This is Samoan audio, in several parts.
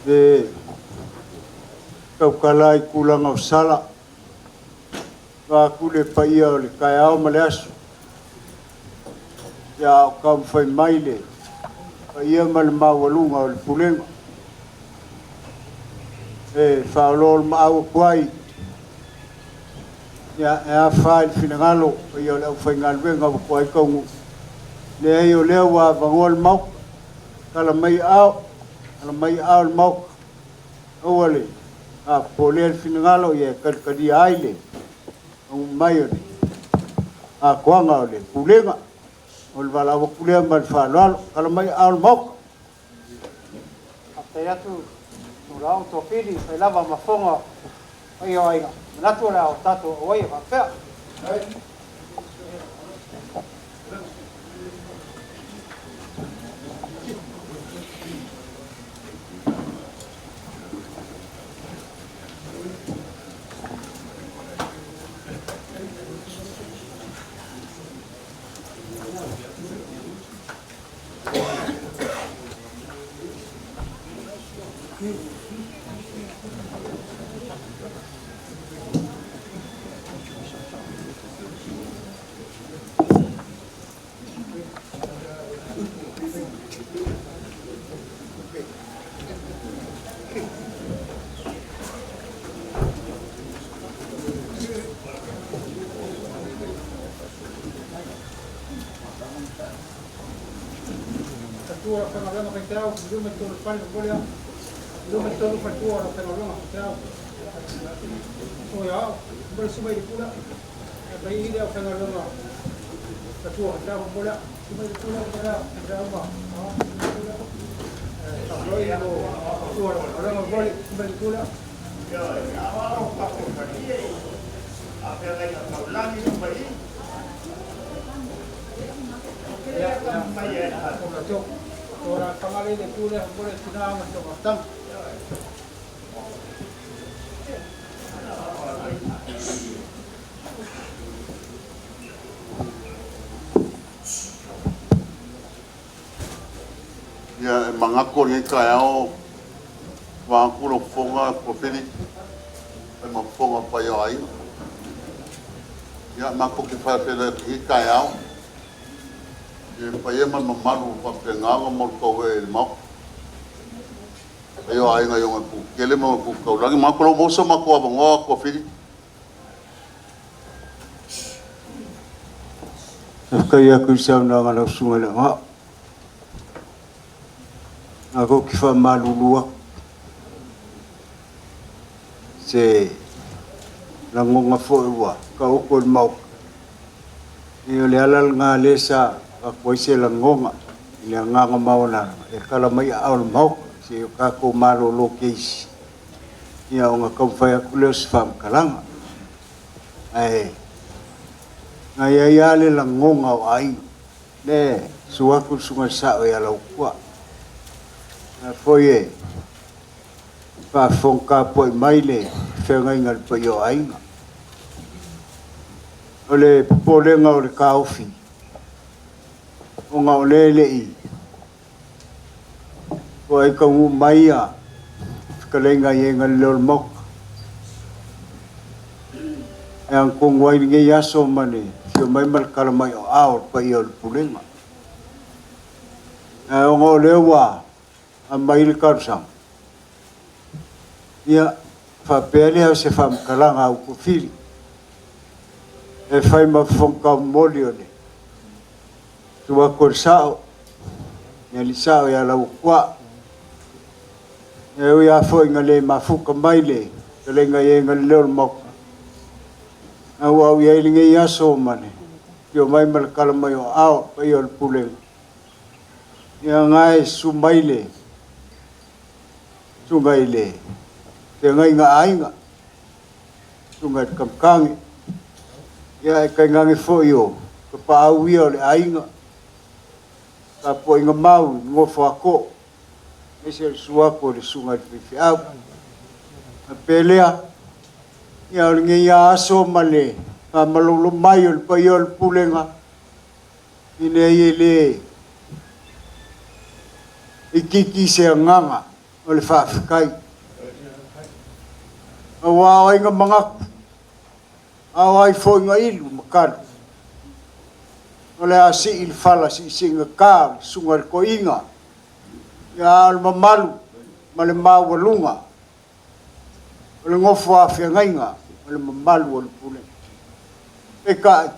E tautala i tulaga o sala, vaeatu le paia o le taeao ma le aso, a o taumafai mai le paia ma le maualuga o le pulega. E faaoloolomaau atu ai, ia, e afa i le finagalo o le paia o le aufaigaluega ua toa ai taunuu. Leai, o lea ua avanoa le Maota, tala mai aao, tala mai aao i le Maota, aua le popolega i le finagalo, ia e talitalia ai le taunuu mai o le atoaga o le pulega. O le valaau atu lea ma le faaaloalo, tala mai aao o le Maota. Faafetai atu Loau Tofili fai lava ma fofoga paia o aiga. Manatu o le a o tatou auai e faapea. Tua o faigaluega faifeau, 53 le fale momoli au. 53 faletua o faigaluega faifeau. O ia au, momoli suma i le pula. E mai i le au faigaluega fatua faifeau momoli au. Suma i le pula momoli au faifeau ma. Faafloi mo tua o faigaluega momoli suma i le pula. Ora whangarei le pule momoli tina ma te matanga. Ia, e manatu o lenei taeao, vaeatu lau fofoga Tofili, fai ma fofoga o le paia o aiga. Ia, matou te faafeiloai atu i lenei taeao i le paia ma le mamalu ua faapena ona malutoe i le Maota. Le paia o aiga i ona itu tetele ma ona tu taulagi. E manatu o lea ua maua so matou avanoa Toafili. Faafetai atu i le saunoaga a lau susuga i le Aoao. Matou te faamalulu atu, se lagona foi ua taoto i le Maota, ia o le ala lena lea sa avatu ai se lagona i le agaga maualalo e tala mai aao o le Maota, se i o tatou malolo teisi, ia ona taumafai atu lea o se faamatalaga. Ae na i ai lava le lagona o aiga, lea e susu atu le susuga i le Sao ia Lauofo, o la foi e faafofoga tapuai mai le feagaiga i le paia o aiga. O le popolega o le taofi, ona o lea e le i toai taunuu mai a fetalaiga i e na le leo o le Maota. E agatonu ai lenei aso ma le afio mai ma le tala mai o ao o le paia o le pulega. Ae ona o lea ua aumai le talosaga, ia faapea lea o se faamatalaga a Utufili e fai ma fofoga taumoli o le susu atu o le sao, le alii sao ia Lauofo. E ui lava foi ina le mafuta mai le fetalaiga i e na le leo o le Maota, a ua au i ai lenei aso ma le afio mai ma le tala mai o aao o le paia o le pulega, ia na e susu mai le susuga i le feagaiga aiga, susuga i le Kamakage, ia e tainane foi o tapaau ia o le aiga, tapuaiga mau i le nofo a too, aemaise o le susu atu o le susuga i le faifeau. Faapea lea, ia o lenei lava aso ma le faamalolo mai o le paia o le pulega, ina ia le itiiti se agaga. O le faafetai. Aua o ai na manatu, a o ai foi na ilu ma tali. O le a sii le fala siisiigata o le susuga i le toeaina, ia a o le mamalu ma le maualuga o le nofo a feagaiga o le mamalu o le Pulega. Peitai,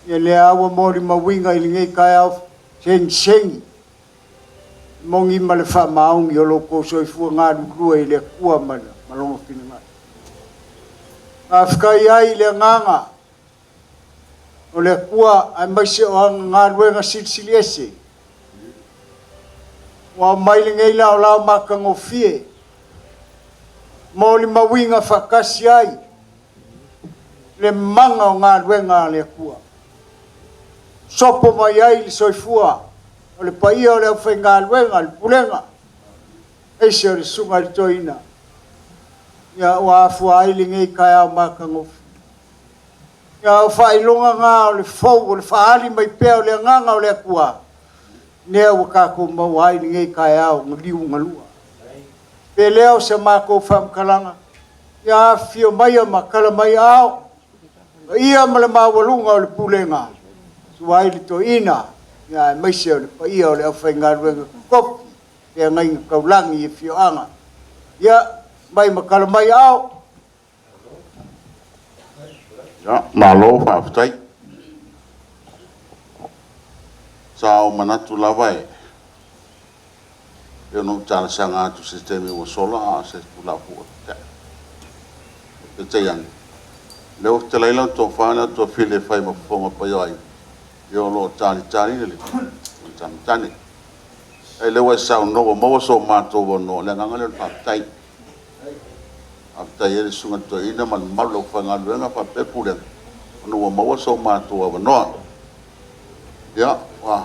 ia lea ua molimauina i lenei taeao segisegi moni ma le faamaoni o lo outou soifua galulue i le Atua ma Lona finagalo. Faafetai ai i le agaga o le Atua aemaise o ana galuega silisili ese ua aumai lenei laolao matagofie molimauina faatasi ai le mana o galuega a le Atua. Sopo mai ai le soifua o le paia o le aufaigaluega, le pulega, aemaise o le susuga i le toeaina, ia ua afua ai lenei taeao matagofie. Ia o faailoga na o le fou o le faaali mai pea o le agaga o le Atua, lea ua tatou maua ai lenei taeao na liugalua. Pe lea o se matou faamatalaga, ia afifio maia ma tala mai aao, paia ma le maualuga o le pulega, susu ai le toeaina, ia aemaise o le paia o le aufaigaluega totofi, feagaiga taulagi i afioaga. Ia, mai ma tala mai aao. Ia, malo faafetai. Sa ou manatu lava e pei ona ou talosaga atu i se taimi ua sola a o se Tulafono ua tea. Peitai ane, o lea ua fetalai lau tofa ma lau tuafili e fai ma fofoga o le paia o aiga, ia o lo o talitali le matamatane. Faafetai o lea ua e saunoa ua maua so matou avanoa, o le agaga lea o le faafetai. Faafetai ai i le Susuga i le Toeaina ma le mamalu o le aufaigaluega faapea le Pulega ona ua maua so matou avanoa. Ia, o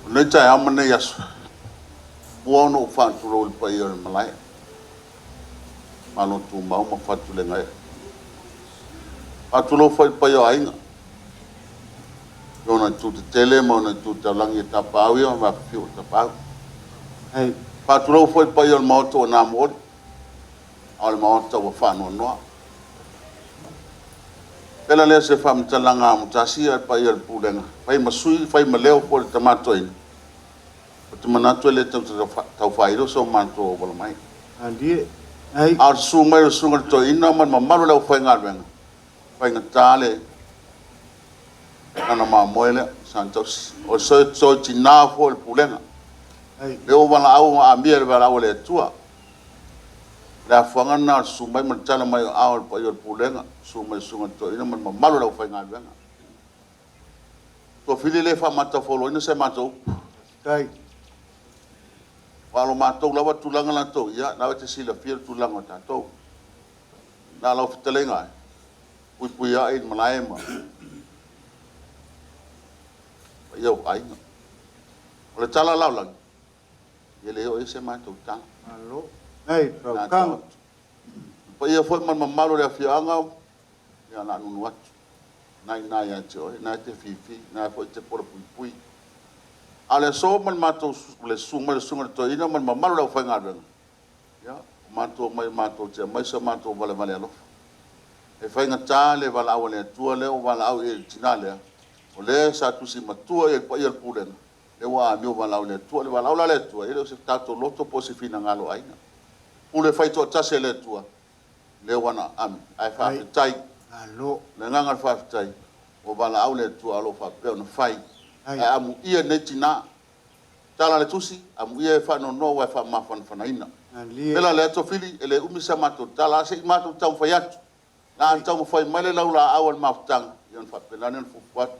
lenei taeao ma lenei aso, e muamua ona ou faatulou i le paia o le malae, malotumau ma fatu-le-gaee. E faatulou foi i le paia o aiga i ona itu tetele ma ona itu taulagi, Tapaau ia ma afifio o Tapaau. E faatulou foi i le paia o le Maota ua na mooli, a o le Maota ua faanoanoa. O le ala lea o se faamatalaga amotasi le paia o le Pulega, e fai ma sui, fai ma leo foi o le Tama Toeaina, ou te manatu e le tau faailo so matou auala mai. A o le susu mai o le Susuga i le Toeaina ma le mamalu o le aufaigaluega, e faigata le gagana mamoe lea Sagatausi. O le soitina foi o le Pulega, lea ua valaau ma amia i le valaau a le Atua. O le afuaga lena o le susu mai ma le tala mai o aao i le paia o le Pulega, susu mai le Susuga i le Toeaina ma le mamalu o le aufaigaluega. Tuafili e le faamatafuluina sa matou upu. Aua o lo matou lava tulaga latou, ia o lena e te silafia le tulaga o tatou. Na o lau fetalaiga e puipuiai le malae ma paia o aiga. O le tala la o lagi, e le oo i ai se matou tala. Le paia foi ma le mamalu o le afioaga, ia o le a nuunuu atu, o lena e i ina ia te oe, o lena e te fifi, o lena foi e te polapuipui. A o le aso ma le susu mai o le susuga i le toeaina ma le mamalu o le aufaigaluega, ia, ua matou omai matou te aumai so matou valevale alofa. E faigata le valaau a le Atua lea ua valaau i ai i le tina lea, o lea sa tusi matua i ai i le paia o le pulega, lea ua amio ua valaau e le Atua. O le valaau la a le Atua, e le o se tatou loto po o se finagalo o aiga. Pule faitoatasi a le Atua, lea ua na amio, ae faafetai. O le agaga o le faafetai, ua valaau le Atua ae o lo o faapea ona fai. Ae amuia nei tina. Tala a le Tusi, amuia e faanoanoa aua e faamafanafanaina. O le mea la lea Toafili, e le umi sa matou tala, ae se i matou taumafai atu. O le a taumafai mai le laulaau a le mafutaga, ia ona faapena lea ona fuafua atu.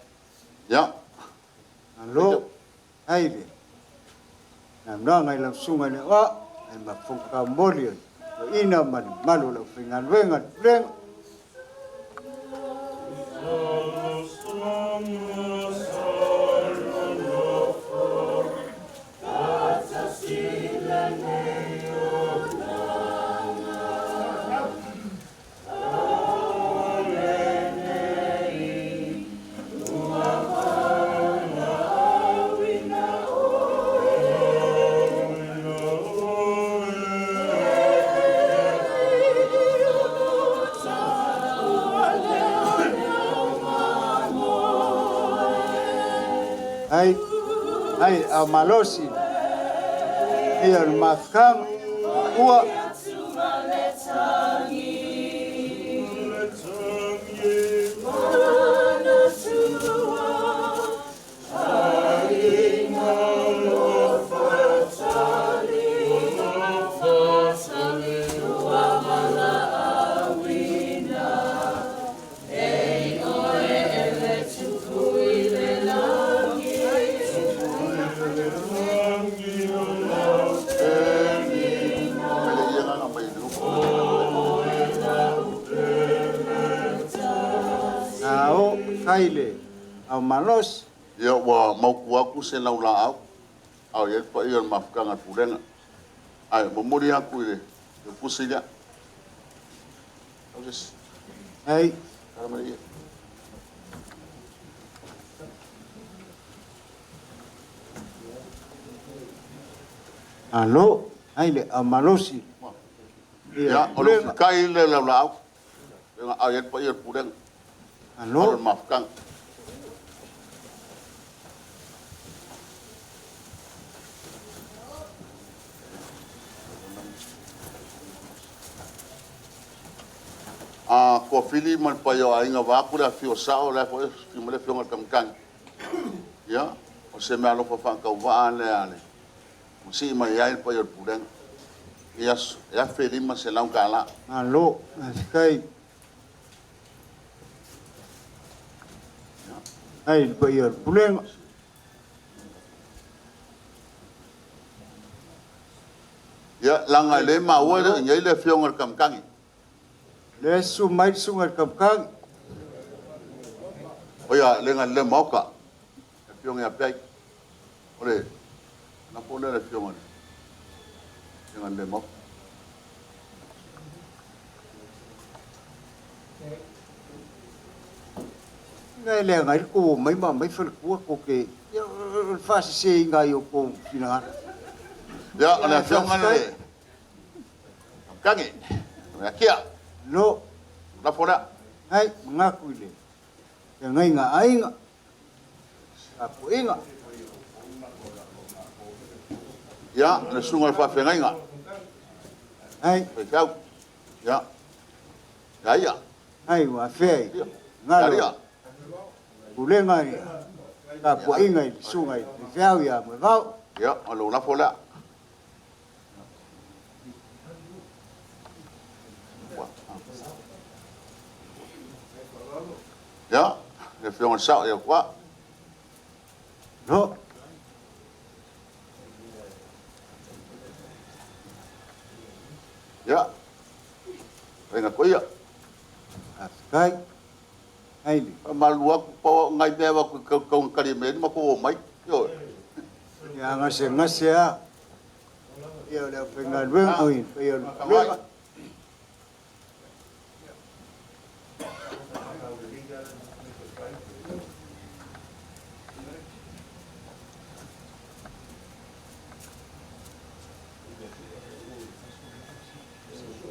Ia. Malo. Faafetai le saunoaga i lau susuga i le Aoao, e mafuta momoli o le toeaina ma le mamalu o le aufaigaluega a le Pulega. Ai, ai, au malosi. Ia o le mafutaga. Ua. Pele ia nga mai le upu. A o kai le au malosi. Ia ua mauku aku se lau la au. Au ia pa ia le mafutaga a le pulega. Ai momoli aku i le pusi lea. Au se Ai, kala mai ia. Alo, ai le au malosi. Ia o le kai le lau la au. Ia au ia pa ia le pulega. Alo le Alo, mafutaga. A kua fili ma le paia o aiga vaeatu le afio o Sao o le a foi e afio mai le Afioga i le Kamakani. Ia, o se meaalofa faatauvaa lea a le ua sii mai ai le paia o le Pulega i aso e $1,500. Alo, kai. Ai le paia o le pulega. Ia, laga e lē maua e le o i ai le Afioga i le Kamakani. Le su mai le susuga i le Kamakani. O ia le le Maoka, le Afioga ia Peai. O le lafo lea le Afioga i le le Maoka. Ngai le ngai ko mai ma mai fale kua ko ke ia o le faasesēiga i o kou finagalo. Ia, o le Afioga le Kamakani, o kia, Lo, lafo lea. Ai, magaku i le feagaiga a aiga. Tapuaiga. Ia, le susuga i le faafeagaiga, Ai, faifeau. Ia, ia ia, ai ua afea i ia, galo ia, pulega i tapuaiga i le susuga i le faifeau ia Moevao. Ia, o lou lafo lea. Ia, le Afioga i le Sao, ia kua. Lo, Ia, faiga koia. afekai. Ai le Malu aku pa ngai mea wa ku kau kali me ma ko mai. Yo. Ia gasegase a. Ia o le aufaigaluega o i paia o le pulega.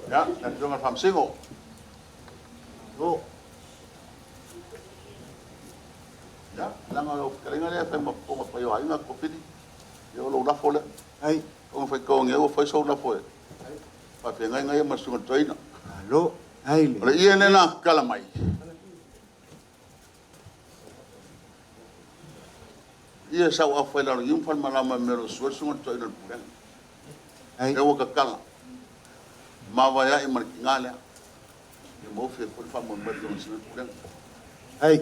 Ia, le Afioga i le Faamasino. Lo, Ia, langa o fetalaiga lea fai ma fofoga pai o aiga ko fili. Ia o lou lafo lea. Ai, O fai ko nge o fai so lafo e. Faafeagaiga ia ma le susuga toeaina. Alo, ai O le le. ie lena kala mai. Ia sau afai lalo i umfal malama me lo sua susuga toeaina o le pulega. Ai, E ua kakala. Ma vai ai ma le kiga lea. Ia mo fe fo le faamoemoe le Afioga i le pulega. Ai.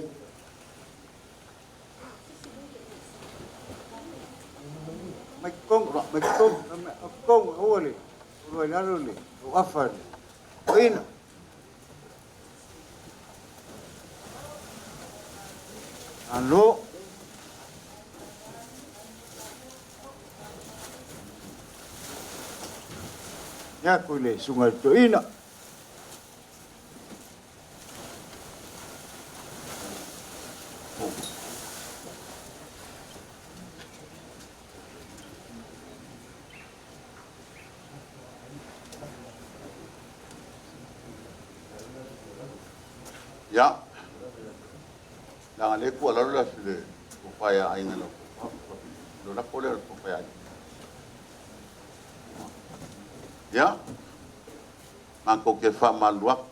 Mai kong, mai kong, mai kong, aua le, ua i lalo le, o afa le, o ina. Alo, ia ku le susuga i le toeaina. Ia, laga lē kua lalo le le o fae aiga lau. O le lafo lea o le Faiaiga. Ia, matou te faamalulu atu.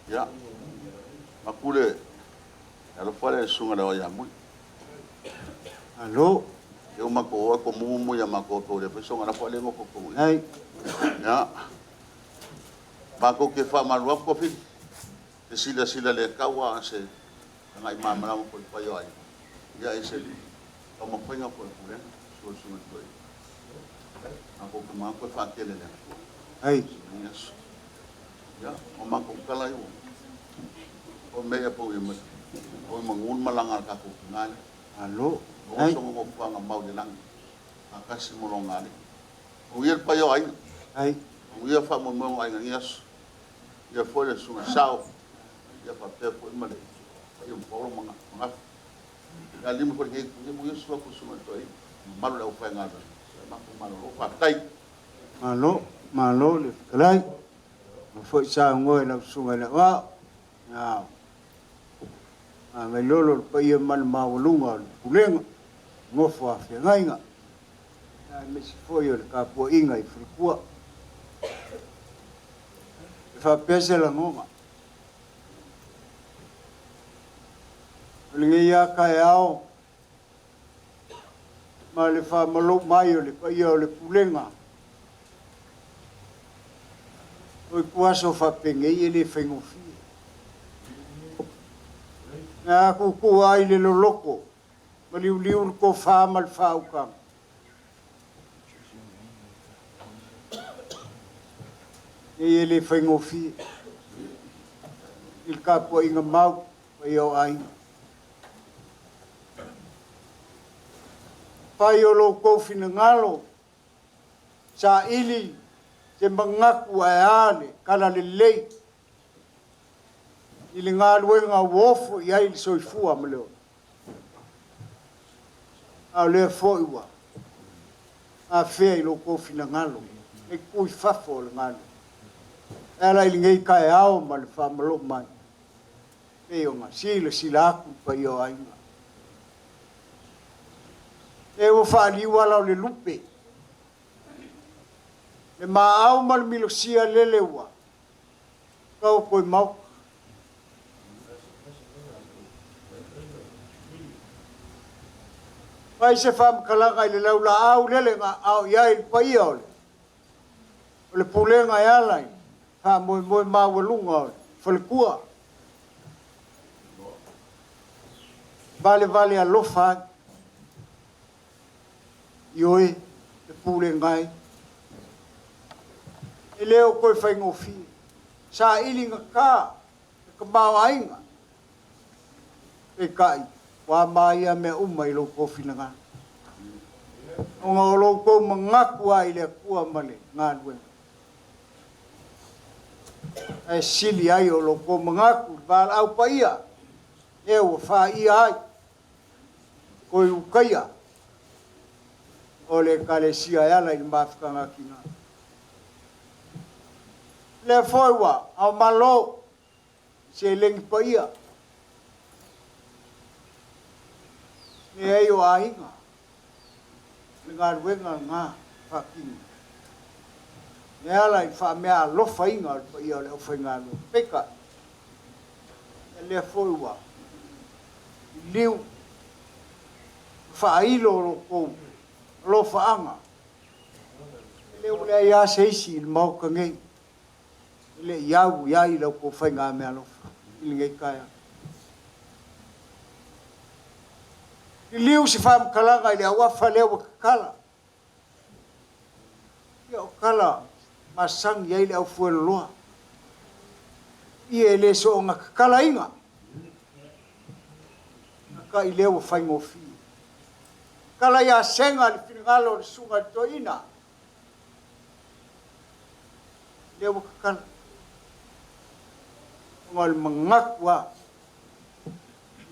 Ia, avatu le alofa lea i le susuga i le Aoao ia Muli. Malo. Ia ua matou o atu mumu ia matou tou le fai soga lafo ale nofo tonu. Ai. Ia. Matou te faamalulu atu Tofiga. Se silasila le tau a se agai malamalama foi pai o ai. Ia e se taumafaiga foi pulega susuga susuga toi. Matou te manatu e faatele le Atua. Ai. Yes. Ia, o matou tala i o mea pau ia mai. O manu le malaga a le tatou tina lea. Malo. O Ai. sogo nofoaga mau i le lagi. Faatasi mo lona alii. O ia le paia o aiga. Ai. O ia faamoemoe o aiga i aso. Ia foi le susuga sao. Ia faapea foi ma le paia o Paulo ma Gafa. Ia lima foi lenei itu. Ia mo ia sua susuga toi. Mamalu le aufaigaluega. Ia matou malolo. Faafetai. Malo, malo le fetalai. Ma foi saunoa i lau susuga i le aoao. Ao. A mai lolo le paia ma le maualuga o le pulega, nofo a feagaiga. Aemaise foi o le tapuaiga i falekua. E faapea se lagona. O lenei lava taeao ma le faamalou mai o le paia o le pulega, o ituaso faapenei e le faigofie. Na tuutuu ai le loloto, ma liuliu le tofa ma le faautaga. Nei e le faigofie i le tapuaiga mau paia o aiga. Fai o lo outou finagalo, saili se manatu ae a le tala lelei i le galuega ua ofo i ai le soifua ma le ola. A o lea foi ua afea i lo outou finagalo e tuu i fafo o le galuega. E ala i lenei taeao ma le faamalou mai, pei ona silasila atu le paia o aiga. E ua faaliu ala o le lupe, le maau ma le milosia lele ua taoto i maota. Fai se faamatalaga i le laulaau lele na ao i ai le paia o le pulega e ala i faamoemoe maualuga o le falekua. Valevale alofa ai i oe le pulega ai. E le o toe faigofie. Saili gata le tamaoaiga. Peitai, ua maia mea uma i lo outou finagalo. Ona o lo outou manatu ai i le Atua ma le galuega. Ae sili ai o lo outou manatu i le valaau paia, e ua faia ai, toe utaia o le Ekalesia e ala i le mafutaga a tina. Lea foi ua ao malo seleni paia. Leai o aiga, le galuega lena faatino. E ala i faamea alofaina o le paia o le aufaigaluega. Peitai, lea foi ua liliu faailo o lo outou alofaaga. E le ua leai lava se isi i le Maota nei e le i au i ai la outou faigameaalofa i lenei taeao. Liliu se faamatalaga i le auafa lea ua tatala. Ia o tala masani ai le aufueloloa. Ia e le soona tatalaina. Akai lea ua faigofie. Tala ia sega le finagalo o le susuga i le toeaina. Lea ua tatala. Ona o le manatu lava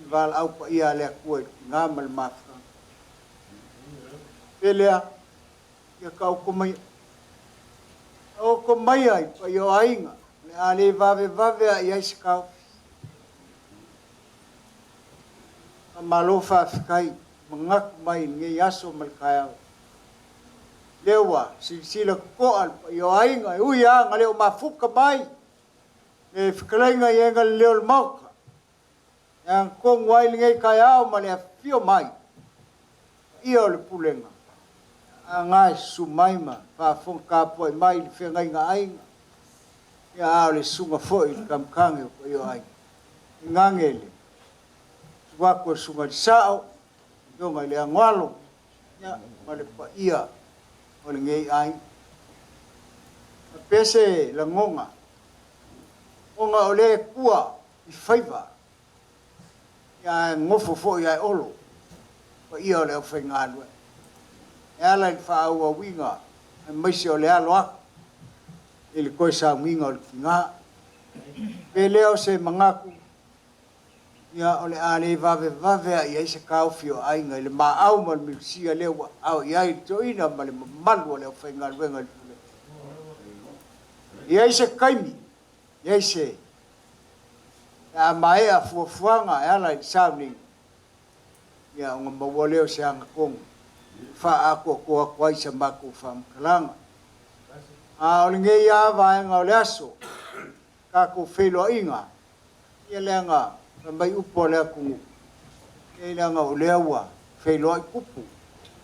i valaau paia a le Atua i le tina ma le mafutaga. Pe lea, ia taoto maia. Taoto maia i paia o aiga, o le a le vavevave a i ai se taofi. Faamalo faafetai manatu mai i lenei aso ma le taeao. Lea ua silasila totoa le paia o aiga e ui lava ina le o mafuta mai le fetalaiga i aga le leo o le Maota e agatonu ai lenei taeao ma le afifio mai paia o le Pulega, a na e susu mai ma faafofoga tapuai mai i le feagaiga a aiga, ia a o le susuga foi i le Kamutage o paia o aiga. Tainane le susu atu o le Susuga i le Sao, le Afioga i le Anoalo, ia ma le paia o lenei aiga. Faapea se lagona, ona o lea e tua i faiva, ia ae nofo foi ae olo paia o le aufaigaluega. E ala i le faaauauina aemaise o le alo atu i le toe sauniga o le tiga. Pe lea o se manatu, ia o le a le vavevave lava i ai se taofi o aiga i le maau ma le minosia lea ua aao i ai le toeaina ma le mamalu o le aufaigaluega i le Pulega. E i ai se taimi, e i ai se pe a maea fuafuaga e ala i le sauniga, ia ona maua lea o se agatonu e faaatoatoa atu ai sa matou faamatalaga. A o lenei lava vaega o le aso, tatou feiloaiga, ia leaga fai mai upu a le atunuu, e leaga o lea ua feiloai tupu,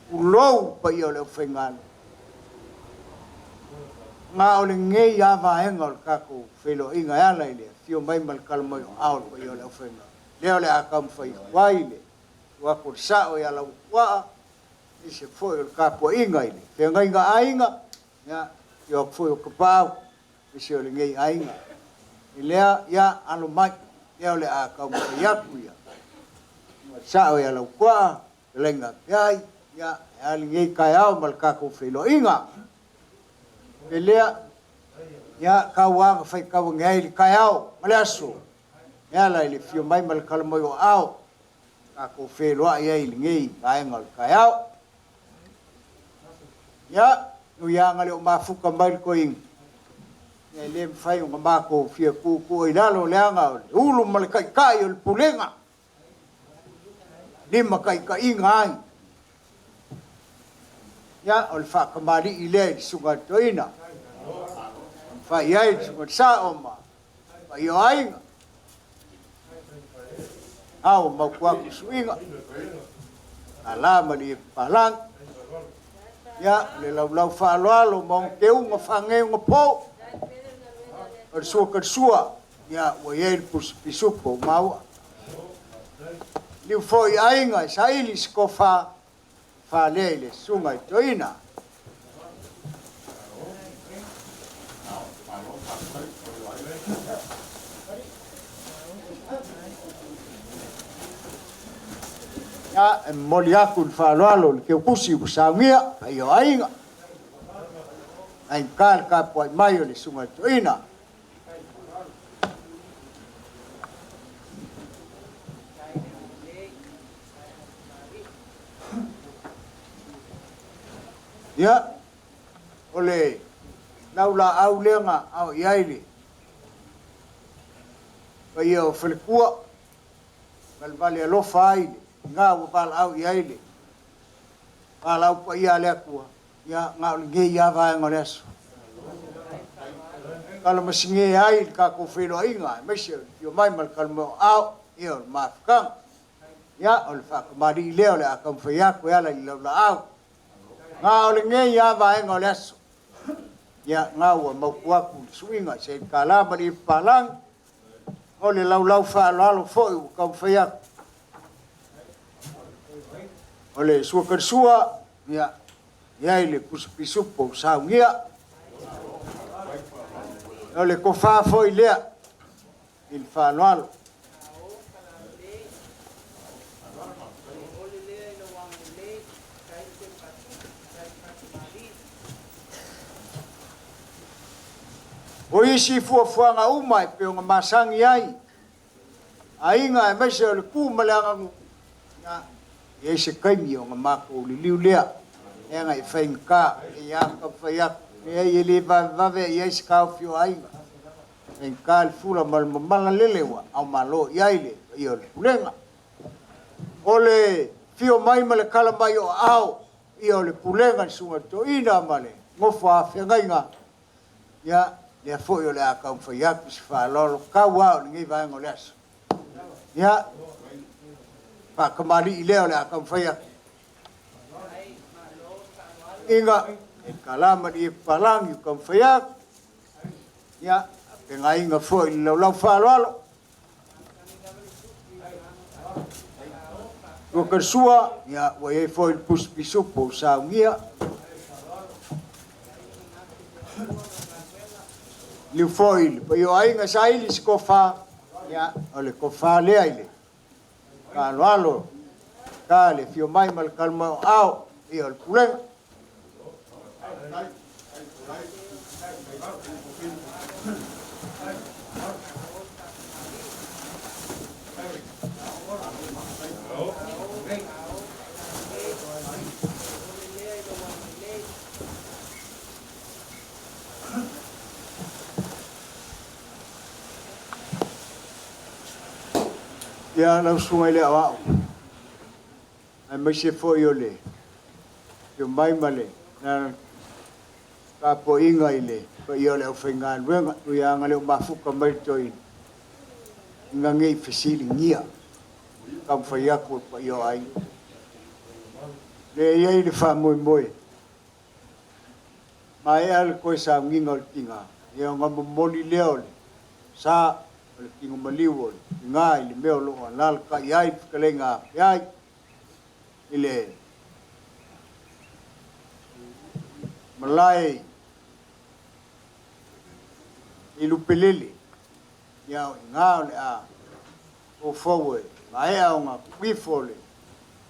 tulou le paia o le aufaigaluega. Ma o lenei lava vaega o le tatou feiloaiga e ala i le afio mai ma le tala mai o aao o le paia o le aufaigaluega, lea o le a taumafai atu ai le tuu atu o le sao ia Lauofo, aemaise foi o le tapuaiga i le feagaiga a aiga, ia, afio atu foi o Tapaau, aemaise o lenei aiga. I lea, ia, alo mai, lea o le a taumafai atu ia le sao ia Lautoa, fetalaiga Feai, ia, e a lenei taeao ma le tatou feiloaiga. I lea, ia, tau lava ina faitau ane ai le taeao ma le aso, e ala i le afio mai ma le tala mai o aao, tatou feiloai ai i lenei vaega o le taeao. Ia, nui lava ina le o mafuta mai le toeaina, ia e le mafai ona matou fia tuutuu ai i lalo, leaga o le ulu ma le taitai o le Pulega, e limataitaiina ai. Ia, o le faatamalii lea i le susuga i le toeaina, fai ai le susuga i le Sao ma le paia o aiga. Ao mau atu suiga, ala ma le papalangi. Ia, le laulau faaaloalo ma ona teuga faaneuga po, o le sua talisua, ia, ua i ai le pusi pisupo ua maua. Liu foi i aiga e saili se tofa, faalea i le susuga i le toeaina. Ia, e momoli atu le faaaloalo i le teutusi ua saunia, paia o aiga, aigata le tapuai mai o le susuga i le toeaina. Ia, o le laulaau lea na ao i ai le paia o faletua, valevale alofa ai le ina ua valaau i ai le valaau paia a le Atua, ia, na o lenei lava vaega o le aso. Kalamasine ai le tatou feiloaiga, aemaise o le afio mai ma le tala mai o aao, ia o le mafutaga. Ia, o le faatamalii lea o le a taumafai atu e ala i le laulaau. Na o lenei lava vaega o le aso. Ia, na ua mautu atu le suiga i se tala ma le ipapalangi, o le laulau faaaloalo foi ua taumafai atu. O le sua talisua, ia, i ai le pusi pisupo ua saunia. O le tofa foi lea i le faaaloalo. O isi fuafuaga uma e pei ona masani ai aiga aemaise o le tu ma le aganuu, ia, e i ai se taimi ona matou liliu lea, leaga e faigata, e a taumafai atu, leai e le vavevave i ai se taofi o aiga, faigata le fula ma le mamala lele ua aumalo i ai le paia o le Pulega. O le fio mai ma le kala mai o aao ia o le pulega le susuga i le toeaina ma le nofo a feagaiga, ia lea foi o le a taumafai atu se faaaloalo tau lava o lenei vaega o le aso. Ia, faatamalii lea o le a taumafai atu. Iga, e tala malie papalagi o taumafai atu, ia, faapena foi i le laulau faaaloalo. Ua sua, ia, ua i ai foi le pusi pisupo o saunia. Liu foi le paia o aiga saili se tofa, ia, o le tofa lea i le faaaloalo, ta le afio mai ma le talomai o ao, ia o le pulega. Ia lau susuga i le aoao, aemaise foi o le afio mai ma le tapuaiga i le paia o le aufaigaluega, tuiaga le o mafuta mai le toeaina, ina ne i fesiligia taumafai atu o le paia o aiga. Lea e i ai le faamoemoe, maea le toe sauniga o le tiga, ia ona momoli lea o le sa o le tino maliu o le tiga i le mea o lo o alalatai ai le fetalaiga a feai i le malae i Lupelele, ia o i ina o le a fofou e maea ona tuifo le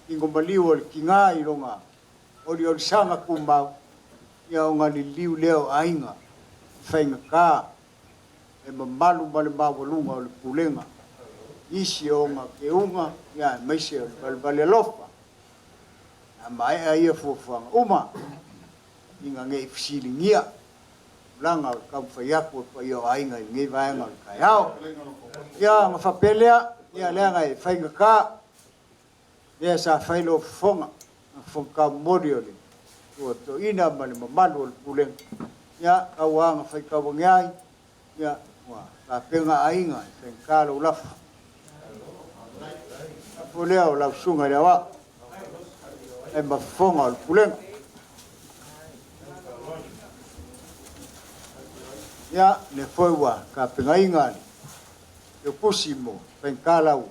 tino maliu o le tiga i lona oliolisaga tumau, ia ona liliu lea o aiga faigata e mamalu ma le maualuga o le pulega isi o ona keuga, ia aemaise o le valevale alofa. A maea ia fuafuaga uma, ina ne i fesiligia tulaga o le taumafai atu o le paia o aiga i lenei vaega o le taeao. Ia ona faapea lea, ia leaga e faigata lea sa fai lou fofoga, fofoga taumoli o le tuatoina ma le mamalu o le pulega, ia tauaga faitau ane ai, ia ua tapena aiga e faigata lou lafo. Lafo lea o lau susuga i le aoao, e ma fofoga o le pulega. Ia, lea foi ua tapenaina le pusi mo faigata lau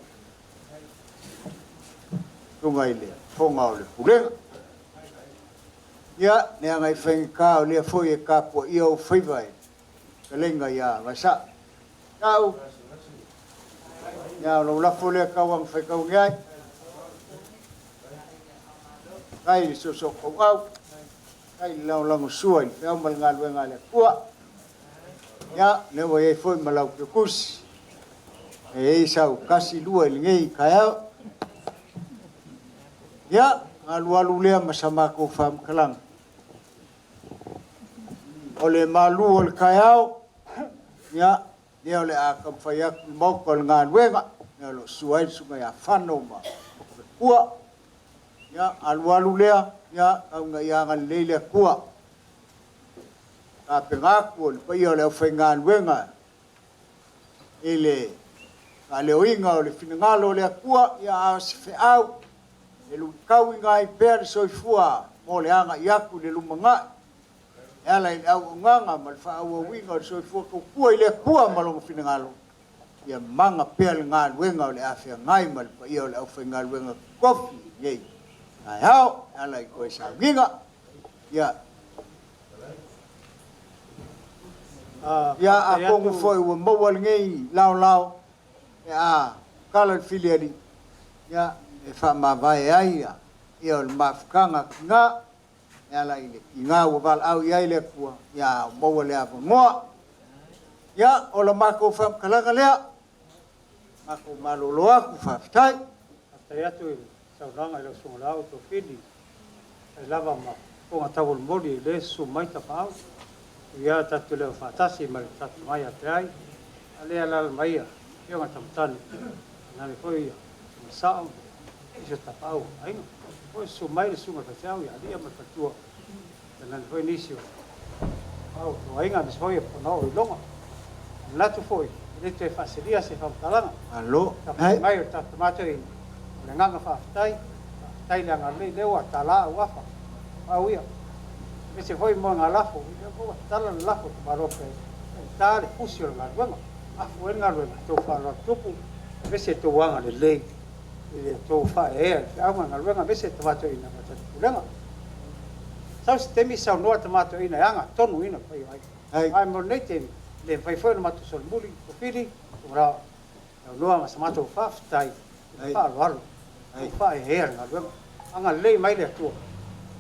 susuga i le fofoga o le pulega. Ia, leaga e faigata o lea foi e tapuaia ou faiva e fetalaiga ia Vaesa. Tau, ia o lou lafo lea tauaga faitau ane ai. Kai le soosoo tauau, kai le lagolago sua i le feau ma le galuega a le Atua. Ia, lea ua i ai foi ma lau piokusi. E i ai sau kasi lua i lenei taeao. Ia, alualu lea ma sa matou faamatalaga. O le malu o le taeao, ia, lea o le a taumafai atu le maota o le galuega, ia o lo o sua ai le susuga ia Fano ma Faletua. Ia, alualu lea, ia, tau ina ia agalelei le Atua. Tapena atu o le paia o le aufaigaluega i le faaleoina o le finagalo o le Atua, ia a o se feau e luitauina ai pea le soifua mo le agai atu i le lumanai, e ala i le auaunaga ma le faaauauina o le soifua tautua i le Atua ma lona finagalo, ia maga pea le galuega o le a feagai ma le paia o le aufaigaluega totofi nei taeao, e ala i toe sauniga. Ia, ia atonu foi ua maua lenei laolao e a tala le filialii, ia, e faamavae ai ia o le mafutaga tiga, e ala i le tiga ua valaau i ai le Atua, ia maua le avanoa. Ia, o la matou faamatalaga lea, matou malolo atu, faafetai. Faafetai atu i le saunoaga i lau susuga Loau Tofili, ai lava ma fofoga taumolimoli i le susu mai tapaau. Ia tatou le faatasi ma le tatou mai ape ai. A lea alaala mai ia Afioga Tamatane, nane foi ia Masao. i se tapaau o aiga. Foi susu mai le susuga i le faifeau ia Alia ma le faletua, tainane foi nisi o tapaau o aiga aemaise foi o Ponao o Iloga. E manatu foi e le toe faaselia se faamatalaga. Malo. Tapuai mai o le tatou Tama Toeaina, o le agaga faafetai, faafetai le agalelei lea ua tala auafa, tapaau ia. Aemaise foi moegalafo, ia ua tatala le lafo i le Malo pe ta le fusi o le galuega, afu ai le galuega, tou faaaloalo tupu, aemaise tou agalelei i le tou faaeaea i le feau ma le galuega, aemaise le Tama Toeaina ma le tatou Pulega. Sau se taimi saunoa le Tama Toeaina e agatonuina le paia o aiga. Ae mo lenei taimi, e le mafai foi ona matou solomuli, Fili, Tuarao, saunoa ma sa matou faafetai i le faaaloalo, ua faaeaea le galuega. Agalelei mai le Atua,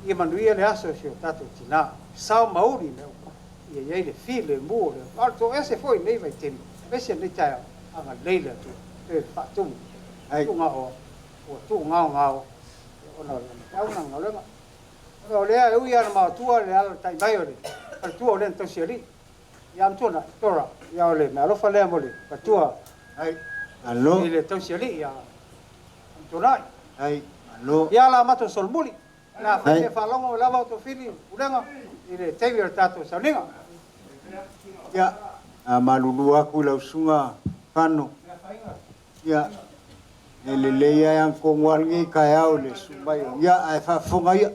ia manuia le aso i si o tatou tina, sao ma uli i mea uma, ia i ai le filemu o le Atua. A o le toese foi i lenei vaitaimi, aemaise lenei taeao, agalelei le Atua, toe faatumu, tuugaoa, ua tuugaogao ona o lana feau ma lana galuega. Ona o lea e ui lava ina maotua le alaalatai mai o le faletua o lea na tausi alii, ia Amituanai, Dora, ia o le meaalofa lea mo le faletua Malo. i le tausi alii ia Amituanai. Malo. Ia la matou solomuli, la fai se faalogo lava o Tofili Pulega i le taimi o le tatou sauniga. Ia, a malulu aku i lau susuga Fano. Ia, e lelei lava e agogo lava lenei taeao i le susu mai o. Ia, ae faafofoga ia.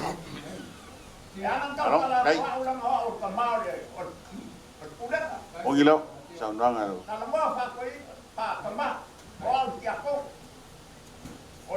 Malo, kai. Ogi lau, saunoaga lau. Malo,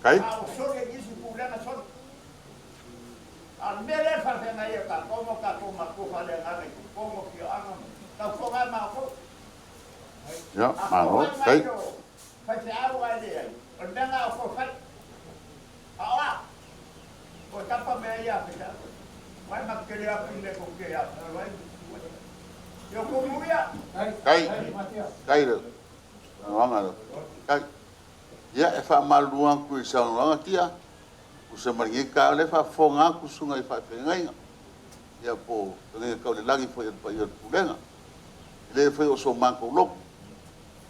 kai. Ia, malo, kai. Kai, kai le saunoaga lau. Kai. Ia, e faamalulu atu i saunoaga tia, usa ma lenei taeao lea e faafofoga atu susuga i faafeagaiga. Ia po o feagaiga tau i le lagi foi a le paia o le Pulega. E le fai o so matou loto.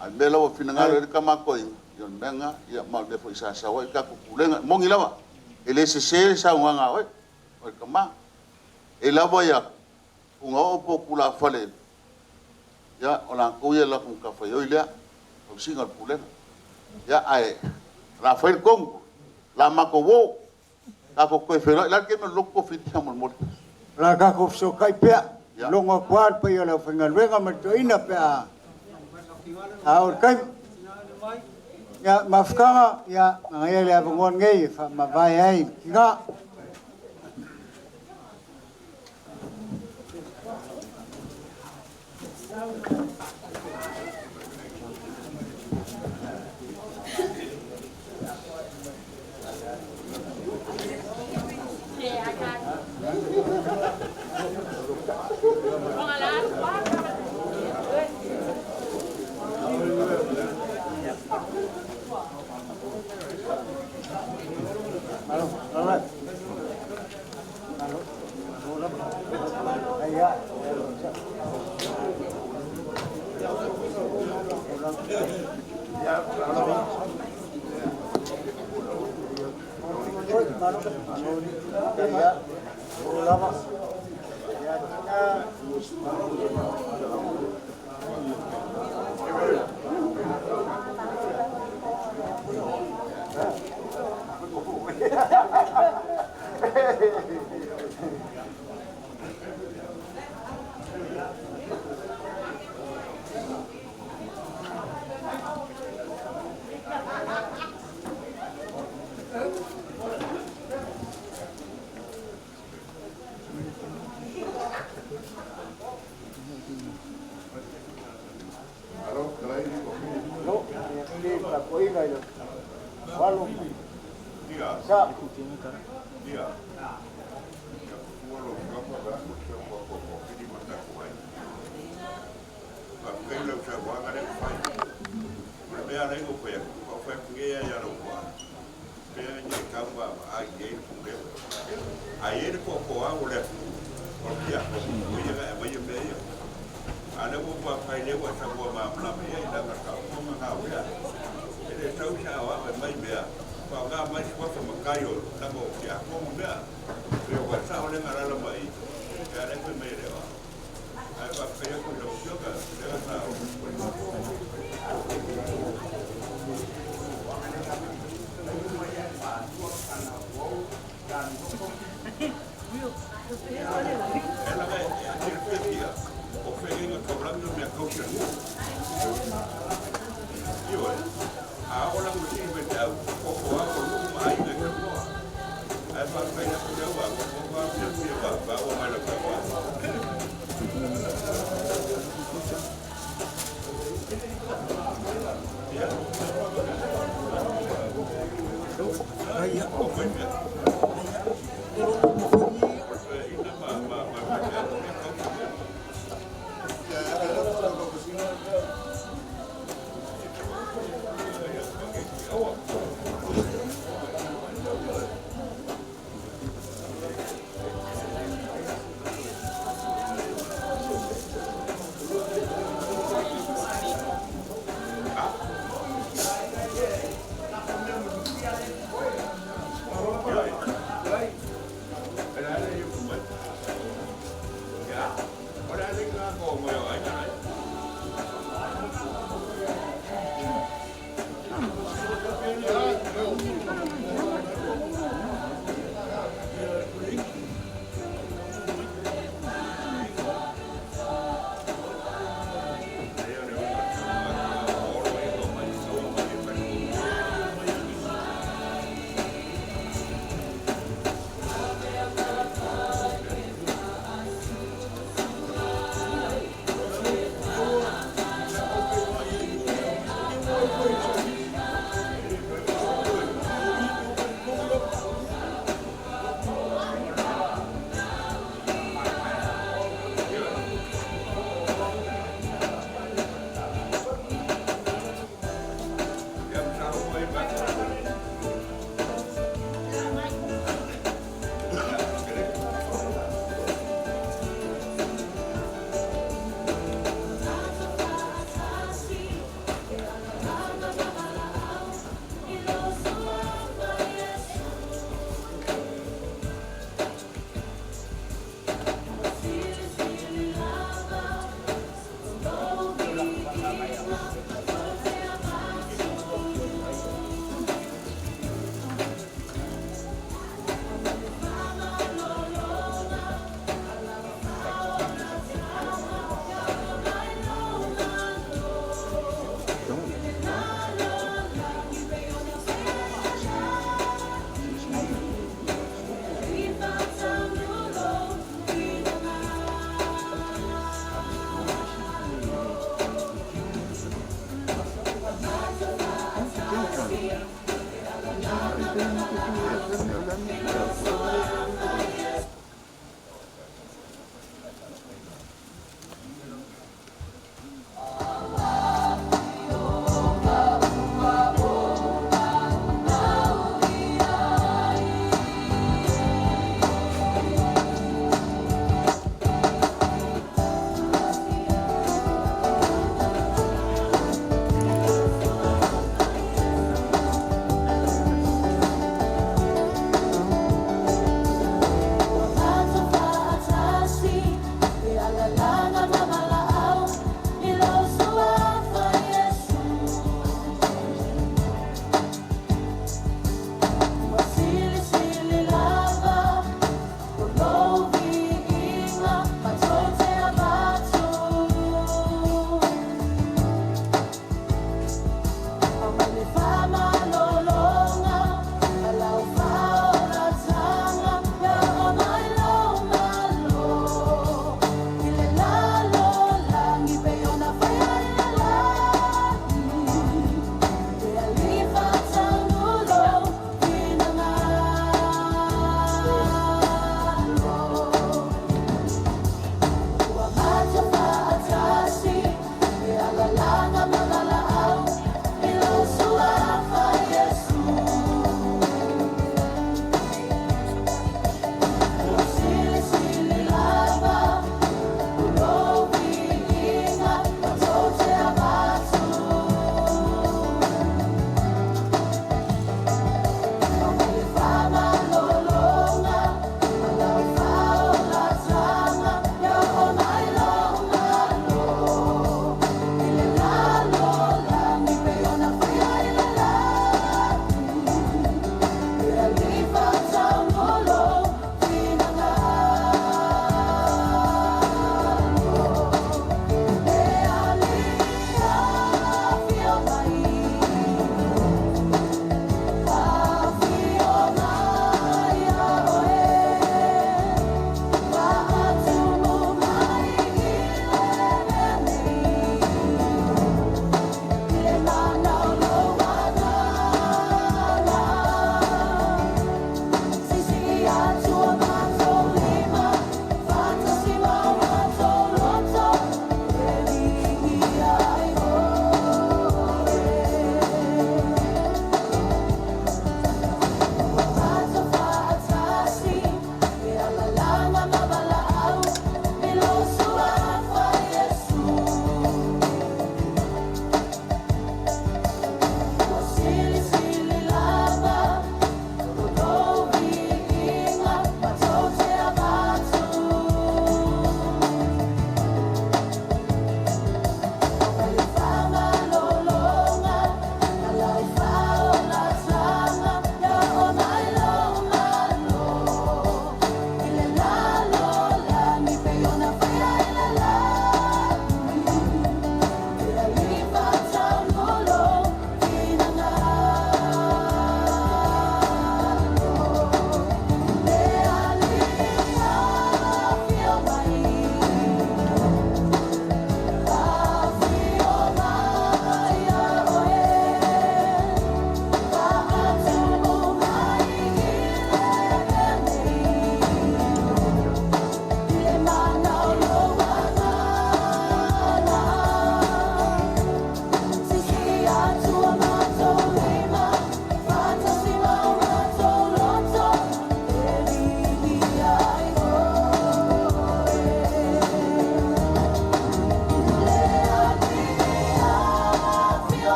A o le mea la ua finagalo i ai le Tama Toeaina, ia o le mea lena, ia ma o le mea foi sa sau ai le tatou Pulega. E moni lava, e le sese le saunoaga a oe, o le tama. E lava ia Punaoo po o tulafale, ia o latou ia e latou matafaioi lea, tausiga o le Pulega. Ia ae o le a fai le tonu, o le a matou o, tatou toe feiloai. O le a le taimi o le lotu Tofili faamolemole? O le a tatou fesootai pea, logo atu lava le paia o le aufaigaluega ma le toeaina pe a oo le taimi. Ia mafutaga ia magaia le avanoa lenei e faamavae ai tina.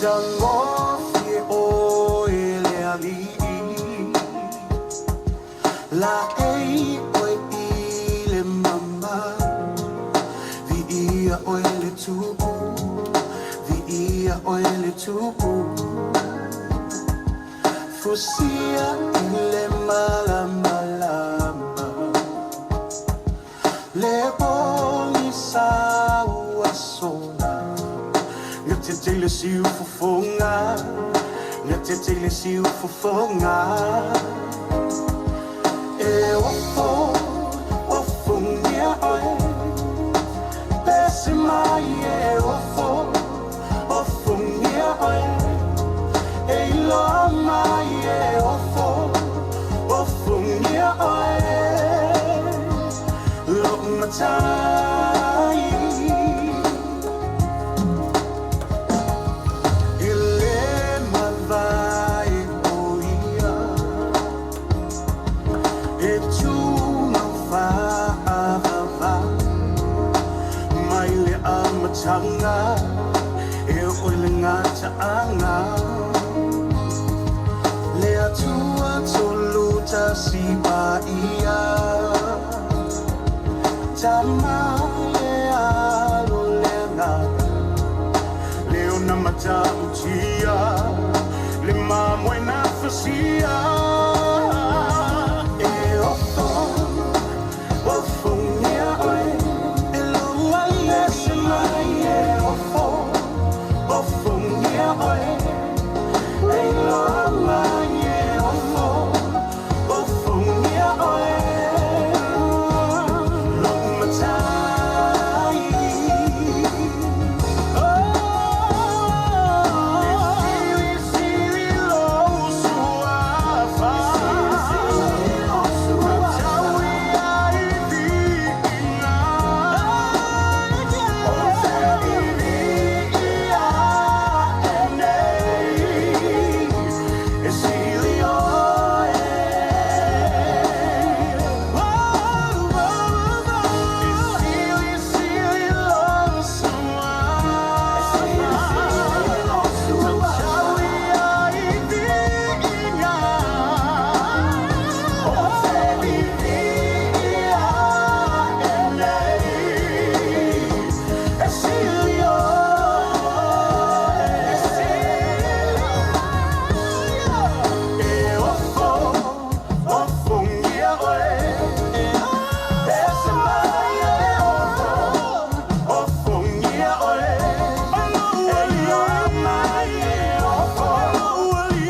Matagofie oe le Alii, Laei oe i le mama, Viia oe le Tupu, Viia oe le Tupu. Fusia i le malamalama, Le pogisa ua sola, Gatete le siufofoga, Gatete le siufofoga. E ofo, ofogia oe, Pese mai e ofo, ofogia oe, E iloa mai e ofo, ofogia oe, Lou matai. E le mavae o ia, E tumau faavavau, Mai le amataga, E oe le gataaga, Le Atua tolu tasi paia, Tama le Alo le Agaga, Le ona matautia, Le mamoe na fasia. E ofo, ofogia oe, E loa lese mai e ofo, ofogia oe, E iloa mai e ofo, ofogia oe, Lou matai. E silisili lou suafa, Tauia i viiga, O viia e nei, E sili oe. E silisili lou suafa, Tauia i viiga, O viia e nei, E sili oe. E ofo, ofogia oe, Pese mai e ofo, ofogia oe, E iloa mai e ofo,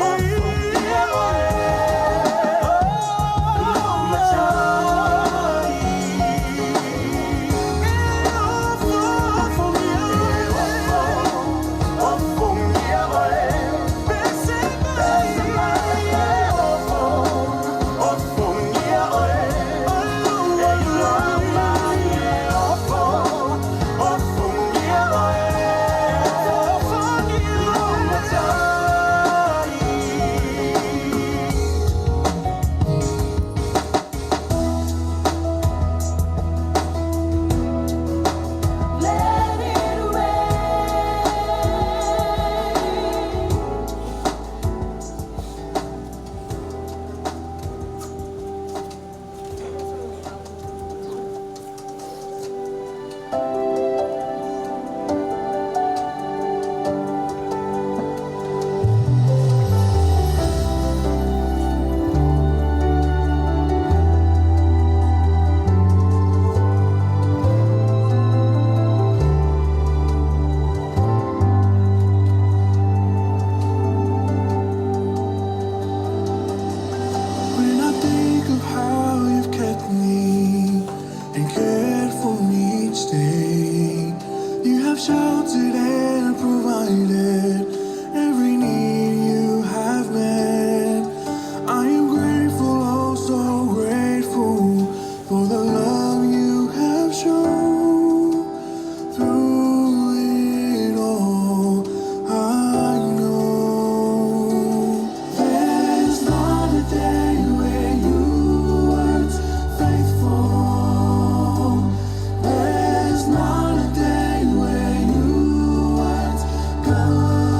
ofogia oe, Lou matai. E ofo, ofogia oe, Pese mai e ofo, ofogia oe, E iloa mai e ofo, ofogia oe, Lou matai. Let it rain. When I think of how you've kept me and cared for me each day, you have sheltered and provided every need you have met. I am grateful, oh so grateful for the love you have shown. Through it all, I know there's not a day where you weren't faithful. There's not a day where you weren't good.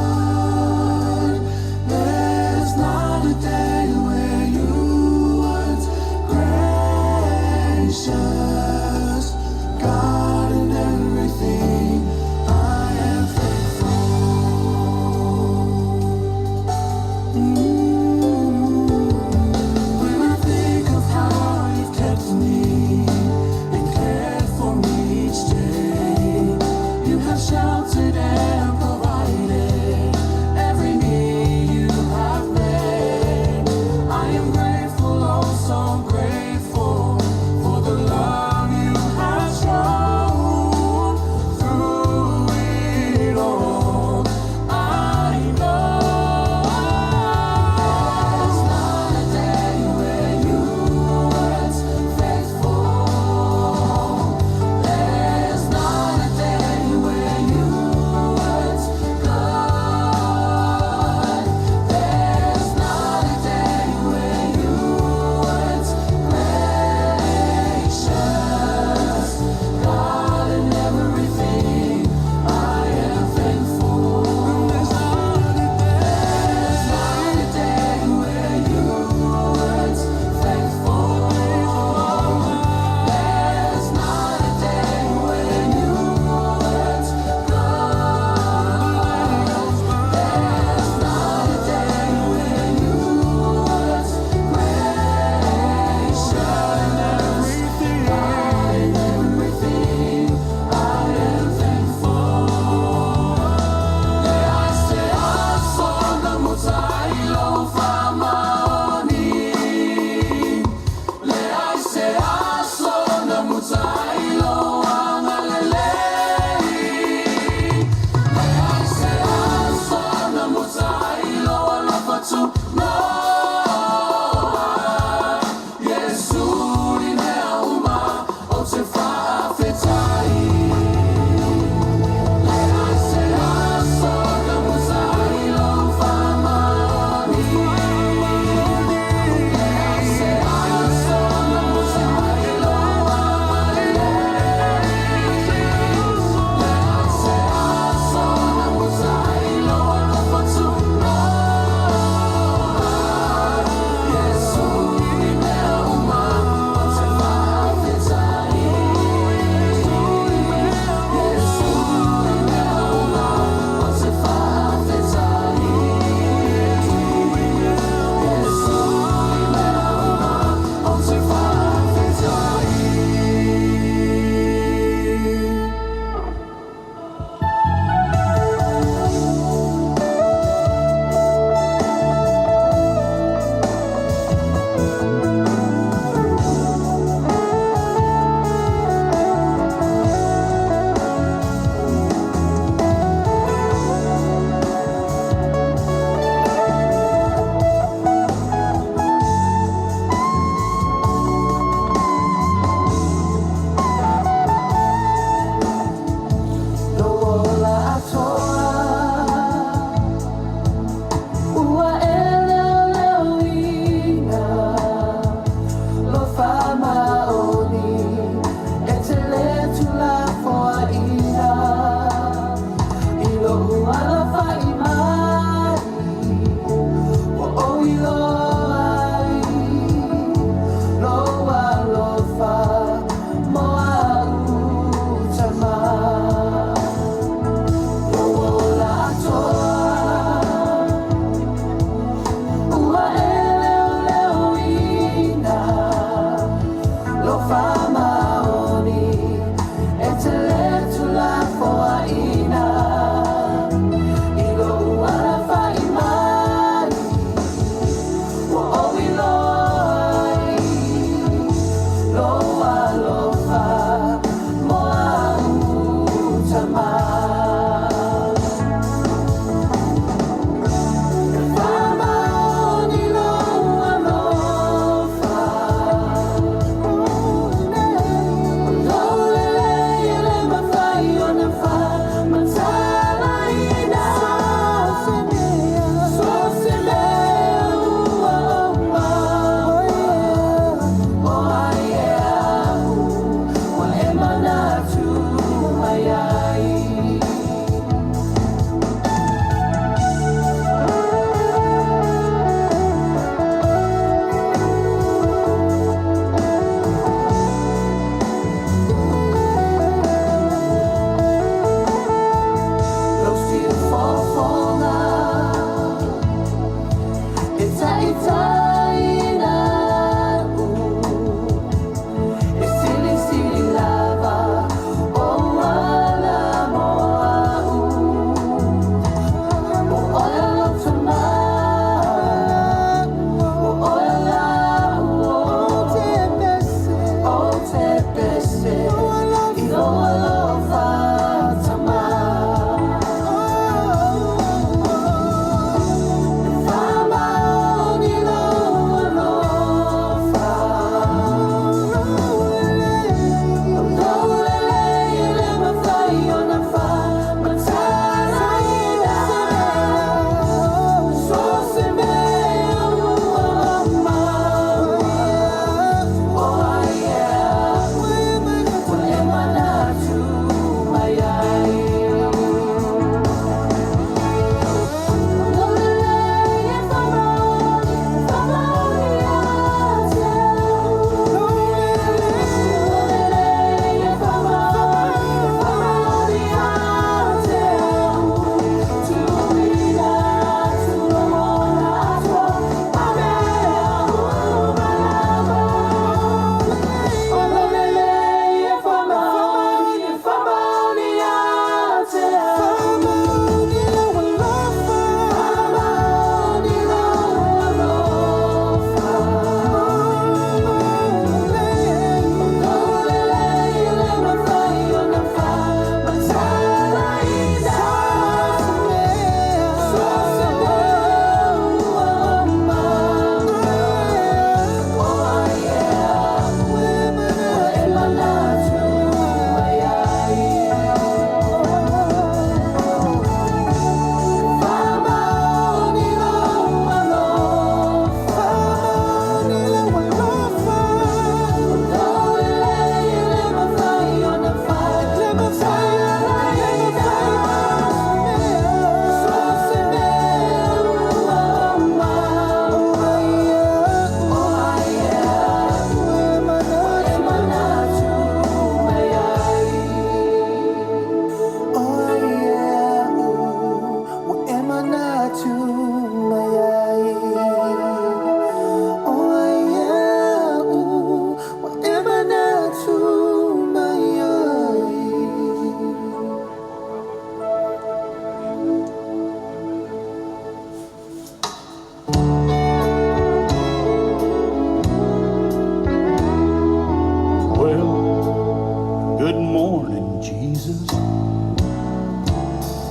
Jesus.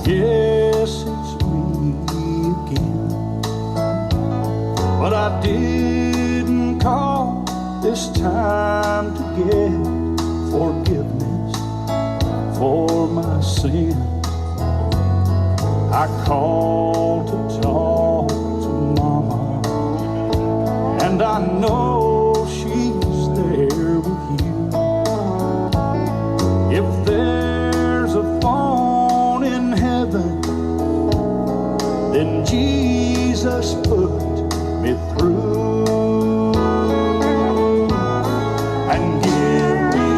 Yes, it's me again. But I didn't call this time to get forgiveness for my sin. I called to talk to Mama, and I know she's there with you. If there's a phone in heaven, then Jesus put me through and give me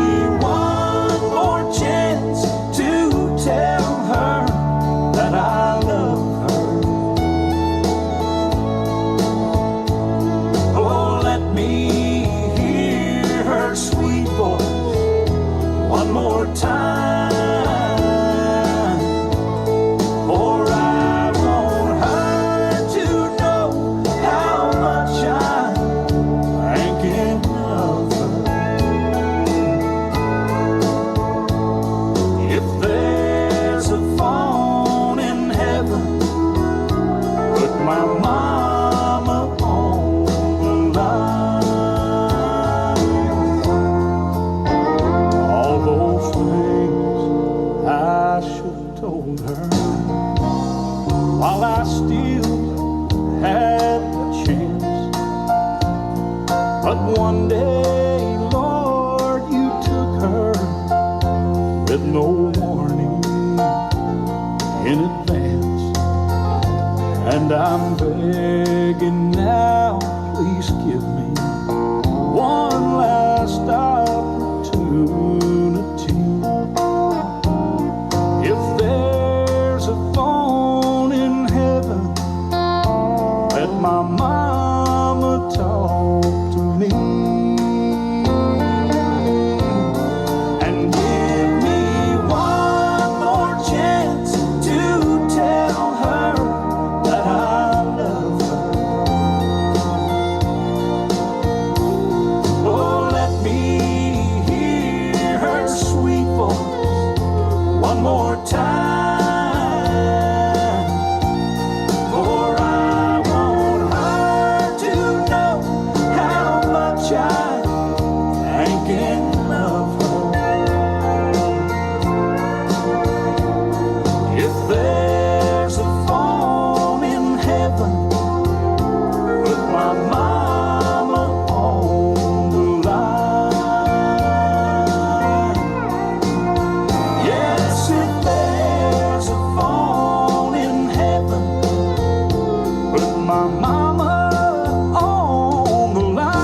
one more chance to tell her that I love her. Oh, let me hear her sweet voice one more time. For I want her to know how much I'm thinking of her. If there's a phone in heaven, put my mama on the line. All those things I should have told her while I still had the chance. But one day, Lord, you took her with no warning in advance. And I'm begging now, please give me one last opportunity. If there's a phone in heaven, let my mama talk to me. And give me one more chance to tell her that I love her. Oh, let me hear her sweet voice one more time. For I want her to know how much I'm thinking of her. If there's a phone in heaven, put my mama on the line. Yes, if there's a phone in heaven, put my mama on the line.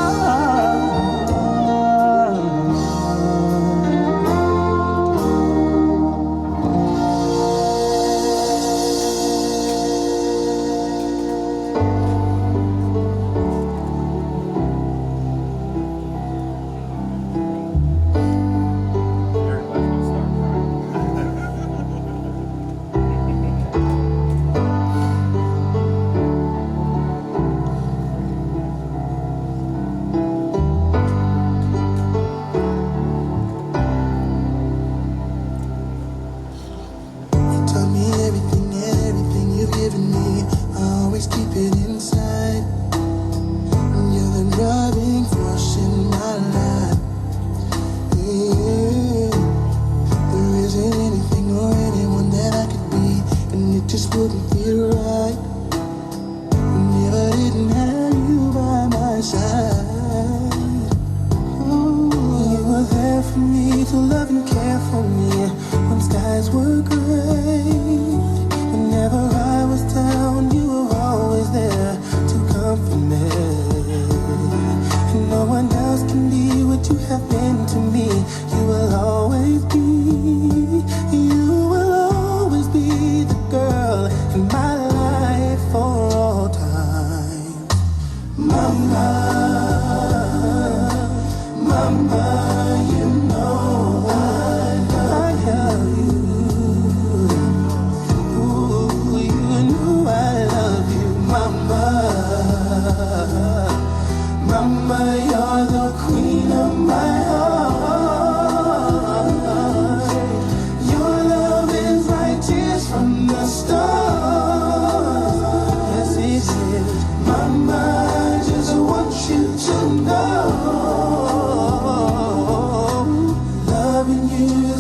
Eric Left will start crying. You taught me everything, everything you've given me. I always keep it inside. And you're the driving force in my life. Yeah. There isn't anything or anyone that I could be, and it just wouldn't feel right. And if I didn't have you by my side. Oh, you were there for me to love and care for me when skies were gray. Whenever I was down, you were always there to comfort me. And no one else can be what you have been to me. You will always be, you will always be the girl in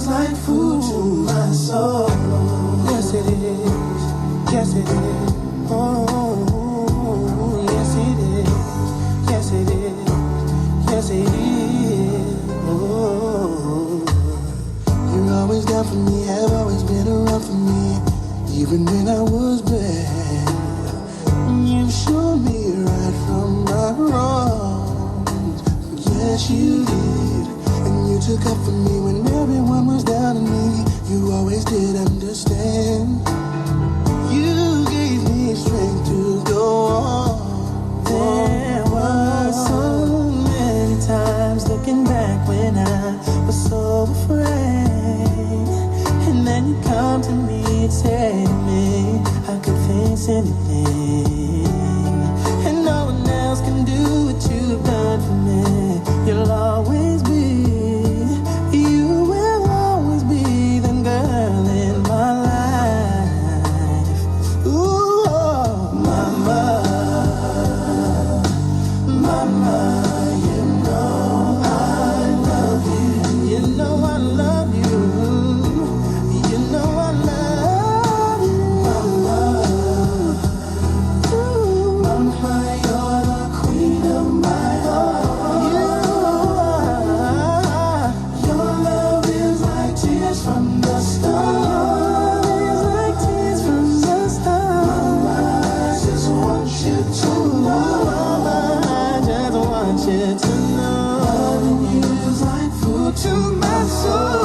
is like food to my soul. Yes, it is. Yes, it is. Oh, yes, it is. Yes, it is. Yes, it is. Oh. You're always down for me, have always been around for me, even when I was bad. You showed me right from my wrongs. Yes, you did. And you took up for me when everyone was down on me. You always did understand. You gave me strength to go on. There were so many times looking back when I was so afraid. And then you come to me and say to me, I could face anything. And no one else can do what you've done for me. You'll always be, you will always be the girl in my life. Ooh, oh, mama. Mama, you know I love you. You know I love you. You know I love you. Mama, ooh, Mama, you're the queen of my heart. You are. Your love is like tears from the stars. Your love is like tears from the stars. Mama, I just want you to know. Mama, I just want you to know. Loving you is like food to my soul.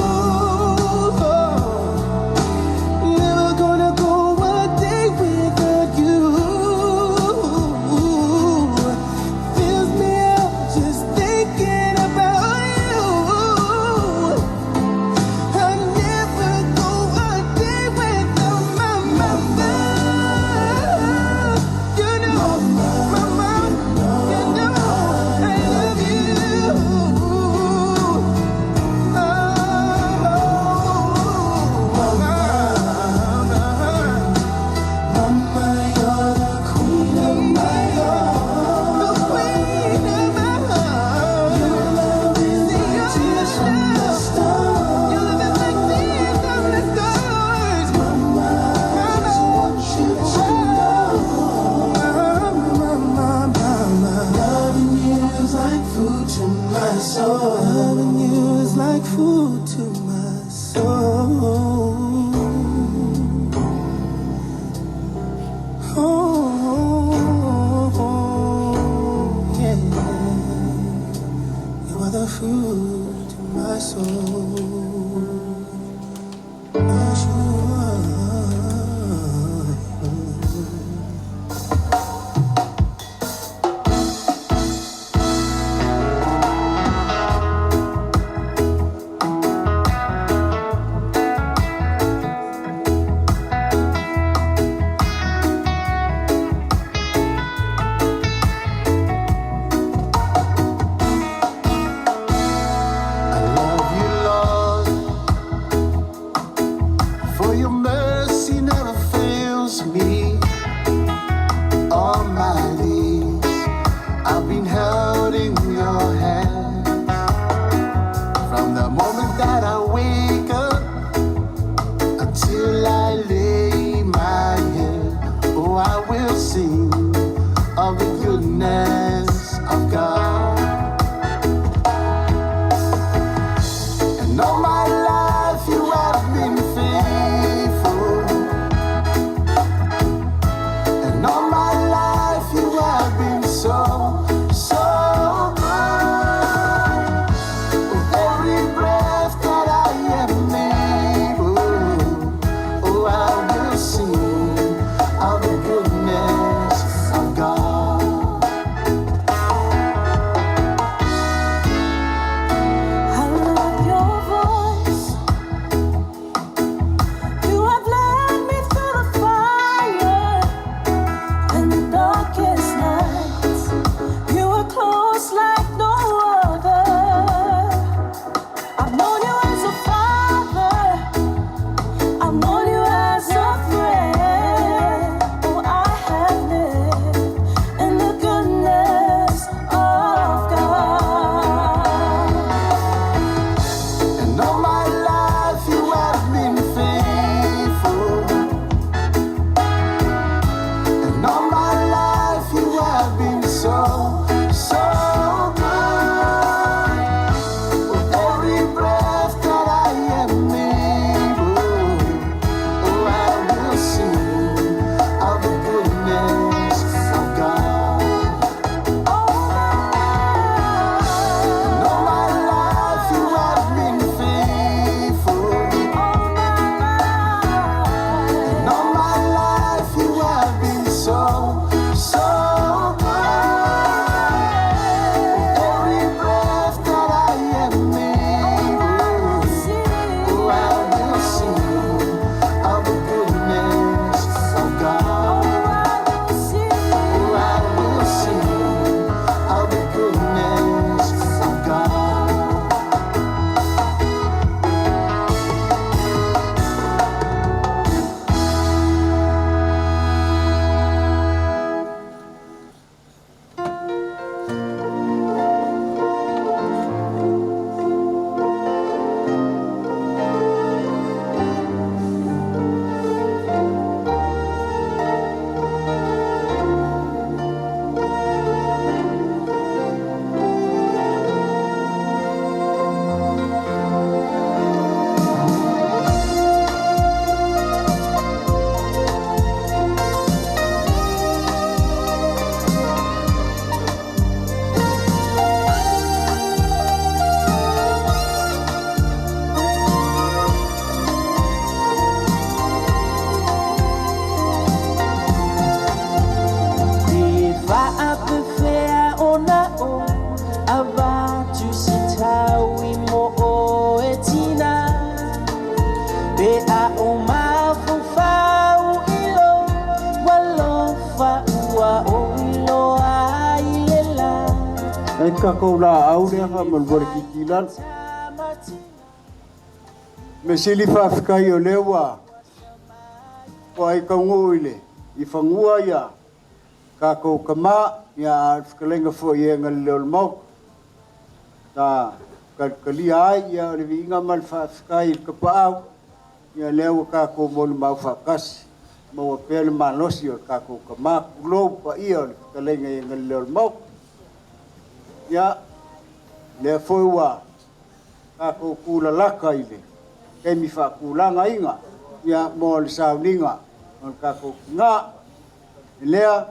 Never gonna go a day without you. Fills me up just thinking about you. I never go a Fai kākou laau lea faamolemole kiikii i lalo. Mea sili faafetai o lea ua ai taunuu i le i fanua ia kākou kamā, ia a o le fetalaiga foi i e na le leo o le Maota. Sa talitalia ai ia o le viiga ma le faafetai i le Tapaau, ia lea ua tatou molimau faatasi, maua pea le malosi o le tatou tama, tulou paia o le fetalaiga i e na le leo o le Maota. Ia, lea foi ua tatou tulalata i le taimi faatulagaina ia mo le sauniga o le tatou tina. Lea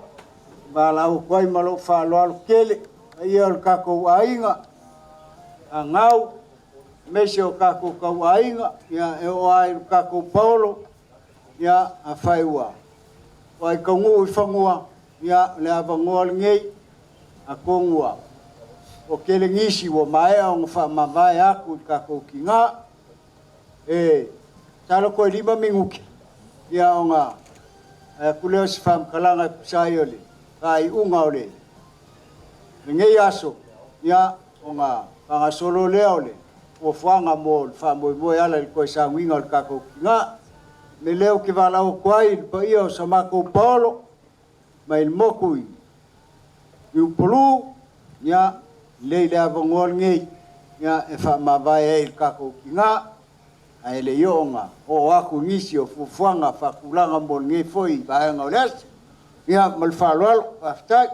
valaau atu ai ma lou faaaloalo tele paia o le tatou aiga, anau, aemaise o tatou tauaiga, ia e oo lava i le tatou paolo, ia afai ua ai taunuu i fanua, ia o le avanoa lenei, atonu ua toatele nisi ua maea ona faamavae atu i le tatou tina. E masalo toe 5 minute ia ona atu lea o se faamatalaga e tusa ai o le faaiuga o lenei aso, ia ona faagasolo lea o le fuafuaga mo le faamoemoe e ala i le toe sauniga o le tatou tina. O le mea lea ou te valaau atu ai i le paia o sa matou paolo mai le motu i Upolu, ia lelei le avanoa lenei ia e faamavae ai i le tatou tina, ae le i oo ona oo atu nisi o fuafuaga faatulaga mo lenei foi vaega o le aso. Ia ma le faaaloalo, faafetai.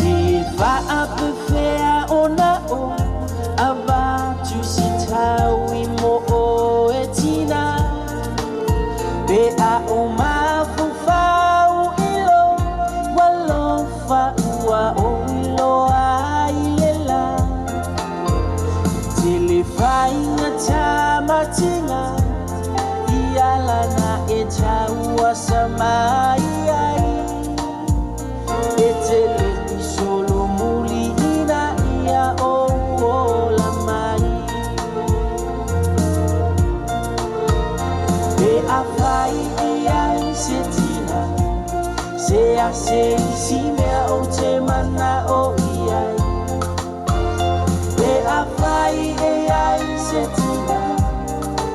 E faapefea ona o avatu se tau i mo o e tina Pe a o mafaufau i lo alofa ua o iloa ai le la Tele faiga tamatinga i ala na e taua sa mai ai E tele i solo muli ina ia o ola mai Pe a fai i ai se tina Se a se isi mea o te mana o i ai Pe a fai e ai se tina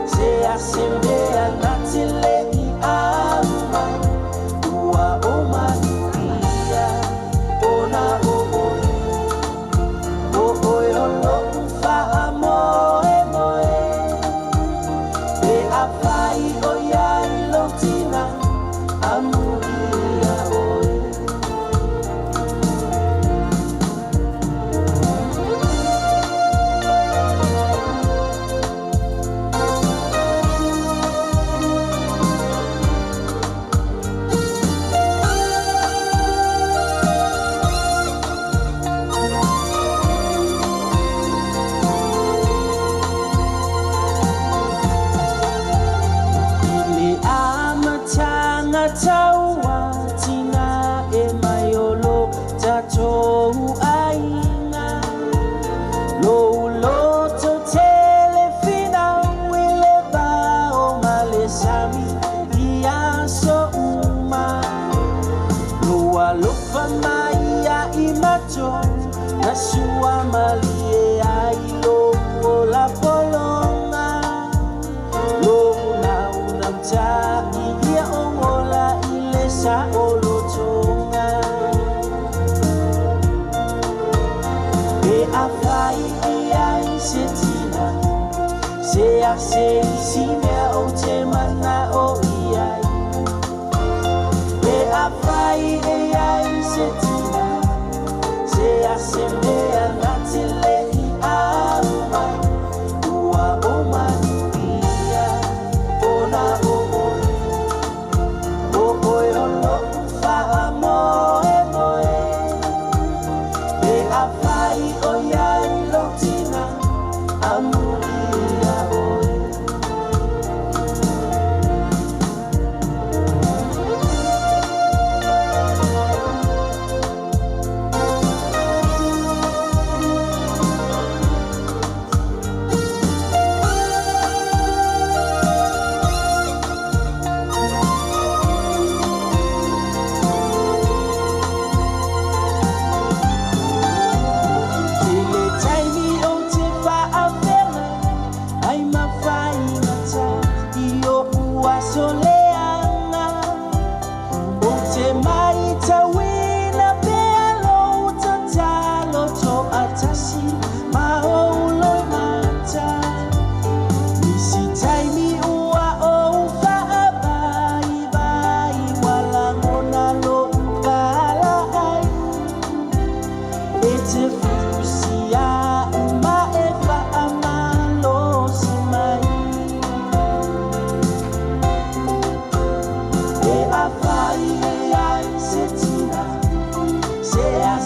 Se a se mea na te le i au mai Ua o manuia ona o oe O oe o lo'u faamoemoe Pe a fai o iai lou tina Amuia oe. I le amataga tau atina e mai o lo tatou aiga Lou loto tele finau i le va o ma le sami i aso uma Lou alofa mai ia i matou na sua malie ai lou ola pologa Lou naunautai ia ou ola i le saolotoga Pe a fai i ai se tina Se a se isi mea o te mana o i ai Pe a fai e ai se tina Se a se mea na te le i au mai Ua o manuia ona o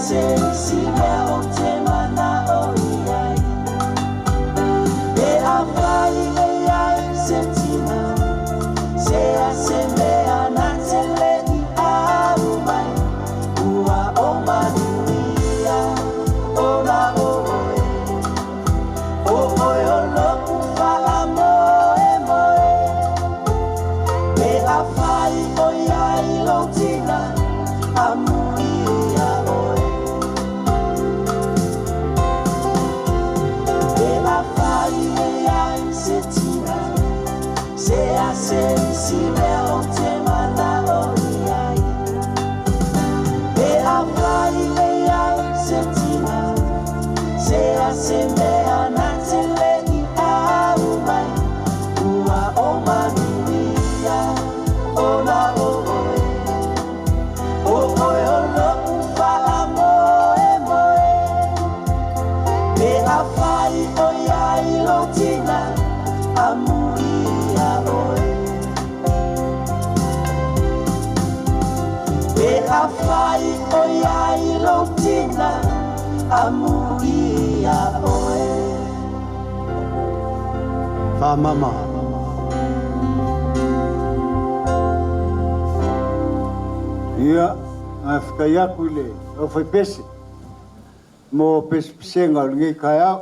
se isi mea o te mana'o i ai. Pe afai e iai se tina, se a se mea na te le i au mai, ua o manuia ona o oe. O oe o lo'u faamoemoe. Pe afai o iai lou tina, amuia oe. Pe afai e iai se tina, se a se isi mea o te mana'o i ai. Pe afai e iai se tina, se a se mea na te le i au mai, ua o manuia ona o oe. O oe o lo'u faamoemoe. Pe afai o iai lou tina, amuia oe. Pe afai o iai lou tina, amuia oe. Faamama. Ia, faafetai atu i le aufaipese mo pesepesega o lenei taeao.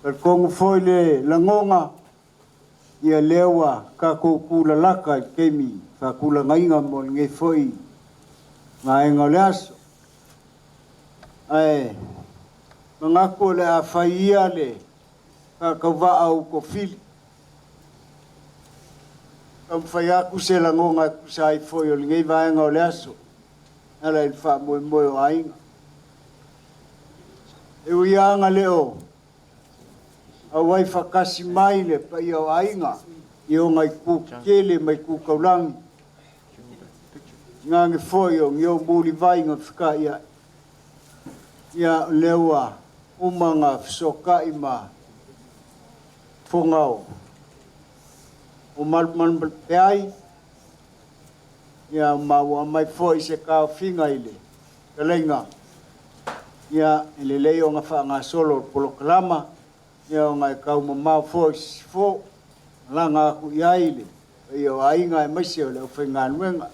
Talitonu foi le lagoga, ia lea ua tatou tulalata i le taimi faatulagaina mo lenei foi vaega o le aso. Ae manatu o le a fai ia le faatauvaa o Ukofili. Taumafai atu se lagoga e tusa ai foi o lenei vaega o le aso, e ala i le faamoemoe o aiga. E ui lava ina le o auai faatasi mai le paia o aiga i ona itu tetele ma itu taulagi, gage foi o ni ou mulivai na feka'ia'i. Ia, o lea ua uma ona fesoota'i ma fofoga o malumalumapeai, ia ma ua aumai foi se taofiga i le fetalaiga, ia e lelei ona faagasolo le polokalama, ia ona e taumamao foi i sisifo, malaga atu i ai le paia o aiga aemaise o le aufaigaluega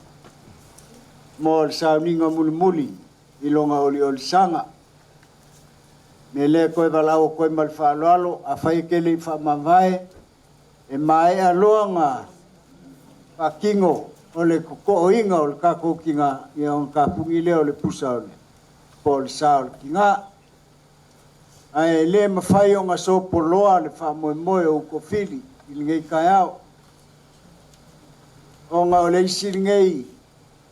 mo le sauniga mulimuli i lona oliolisaga. Me lea toe valaau atu ai ma le faaaloalo, afai e te le i faamavae, e maea loa ona faatino o le totooina o le tatou tiga, ia ona tapuni lea o le pusa o le po o le sa o le tiga. Ae le mafai ona sopoloa le faamoemoe o Ukofili i lenei taeao, ona o le isi lenei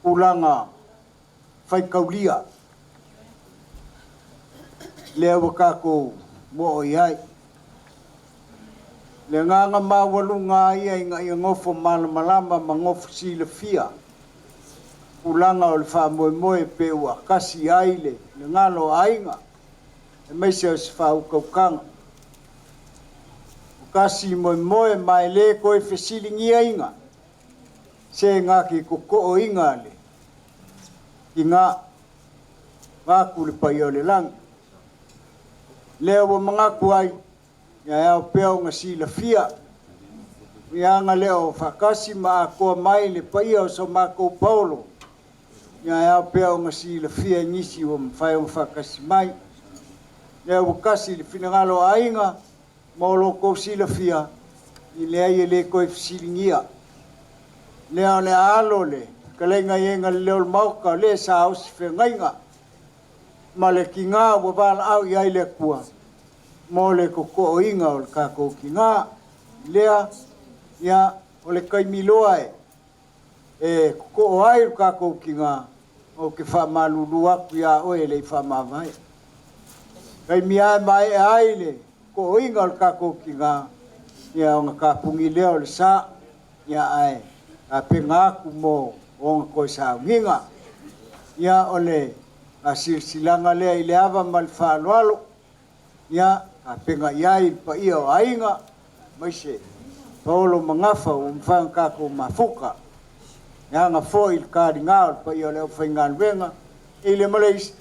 tulaga faitaulia lea ua tatou moo i ai. Le agaga maualuga ia ina ia nofo malamalama ma nofo silafia tulaga o le faamoemoe pe ua tasi ai le galo o aiga, aemaise o se faautautaga. O kasi moemoe ma e le toe fesiligiaina se na te totooina le tiga vaeatu le paia o le lagi. Lea ua manatu ai, ia e ao pea ona silafia, ia aga lea o faatasi ma atoa mai le paia o so matou paolo, ia e ao pea ona silafia i nisi ua mafai ona faatasi mai. Lea ua tasi le finagalo o aiga mo lo tou silafia, i leai e le toe fesiligia. Lea o le a alo le fetalaiga i ega le leo o le Maota, o le sa osi feagaiga ma le tiga ua valaau i ai le Atua mo le totooina o le tatou tiga. Lea, ia, o le taimi loa e totoo ai le tatou tiga, ou te faamalulu atu iā oe e le i faamavae. Taimi lava e maea ai le totooina o le tatou tiga, ia ona tapuni lea o le sa, ia ae tapena atu mo ona toe sauniga. Ia o le faasilasilaga lea i le ava ma le faaaloalo, ia tapena i ai le paia o aiga, aemaise paolo ma gafa ua mafai ona tatou mafuta. E aga foi i le taliga o le paia o le aufaigaluega, i le ma le isi,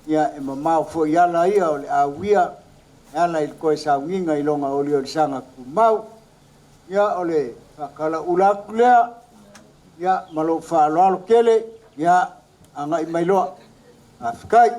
ia e mamao foi ala ia o le auia e ala i le toe sauniga i lona oliolisaga tumau. Ia o le faatalaula atu lea, ia ma lou faaaloalo tele, ia agai mai loa. Faafetai.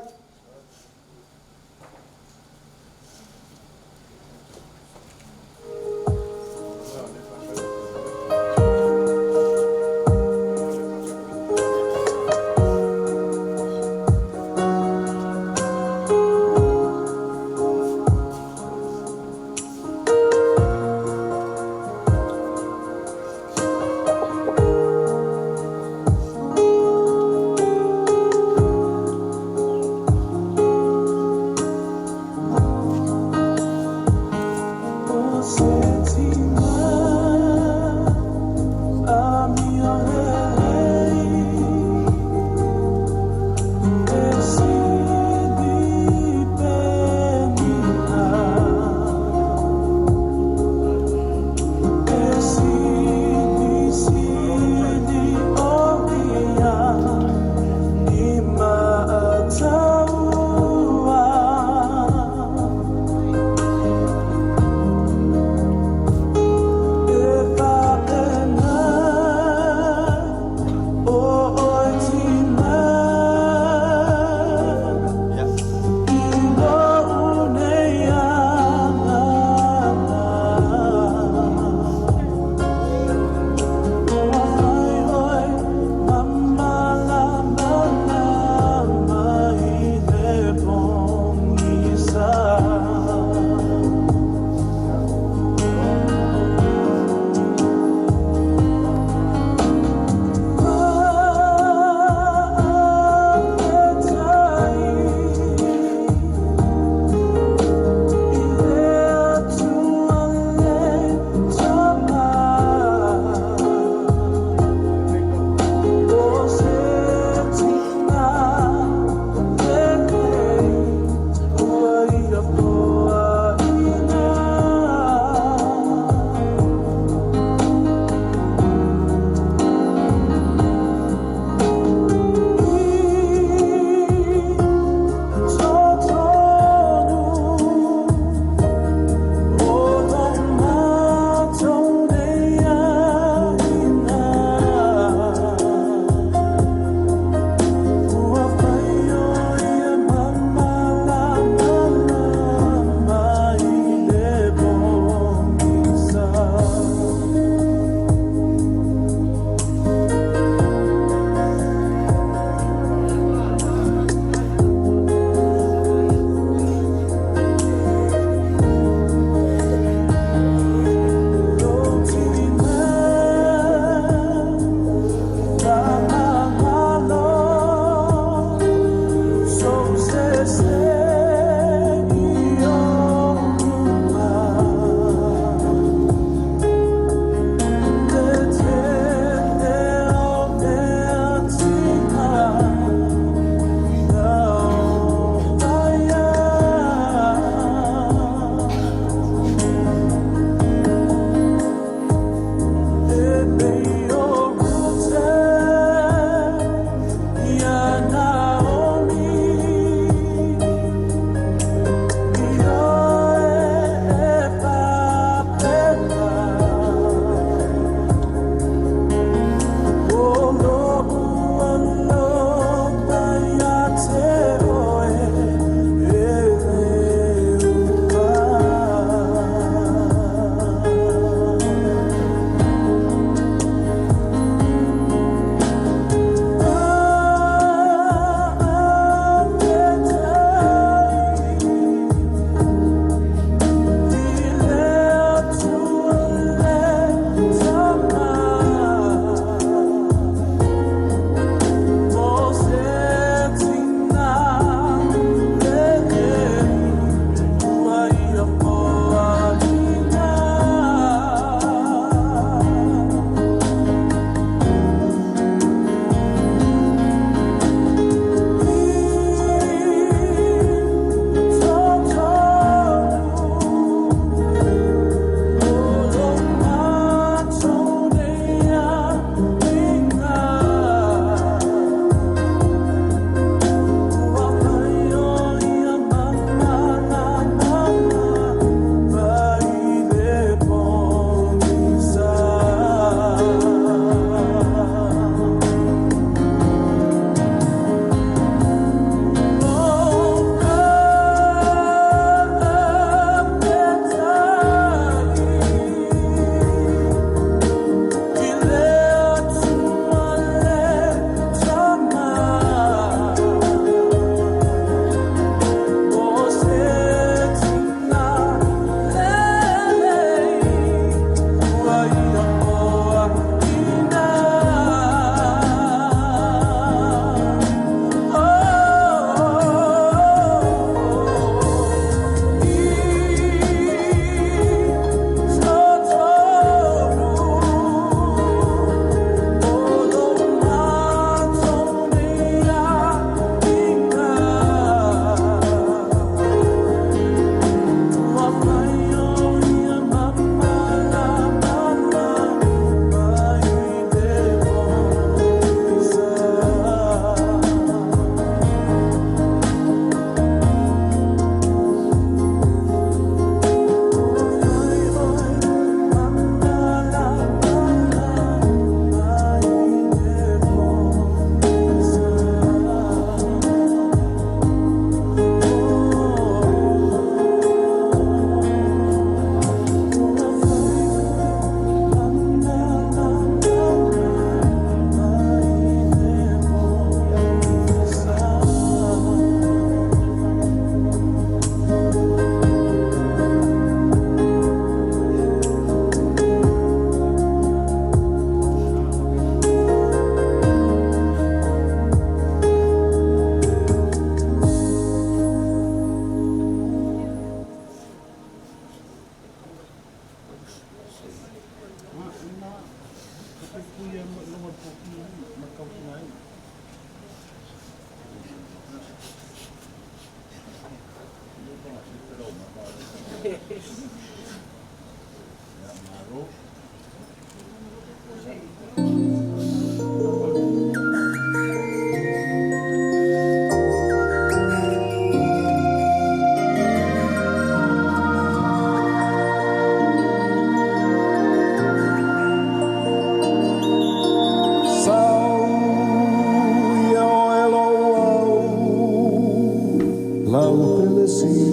Malo. Sau ia oe lou au, lau pele sili.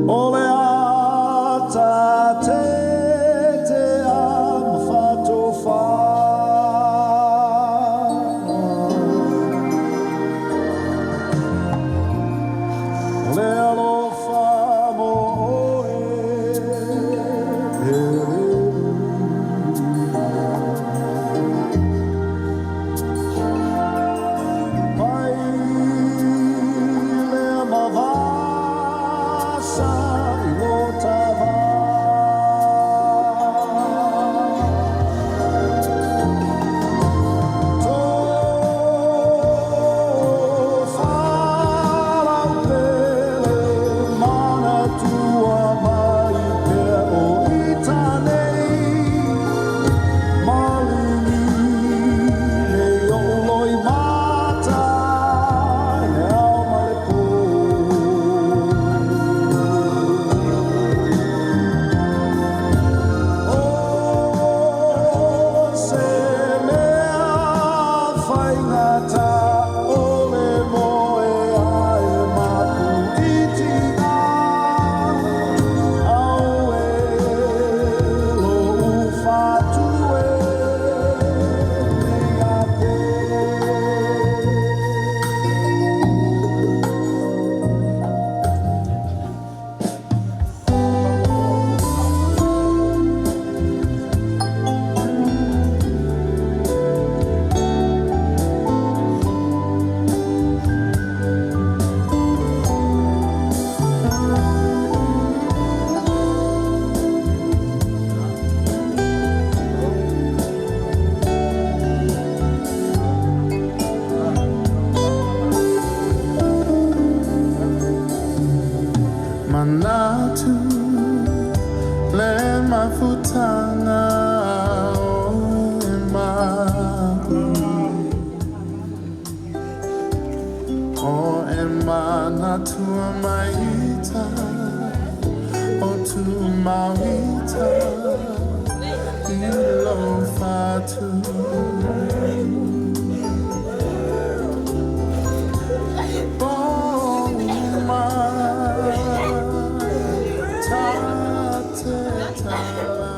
O le ata tete a mafatofa. O le alofa mo oe e le Mai le mavasa i lo tava. Tofa pele manatua mai pea o ita nei. Malini nei o loi mata i le ao ma le pō. O se mea faigata o le moe ae mapu iti a au e lou fatu e nei a pe. Manatu le mafutanga o e mapu O e manatua maita o tu mauita i lo fatu. Oh my, ta te talanoa.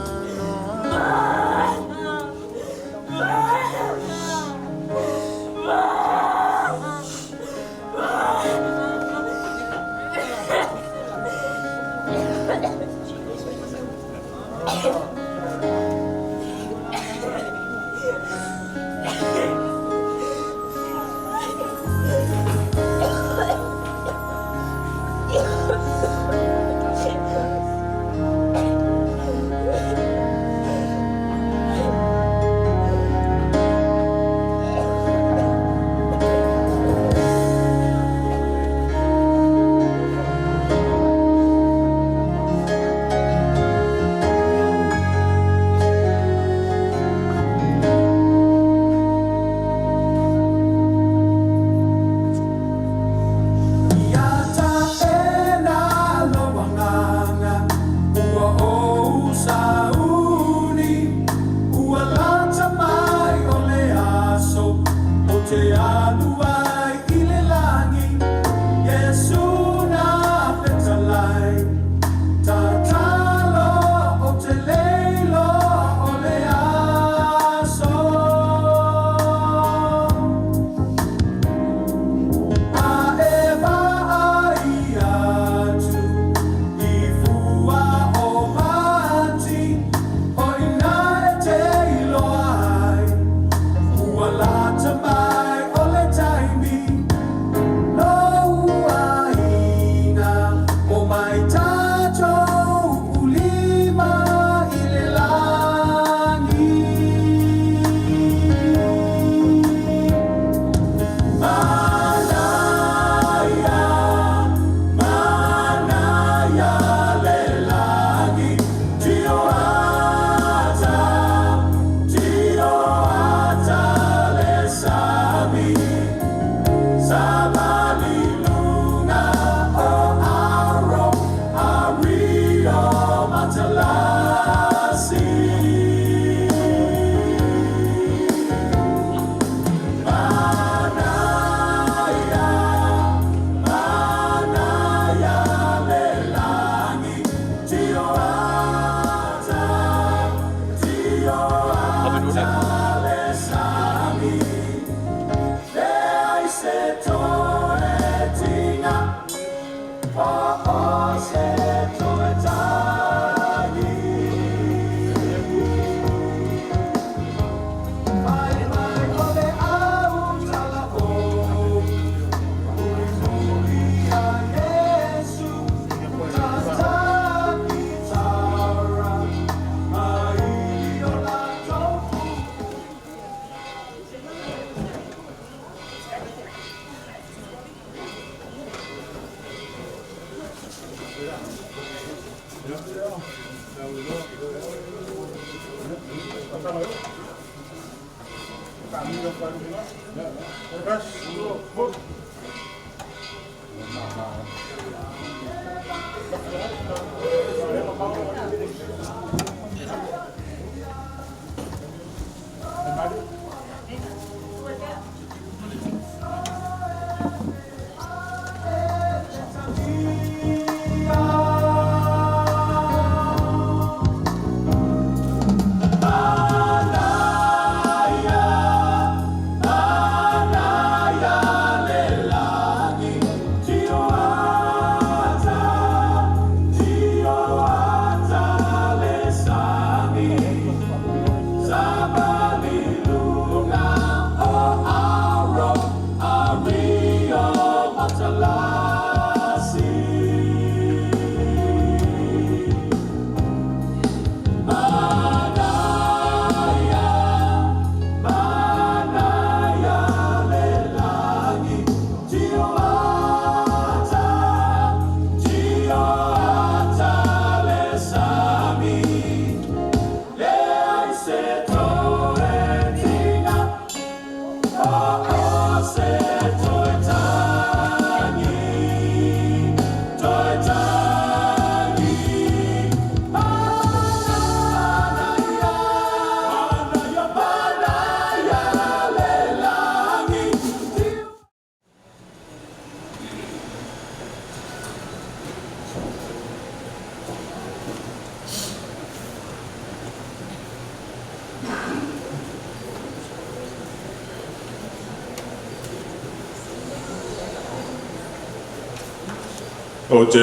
Ou te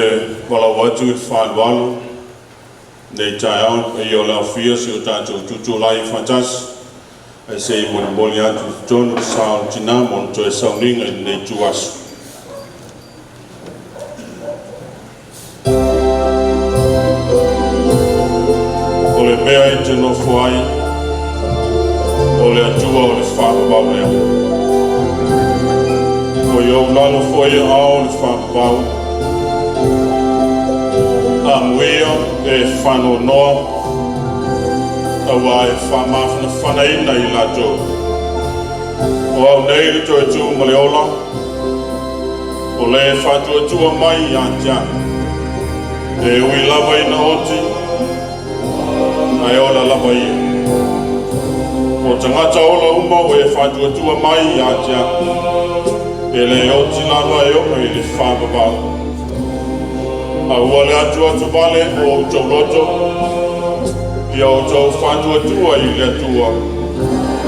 valaau atu i le faaaloalo lenei taeao i le paia o le aofia si o tatou tutulai faatasi, ae se i molimoli atu i totonu le sa o le tina mo le toe sauniga i lenei ituaso. O le mea e te nofo ai, o le Atua o le faavavau lea. Ua i ou lalo foi aao o le faavavau. Amuia e faanoanoa, aua e faamafanafanaina i latou. O au nei le toe tu ma le ola, o le faatuatua mai ia te au. E ui lava ina oti, ae ola lava ia. O tagata ola uma ua e faatuatua mai ia te au, e le oti lava e oo i le faavavau. A ua le atu vale o outou loto, ia outou faatuatua i le Atua,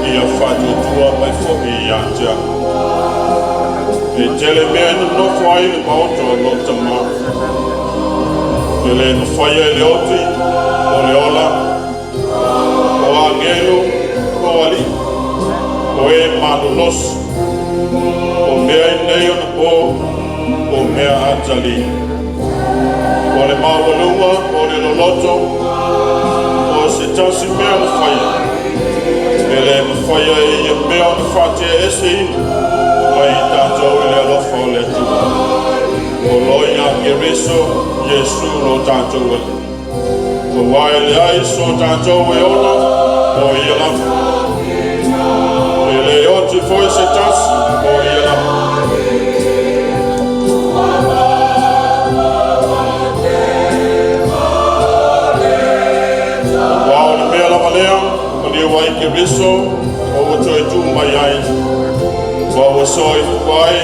ia faatuatua mai foi ia te au. E tele mea e nonofo ai le maota o lou tama. E le mafaia e le oti, o le ola, o agelu, o alii, o e malolosi, o mea i nei ona po, o mea atali. O le maualuga, o le loloto, o se tasi mea na faia. E le mafaia e ia mea ona faateaeseina mai i tatou i le alofa o le Atua. O lo ia Keriso, Iesu lo tatou Alii. Aua e leai so tatou e ola, o ia lava. E le oti foi se tasi, o ia lava. Aua o le mea lava lea, ma liu ai Keriso, o ua toe tu mai ai. Ua ua soifua ai,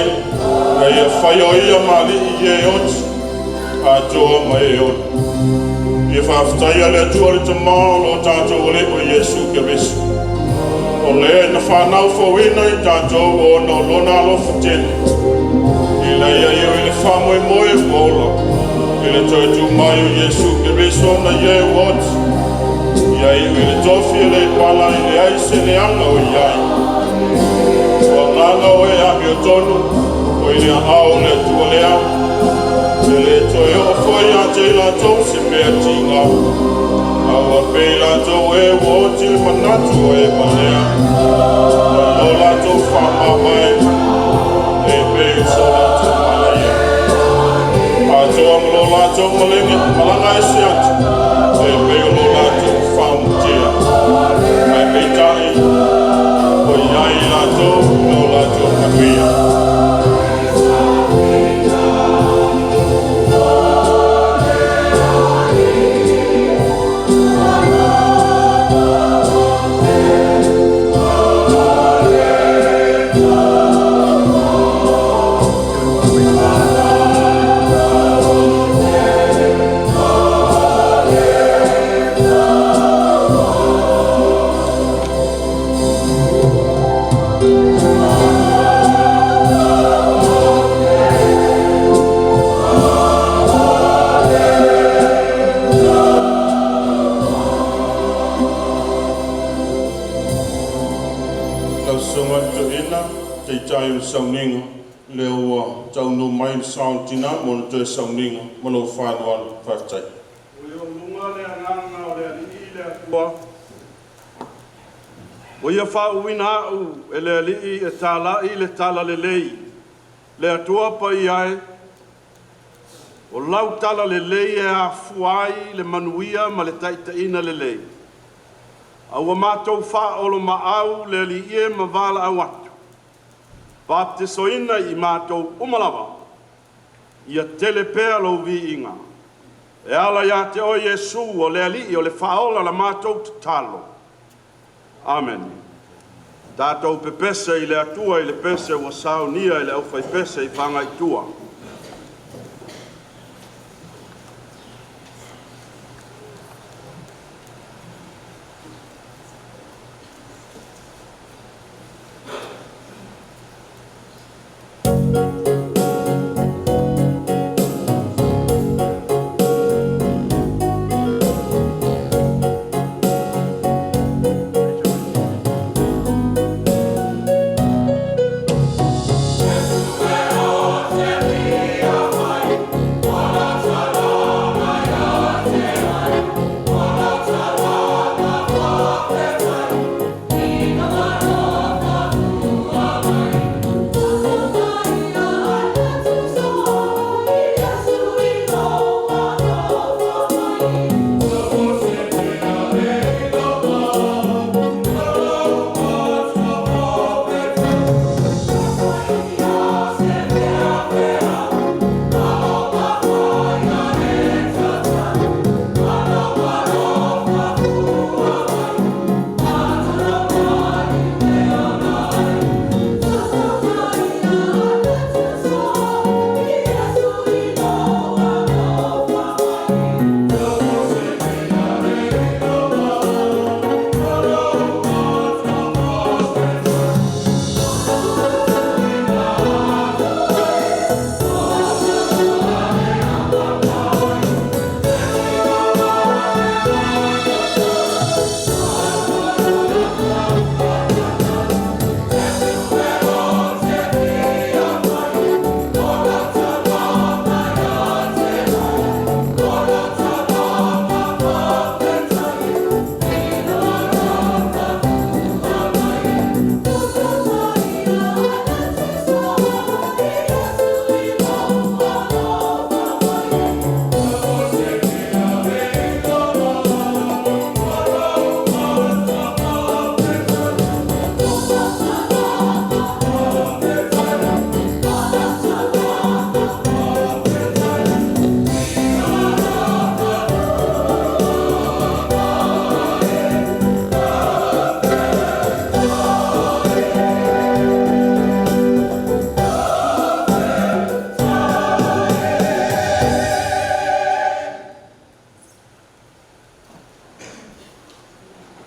na ia fai o ia maali'i i e oti, atoa ma e ola. Ia faafetaia le Atua le Tamā o lo tatou Alii o Iesu Keriso. O le na whanau fauina i tatou o na o lona alofa tele. Ina ia iu i le faamoemoe ua ola. I le toe tu mai o Iesu Keriso na ia e ua oti. Ia iu i le tofi e le pala i le ai se leaga o i ai. O agaga o e amiotonu, o i le aao o le Atua lea. E le toe oo foi ia te i latou se mea tiga. A ua pei latou e ua oti le manatu o e valea. Ma lo latou faamamae, e pei o so latou malaia. Atoa ma lo latou malege, malaga ese atu, e pei o lo latou faamutia. Ae peitai, o i ai Lau Susuga i le Toeaina, taitai o le sauniga, lea ua taunuu mai le sao o le tina mo le toe sauniga. Ma lou faaaloalo, faafetai. Ua le Agaga o le Alii le Atua, ua Ia faauuina au e le Alii e talai le Talalelei. Le Atua Paia e, o lau Talalelei e afua ai le manuia ma le taitaiina lelei, a ua matou faaoloolomaau le Alii e ma valaau atu, batisoina i matou uma lava, ia tele pea lou viiga e ala ia te oe Iesu o le Alii o le Faaola la matou tatalo. Amene. Tatou pepese i le Atua i le pese ua saunia e le aufaipese i Fagaitua.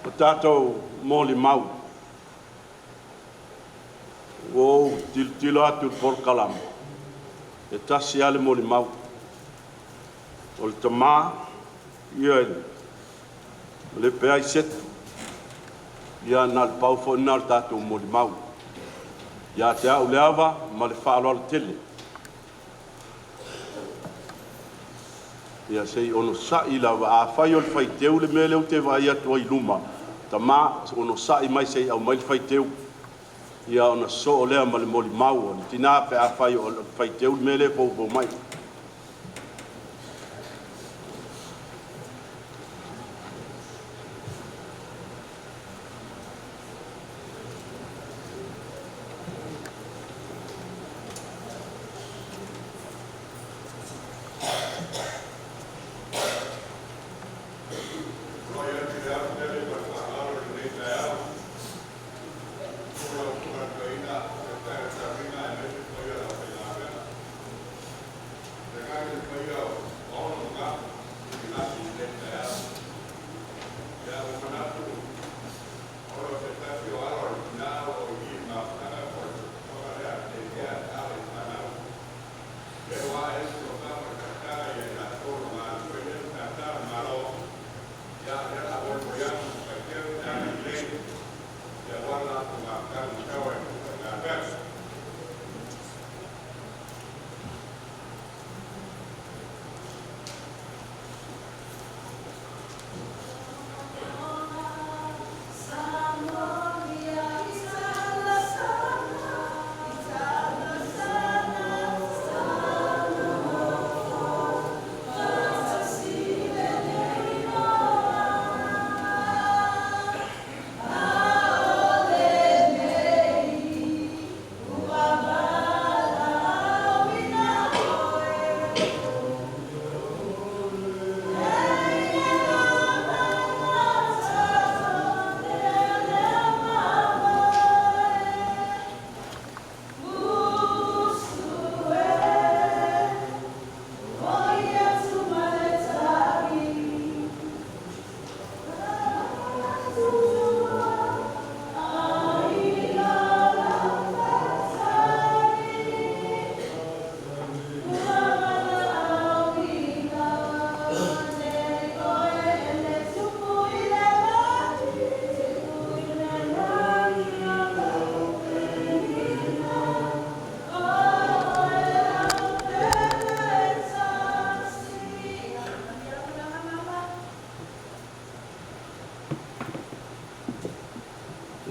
O tatou molimau, ua ou tilotilo atu i le polokalame, e tasi lava le molimau, o le tama ia e malepe ai Seta, ia na o le pau foi lena o le tatou molimau. Ia te au le ava ma le faaaloalo tele. Ia se i onosai lava, afai o le faiteu le mea lea ou te vaai atu ai i luma, tama onosai mai se i aumai le faiteu, ia ona sosoo lea ma le molimau a le tina pe afai o le faiteu le mea lea e foufou mai.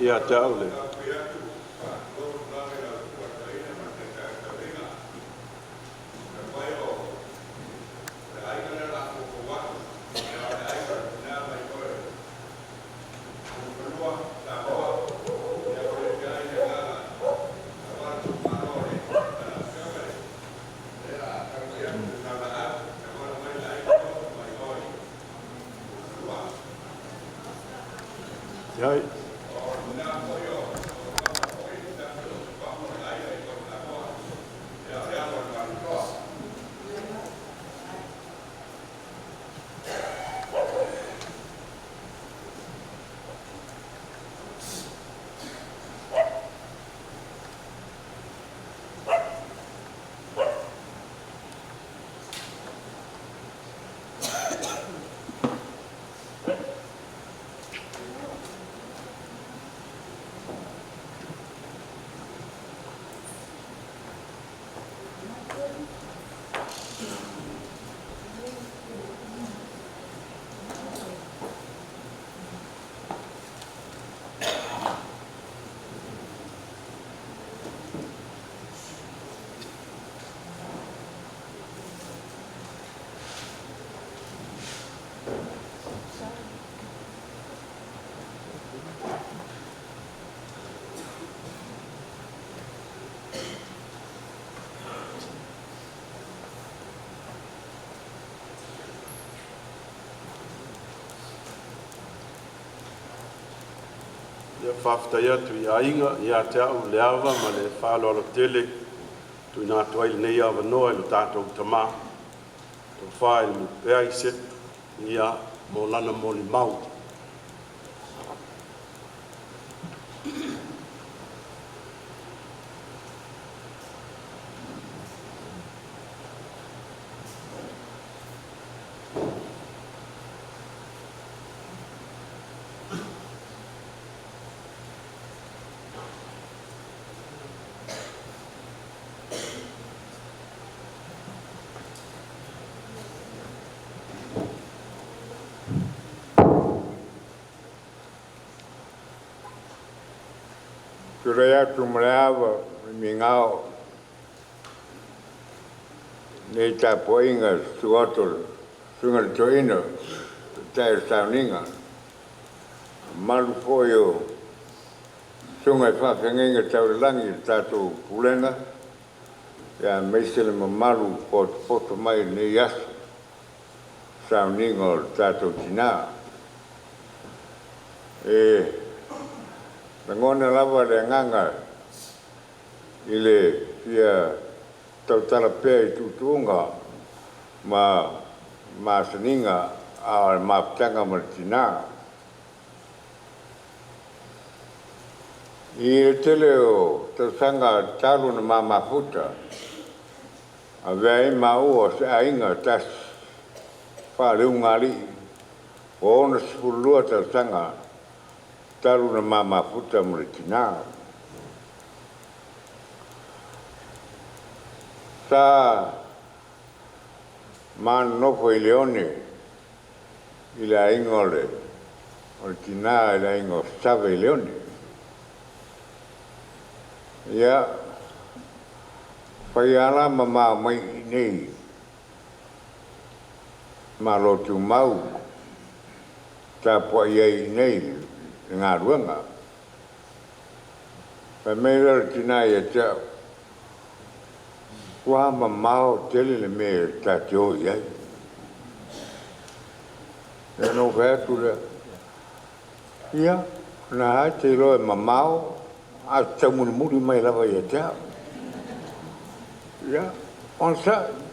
Ia te au le. Ia. Ia faafetai atu i aiga ia te au le ava ma le faaaloalo tele tuuina atu ai lenei avanoa i lo tatou tamā, tofa i le Melapea Setu ia mo lana molimau. Tulai atu ma le ava i migao nei tapuaiga i le susu atu o le Susuga i le Toeaina o Taitai o le Sauniga, mamalu foi o susuga i faafeagaiga tau i le lagi i le tatou Pulega, aemaise le mamalu ua potopoto mai i lenei aso sauniga o le tatou tina. E lagona lava le agaga i le fia tautala pea i tuutuuga ma masaniga a o le mafutaga ma le tina. I le tele o tausaga talu ona ma mafuta, avea ai maua o se aiga tasi faaleugaalii ua 62 tausaga talu na ma mafuta ma le tina. Sa ma nonofo i Leone i le aiga o le tina i le aiga o Save i Leone. Ia, fai ala ma ma mai i nei Malo tumau tapuai ai i nei le galuega. Fai mai lea o le tina ia te au, ua mamao tele le mea e ta te o i ai. Ia na ou fai atu lea, ia, na lava e te iloa e mamao, a te taumulimuli mai lava ia te au. Ia, onosai.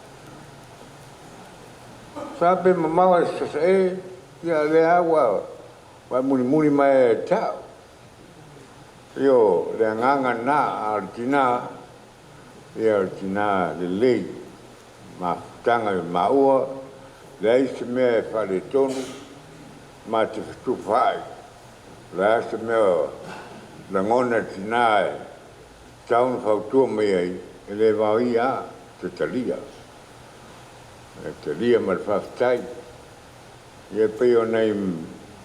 Sa pe mamao ae sasae, ia lea lava ua e mulimuli mai ia te au. Io, le agaga lena, a o le tina, ia o le tina lelei, mafutaga i maua, leai se mea e faaletonu, ma te fetufaai. O le a se mea o lagona e le tina e tatau ona fautua mai ai, e le vaoia lava, te talia. E talia ma le faafetai. Ia e pei o nai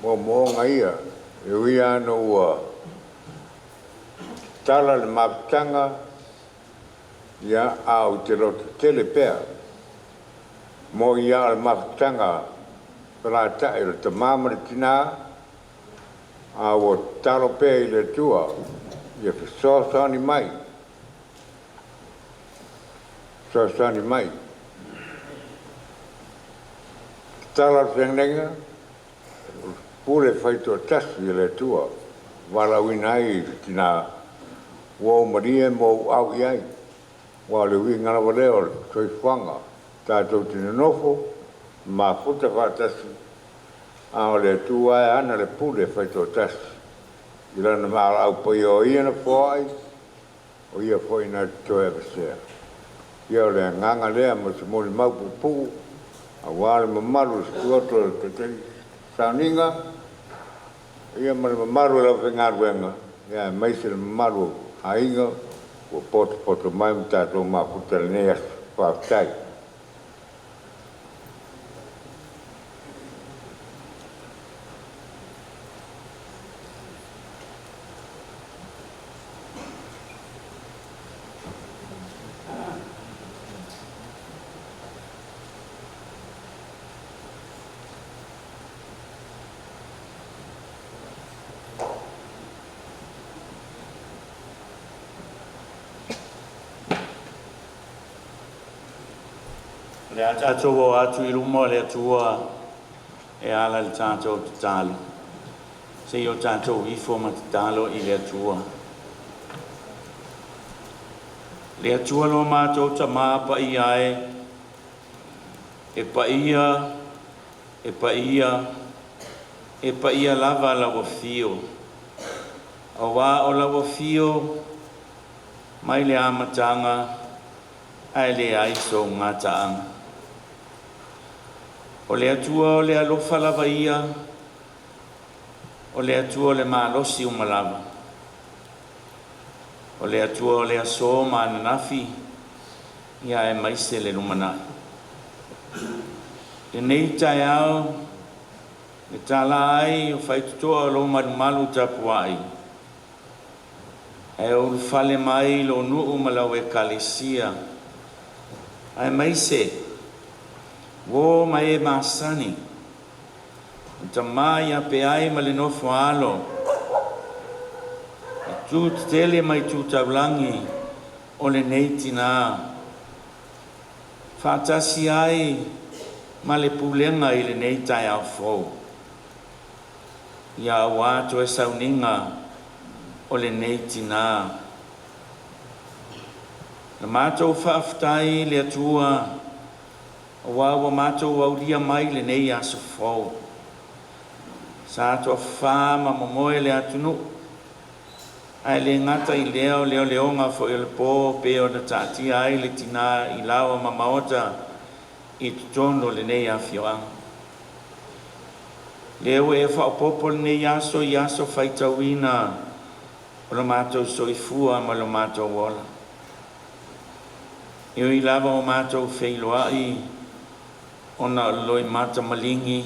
moomooga ia, e ui lava ina ua Tatala le mafutaga, ia, a ou te lototele pea. Mo ia o le mafutaga felata'i o le tamā ma le tinā, a ua tatalo pea i le Atua ia fesoasoani mai, fesoasoani mai. Tatala le feagaiga, o le pule faitoatasi a le Atua, valaauina ai le tinā, ua ou malie ma ou au i ai. Aua o le uiga lava lea o le soifuaga, tatou te nonofo ma mafuta faatasi, a o le Atua e ana le pule faitoatasi i Lana valaau paia o Ia na foai, o Ia foi na te toe aveesea. Ia o le agaga lea mo se molimau puupuu aua le mamalu o le Susuoto o le Taitai Sauniga, ia ma le mamalu o le aufaigaluega, ia aemaise le mamalu o aiga ua potopoto mai ma tatou mafuta i lenei aso. Faafetai. O le a tatou o atu i luma o le Atua e ala i le tatou tatalo. Se i o tatou ifo ma tatalo i le Atua. Le Atua lo matou Tamā paia e, e paia, e paia, e paia lava lau afio. Auā o lau afio mai le amataga ae leai sou gataaga. O le Atua o le alofa lava ia, o le Atua o le malosi uma lava. O le Atua o le aso ma ananafi, ia aemaise le lumanai. Lenei taeao, e tala ai o faitotoa o lou malumalu tapuai, ae ulufale mai lou nuu ma lau Ekalesia, aemaise uō ma e masani, le Tama ia Peai ma le nofo a Alo, i tu tetele ma i tu taulagi o lenei tinā, faatasi ai ma le pulega i lenei taeao fou. Ia auā toe sauniga o lenei tinā. Na matou faafetai i le Atua auā ua matou aulia mai lenei aso fou. Sa toafā ma momoe le atunuu, ae le gata i lea o leoleoga foi o le po pei ona taatia ai le tinā i laoa ma maota i totonu o lenei afioaga. Lea ua e faaopoopo lenei aso i aso faitauina o lo matou soifua ma lo matou ola. E ui lava o matou feiloai ona o le loimata maligi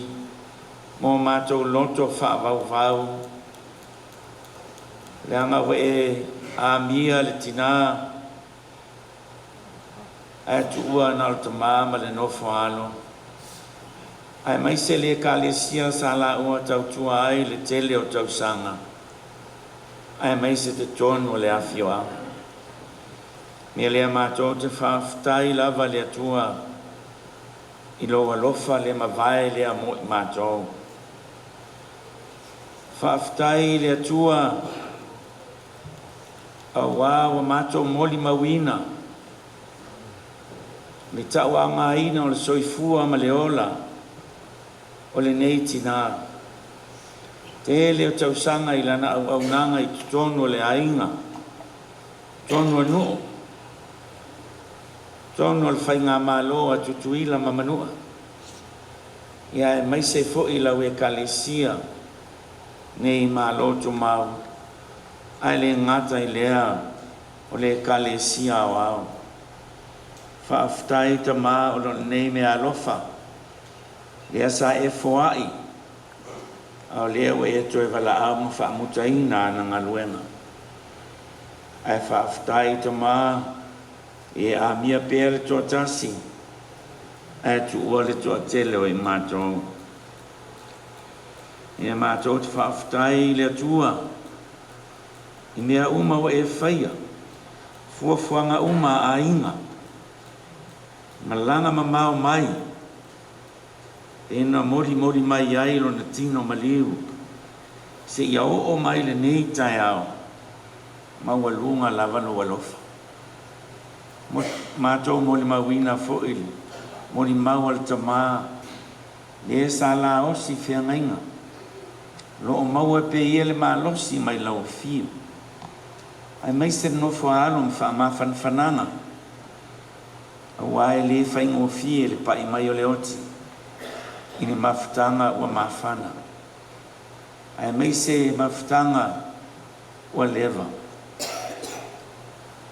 ma o matou loto faavauvau, leaga ua e amia le tinā ae tuua na o le tamā ma le nofo a alo, aemaise le Ekalesia sa laua tautua ai le tele o tausaga, aemaise totonu o le afioaga. Mea lea matou te faafetai lava i le Atua i lou alofa le mavae lea mo i matou. Faafetai i le Atua auā ua matou molimauina le tauaogaina o le soifua ma le ola o lenei tinā. Tele o tausaga i lana auaunaga i totonu o le aiga, totonu o nuu, totonu o le faigamalo a Tutuila ma Manua, ia aemaise foi lau Ekalesia nei Malo Tumau, ae le gata i lea o le Ekalesia Aoao. Faafetai Tamā o lenei meaalofa lea sa e foai, a o lea ua e toe valaau ma faamutaina ana galuega. Ae faafetai Tamā e amia pea le toatasi ae tuua le toatele o i matou. E matou te faafetai i le Atua i mea uma ua e faia, fuafuaga uma a aiga, malaga mamao mai, e na molimoli mai ai lona tino maliu, seia oo mai lenei taeao, maualuga lava lou alofa. Matou molimauina foi le molimau a le Tamā lē sa laosi i feagaiga, o lo o maua pea e ia le malosi mai lau afio, aemaise le nofo a alo ma faamafanafanaga, auā e lē faigofie le pa'i mai o le oti i le mafutaga ua mafana, aemaise mafutaga ua leva.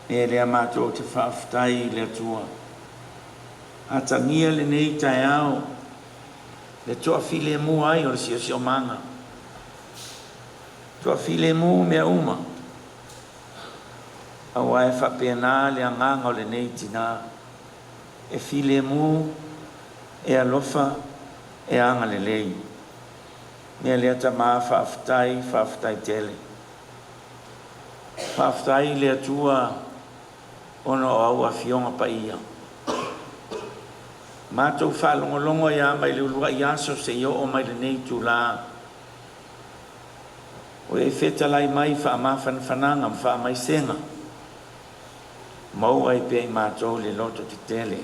E lea matou te faafetai i le Atua. Atagia lenei taeao le toafilemu ai o le siosiomaga. Toafilemu mea uma, auā e faapena le agaga o lenei tinā, e filemu, e alofa, e agalelei. Mea lea Tamā faafetai, faafetai tele. Faafetai i le Atua ona o au Afioga Paia. Matou faalogologo ai lava mai le uluai aso seia oo mai lenei itulā, o e fetalai mai i faamafanafanaga ma faamaisega, maua ai pea i matou le loto tetele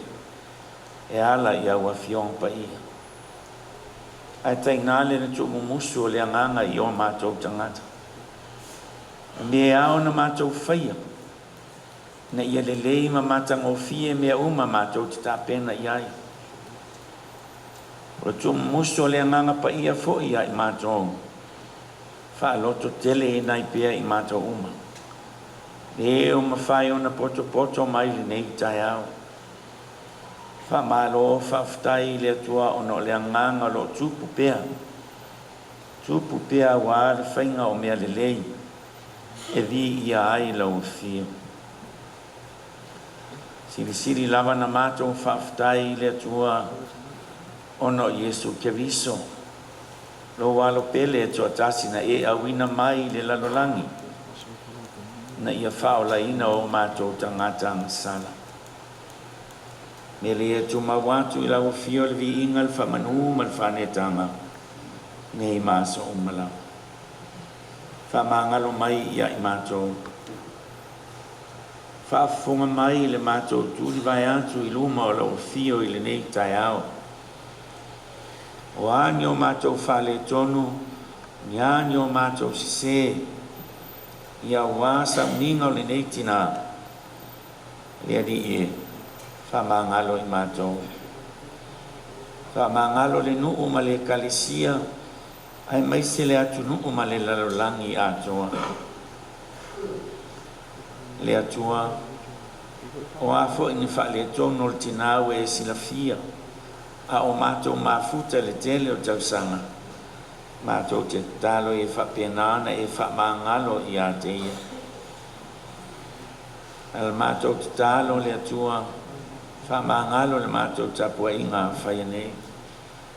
e ala i au Afioga Paia. Ae tainane le tuumumusu o le agaga i o matou tagata. O mea e ao ona matou faia, ina ia lelei ma matagofie mea uma matou te tapena i ai. O le tuumumusu o le Agaga Paia foi ia i matou, faalototeleina ai pea i matou uma. Le o mafai ona potopoto mai lenei taeao. Faamalo faafetai i le Atua ona o le agaga o lo o tupu pea, tupu pea auā le faiga o mea lelei e viia ai lau afio. Silisili lava na matou faafetai i le Atua ona o Iesu Keriso, lou Alo pele e toatasi na e auina mai i le lalolagi ina ia faaolaina o matou tagata agasala. Mea lea e tumau atu i lau afio le viiga, le faamanū ma le faaneetaga nei ma aso uma lava. Faamagalo mai ia i matou. Faafofoga mai i le matou tulivae atu i luma o lau afio i lenei taeao. O a ni o matou faaletonu, ni a ni o matou sesē, ia auā sauniga o lenei tinā, Le Alii e, faamagalo i matou. Faamagalo le nuu ma le Ekalesia, aemaise le atunuu ma le lalolagi atoa. Le Atua, o a foi ni faaletonu o le tinā ua e silafia, a o matou mafuta i le tele o tausaga, matou te tatalo ia faapena ona e faamagalo ia te ia. A le matou tatalo le Atua, faamagalo le matou tapuaiga faia nei.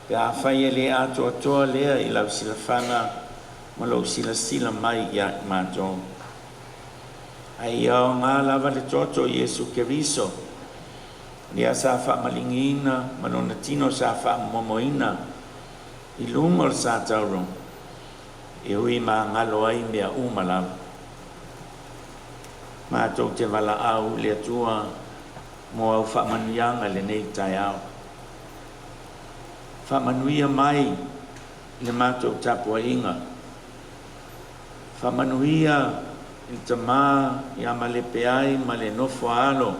Pe afai e le atoatoa lea i lau silafaga ma lou silasila mai ia i matou. Ae ia aoga lava le toto o Iesu Keriso, lea sa faamaligiina ma lona tino sa faamomomoina i luga o le sa tauro, e ui magalo ai mea uma lava. Matou te valaau i le Atua mo au faamanuiaga i lenei taeao. Faamanuia mai i le matou tapuaiga. Faamanuia i le Tamā ia Malepeai ma le nofo a alo,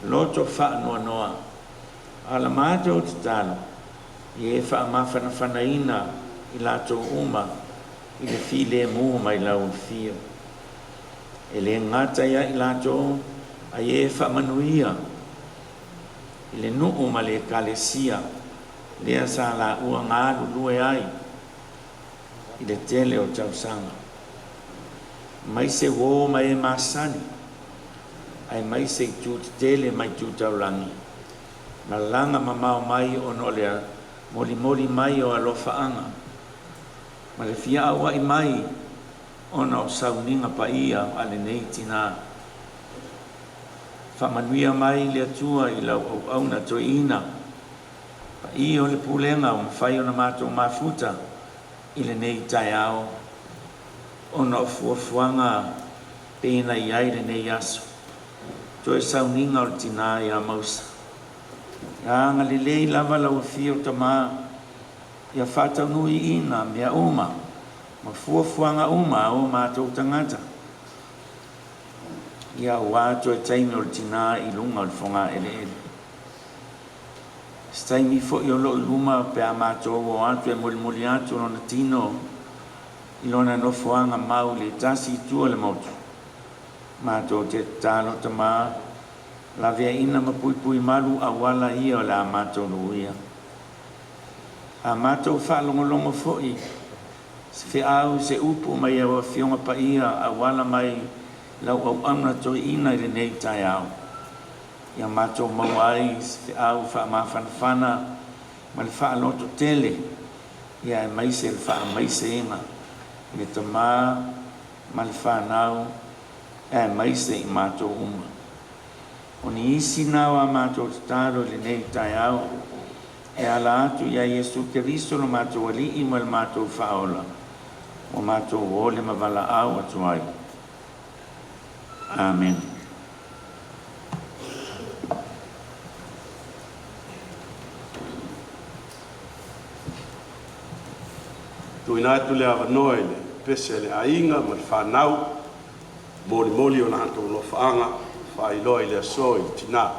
loto faanoanoa. A o la matou tatalo, ia e faamafanafanaina i latou uma i le filemu mai lau afio. E le gata ia i latou, a ia e faamanuia i le nuu ma le Ekalesia lea sa laua galulue ai i le tele o tausaga. Aemaise uō ma e masani, aemaise i itu tetele ma itu taulagi, malaga mamao mai ona o le molimoli mai o alofaaga ma le fia aua'i mai ona o sauniga paia a lenei tinā. Faamanuia mai le Atua i lau auauna toeaina, paia o le pulega ua mafai ona matou mafuta i lenei taeao ona o fuafuaga pei ona i ai lenei aso, toe sauniga o le tinā ia Mausa. Ia agalelei lava lau afio Tamā ia faataunuuiina mea uma ma fuafuaga uma a o matou tagata, ia auā toe taimi o le tinā i luga o le fogaeleele. Se taimi foi o loo i luma pe a matou o atu e molimoli atu lona tino i lona nofoaga mau i le tasi itu o le motu, matou te tatalo Tamā, laveaiina ma puipui malu auala ia o le a matou luia. A matou faalogologo foi se feau se upu mai au Afioga Paia auala mai lau auauna toeaina i lenei taeao, ia matou maua ai se feau faamafanafana ma le faalototele, ia aemaise le faamaisega i le tamā ma le fanau aemaise i matou uma. O ni isi na o a matou tatalo i lenei taeao e ala atu iā Iesu Keriso lo matou Alii ma le matou Faaola, ua matou ole ma valaau atu ai. Amene. Tuuina atu le avanoa i le pese a le aiga ma le fanau, molimoli o latou alofaaga faailoa i le aso i le tinā.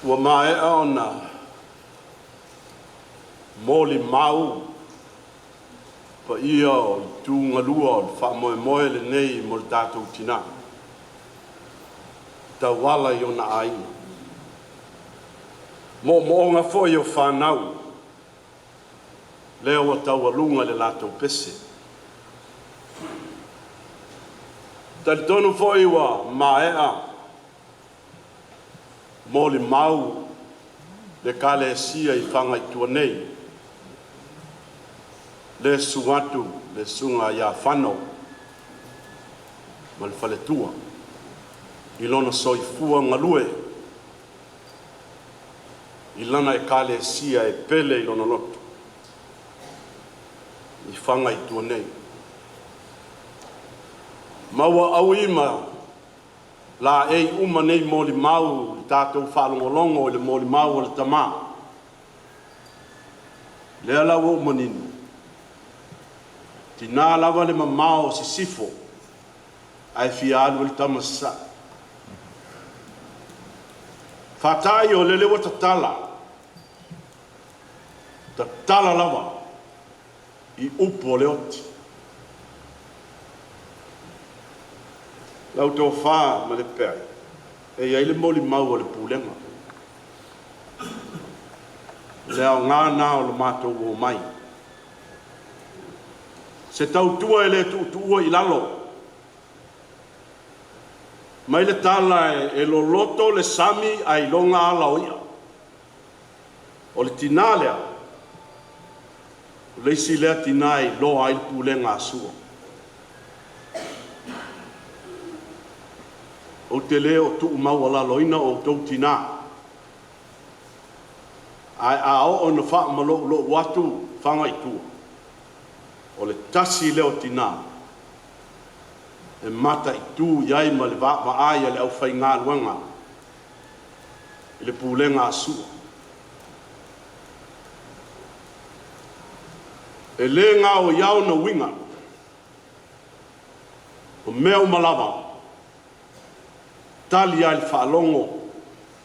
Ua maea ona molimau paia o itu galua o le faamoemoe lenei mo le tatou tinā, tauala i ona aiga. Moomooga foi o fanau, lea ua taualuga i le latou pese. E Talitonu foi ua maea molimau le Ekalesia i Fagaitua nei, le susu atu le susuga ia Fano ma le faletua i lona soifua galue i lana Ekalesia e pele i lona loto i Fagaitua nei. Ma ua auima ma laei uma nei molimau i le tatou faalogologo i le molimau a le tama. Lea la ua ou manino, tina lava le mamao o sisifo ae fia alu ai le tama sasae. Fatai o lele ua tatala, tatala lava i upu o le oti. Lau tofa ma le peai, e i ai le molimau a le pulega. Le aoga lena o le matou omai. Se tautua e le tuutuua i lalo. Mai le tala e loloto le sami ae iloga ala o ia. O le tinā lea, o le isi lea tinā e iloa ai le pulega a Sua. Ou te le o tuumaualaloina outou tinā, ae a oo ina faamaloulou atu Fagaitua, o le tasi lea o tinā e mataitu i ai ma le vaavaai a le aufaigaluega i le pulega a Sua. E le gaoia ona uiga, o mea uma lava, tali lava i le faalogo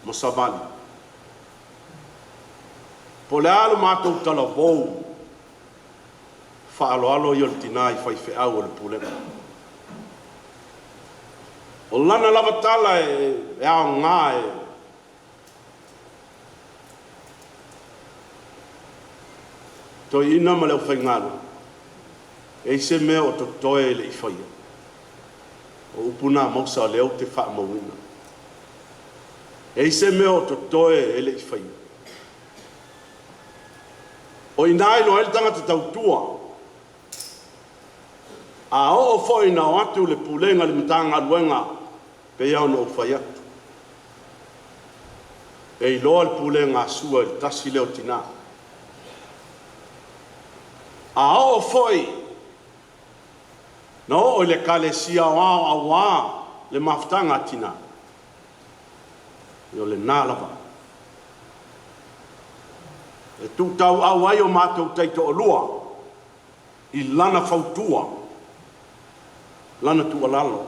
ma savali. Po o le a le matou talavou, faaaloalo ia o le tinā i faifeau o le pulega. O lana lava tala e aoga e toeaina ma le aufaigaluega, e i ai se mea o totoe e le i faia. O upu na a Mausa o lea ou te faamauina. E i ai se mea o totoe e le i faia. O i ina e iloa ai le tagata tautua. A oo foi ina o atu le pulega i le Matagaluega, pei lava ona ou fai atu, e iloa le pulega a Sua i le tasi lea o tina. A oo foi na oo i le Ekalesia Aoao aua le mafutaga a tina, ia o lena lava. E tuutauau ai o matou taitoalua i lana fautua, lana tuualalo.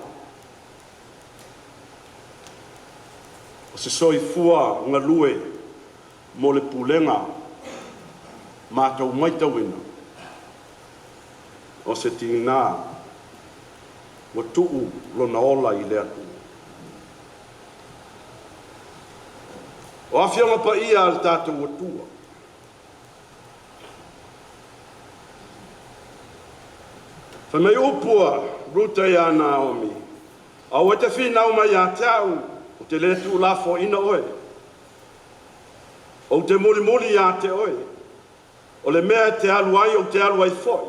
O se soifua galue mo le pulega matou matauina, o se tina ua tuu lona ola i le Atua. O Afioga Paia a le tatou Atua, fai mai upu a Ruta ia Naomi, aua e te finau mai ia te au, ou te le tuulafoaiina oe. Ou te mulimuli ia te oe. O le mea e te alu ai, ou te alu ai foi.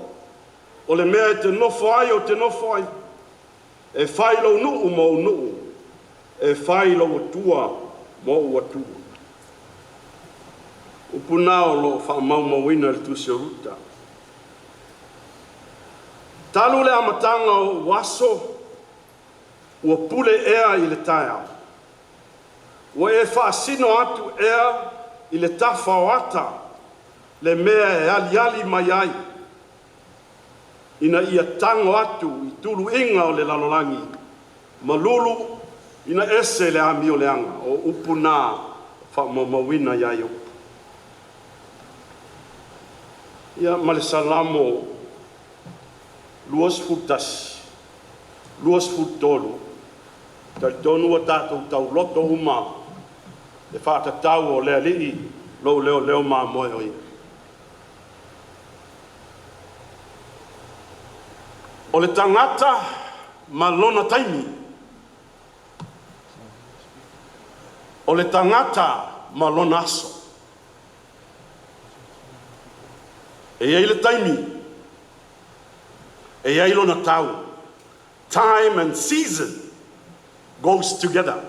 O le mea e te nofo ai, ou te nofo ai. E fai lou nuu ma ou nuu, e fai lou Atua ma ou Atua. Upu na o lo o faamaumauina i le tusi o Ruta. Talu le amataga o ou aso, ua pule ea i le taeao. Ua e faasino atu ea i le tafa o ata le mea e aliali mai ai, ina ia tago atu i tuluiga o le lalolagi, malulu ina ese le amioleaga. O upu na Faamaumauina ia Iopu. Ia ma le Salamo 21, 23, talitonu ua tatou tauloto uma le faatatau o le Alii lou leoleo mamoe o ia. O le tagata ma lona taimi, o le tagata ma lona aso. E i ai le taimi, e i ai lona tau. Time and season goes together.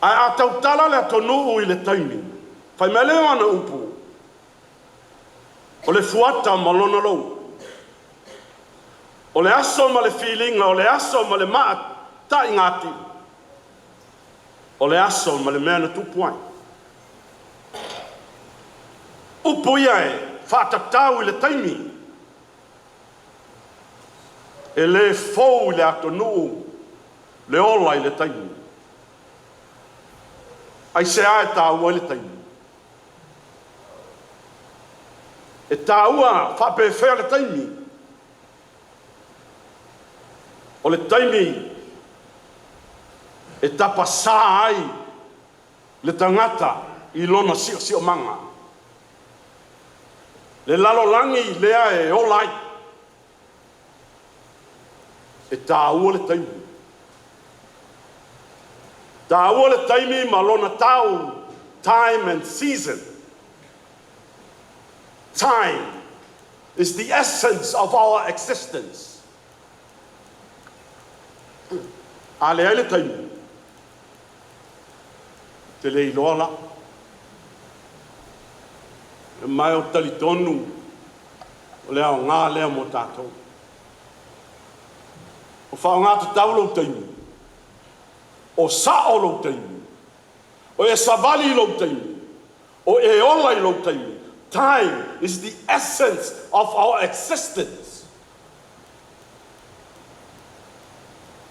Ae a tautala le atonuu i le taimi, fai mai lea o ana upu, o le fuata ma lona lou. O le aso ma le filiga, o le aso ma le maa ta'iga o le aso ma le mea na tupu ai. Upu ia e faatatau i le taimi, e lē fou i le atonuu le ola i le taimi. Aisea e tāua ai le taimi? E tāua faapefea le taimi? O le taimi e tapasā ai le tagata i lona siosiomaga. Le lalolagi lea e ola ai. E tāua le taimi. Tāua le taimi ma lona tau, time and season. Time is the essence of our existence. A leai le taimi, te le iloa la. E mai o talitonu o le aoga lea mo tātou. O whaonga te tau lou taimi. O sao lou taimi. O e savali lou taimi. O e ola i lou taimi. Time is the essence of our existence.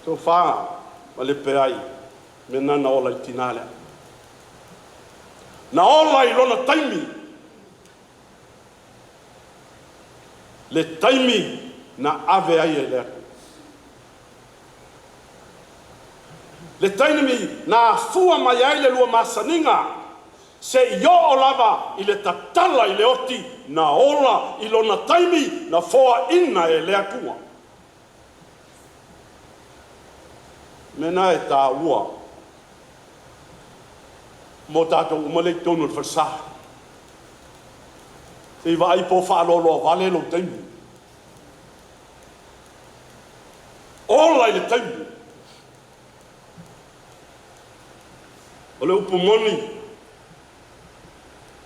Tofa ma le peai me nana ola i tinā lea. Na ola i lona taimi. Le taimi na ave ai e le Atua. Le taimi na afua mai ai le lua masaniga seia oo lava i le tatala i le oti na ola i lona taimi na foaina e le Atua. Mea na e tāua mo tātou uma lea i totonu o le falesa. Se i vaai po o faaloaloa vale lou taimi. Ola i le taimi. O le upu moni,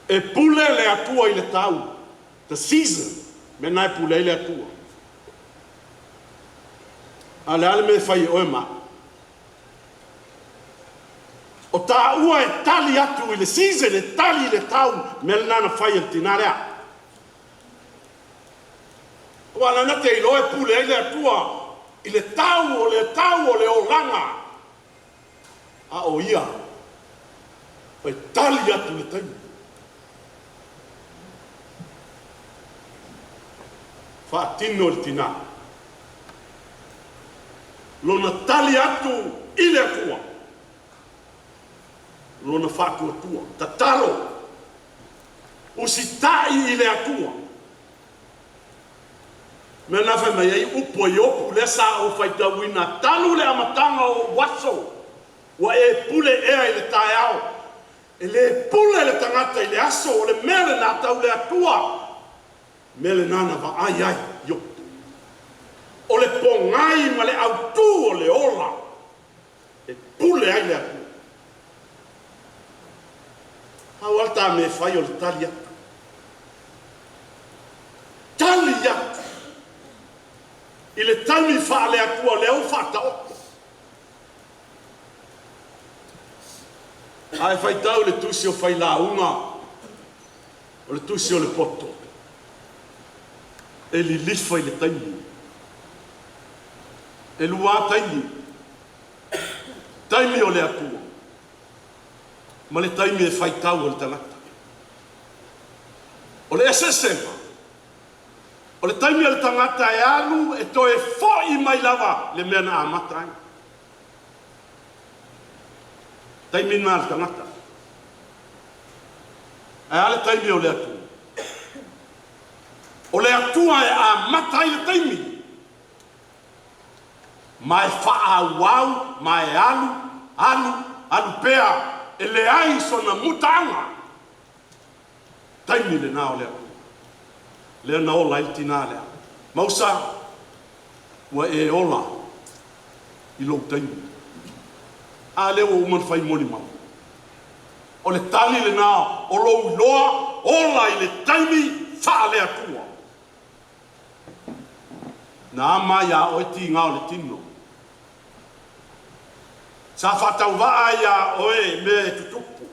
e pule le Atua i le tau, the season, mea na e pule ai le Atua. A o le a le mea e fai e oe ma au? O tāua e tali atu i le season, e tali i le tau, mea lena na fai e le tinā lea. Aua lana te iloa e pule ai le Atua i le tau o le tau o le olaga, a o ia e tali atu i le taimi. Faatino e le tinā lona tali atu i le Atua, lona faatuatua, tatalo, usitai i le Atua. Mea na fai mai ai upu a Iopu lea sa ou faitauina talu le amataga o ou aso, ua e pule ea i le taeao. E lē pule le tagata i le aso, o le mea lenā tau le Atua. Mea lenā na vaai ai Iopu. O le pogai ma le autū o le ola e pule ai le Atua. Pau lava le ta mea e fai o le tali atu. Tali atu i le taimi faale-Atua lea ua faataoto. A e faitau i le tusi o Failauga, o le tusi o le poto, e lilifa i le taimi. E luā taimi. Taimi o le Atua ma le taimi e faitau e le tagata. O le eseesega, o le taimi a le tagata e alu e toe fo'i mai lava le mea na amata ai. Taimi lena a le tagata. Ae a le taimi o le Atua? O le Atua e amata ai le taimi ma e faaauau ma e alu, alu, alu pea e leai sona mutaaga. Taimi lena o le Atua. Lea na ola ai le tinā lea. Mausa, ua e ola i lou taimi. A lea ua uma ona fai molimau. O le tali lena o lou iloa ola i le taimi faale-Atua. Na ama iā oe tiga o le tino. Sa faatauvaa iā oe mea e tutupu.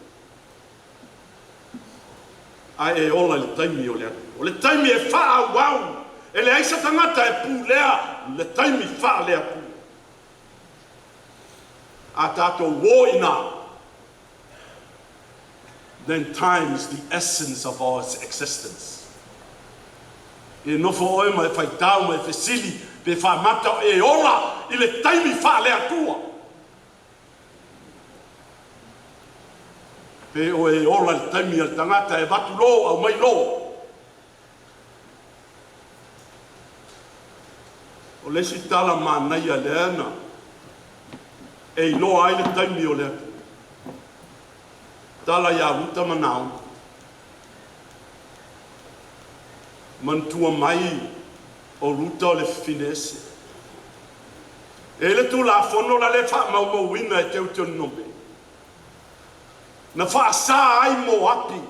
Ae e ola i le taimi o le Atua. O le taimi e faaauau, e leai se tagata e pulea le taimi faale-Atua. A tatou o i ina, then time is the essence of our existence. E nofo oe ma e faitau ma e fesili pe faamata o e ola i le taimi faale-Atua. Pe o e ola i le taimi a le tagata e avatu lo, aumai lo. O le isi tala manaia lea na e iloa ai le taimi o le Atua. Tala ia Ruta ma Naomi. Manatua mai o Ruta o le fafine ese. E i ai le Tulafono la le faamaumauina e Teutionome, na faasa ai Moapi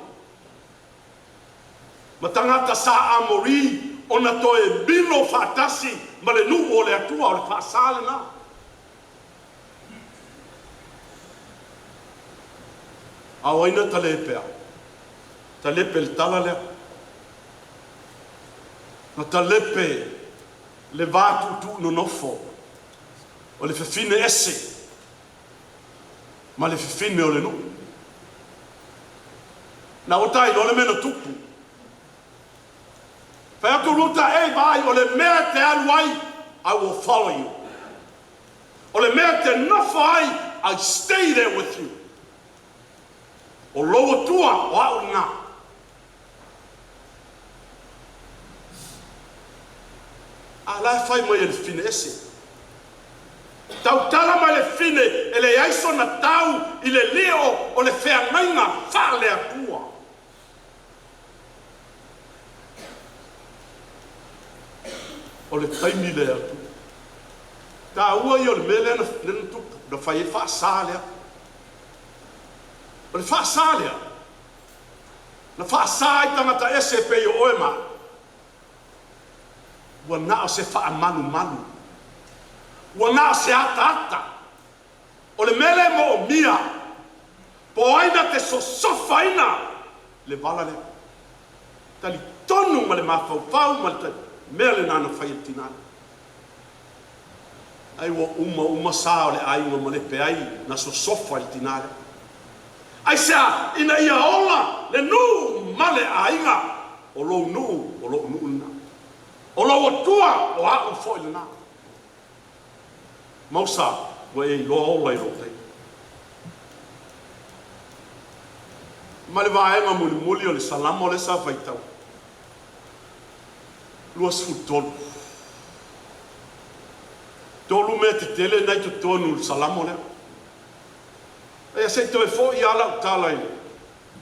ma tagata sa Amori ona toe milo faatasi ma le nuu o le Atua, o le faasa lena. A o ai na talepea? Talepe le tala lea. Na talepe le va tuutuu nonofo o le fafine ese ma le fafine o le nuu. Na ua tailoa le mea na tupu. Fai atu Ruta, Ei, vaai, o le mea e te alu ai, I will follow you. O le mea e te nofo ai, I stay there with you. O lou Atua, o a'u lena. A la e fai mai e le fine ese. Tautala mai le fine e leai sona tau i le lio o le feagaiga faale-Atua. O le taimi lea atu. Taua ia o le mea lea na tupu, na fai ai faasa lea. O le faasa lea, na faasa ai tagata ese e pei o oe ma au. Ua na o se faamalumalu. Ua na o se ataata. O le mea lea e moomia, po o ai na te sosofaina le vala lea. Talitonu ma le mafaufau ma le mea lena na fai e le tina lea. Ai ua uma uma sa o le aiga malepe ai na sosofa i le tina lea. Aisea? Ina ia ola le nuu ma le aiga. O lou nuu, o lou nuu lena. O lou Atua, o a'u foi lena. Mausa, ua e iloa ola i lou taimi. Ma le vaega mulimuli o le Salamo lea sa faitau. 23. Tolu mea tetele na i totonu i le Salamo lea. Aia se i toe fo'i lava lau tala i le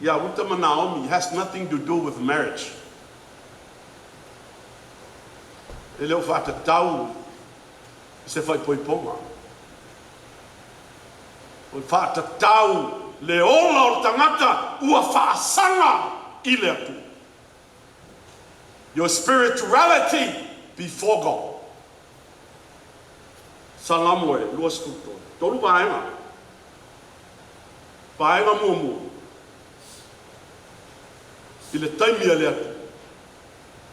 ia Ruta ma Naomi has nothing to do with marriage. E le o faatatau i se faaipoipoga. O le faatatau le ola o le tagata ua faasaga i le Atua. Your spirituality before God. Salamo e 23. Tolu vaega. Vaega muamua. I le taimi a le Atua.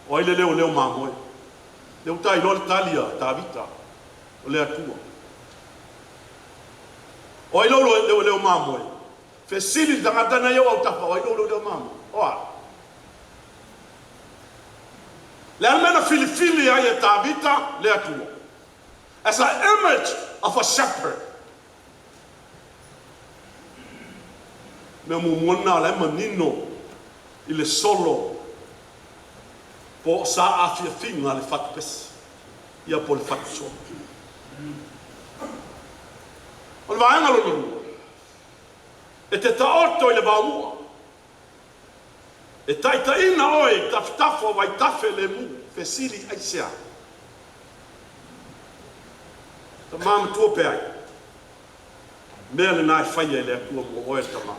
O ai le leoleo mamoe? Lea ua tailoa le tali a Tavita, o le Atua. O ai lou leo mamoe? Fesili i le tagata lena i ou autafa, o ai lou leo mamoe? O a? Le a le mea na filifili ai e Tavita le Atua? As an image of a shepherd. Mea muamua lena o la e manino i le solo po o sa afiafiga le fatupese ia po o le fatusolo. O le vaega lona lua, e te taoto i le vaomua. E taitaiina oe i tafatafa o vaitafe lemu. Fesili, Aisea? Tama matua pe ai? Mea lena e faia e le Atua mo oe le tama.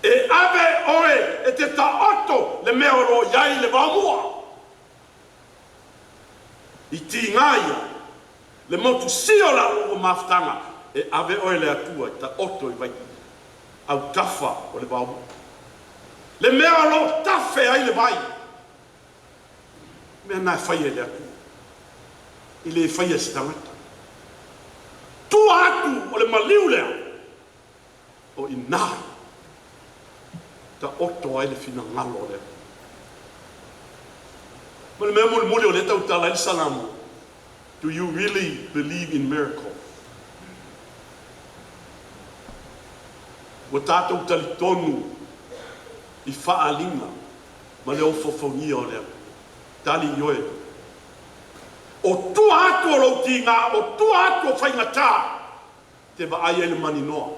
E ave oe e te taoto le mea o lo o i ai le vaomua. I tiga ia, le motusia o la ua mafutaga, e ave oe le Atua e taoto i vai autafa o le vaomua. Le mea o lo o tafe ai le vai, mea na e faia e le Atua, e le faia e se tagata. Tua atu o le maliu lea, o i ina taoto ai le finagalo o le Atua. Ma le mea mulimuli o lea e tautala ai le Salamo, Do you really believe in miracle? Ua tatou talitonu i faaaliga ma le ofoofogia o le Atua. Tali ioe. O tua atu o lou tiga, o tua atu o faigata, te vaai ai le maninoa.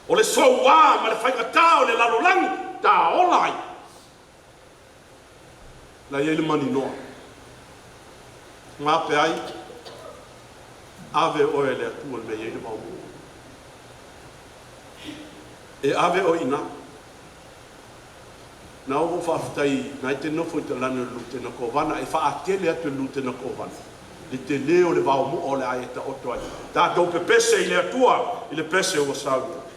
O le soua ma le faigata o le lalolagi taola ai. La i ai le maninoa. Gape ai, ave oe e le Atua le mea e i ai le vaomua. E ave oe i ina. Na ou faafetai na e te nofo i talane o le Lutena Kovana e faaatele atu e le Lutena Kovana le tele o le vaomoa o le a e taoto ai. Tatou pepese i le Atua i le pese ua saunoa.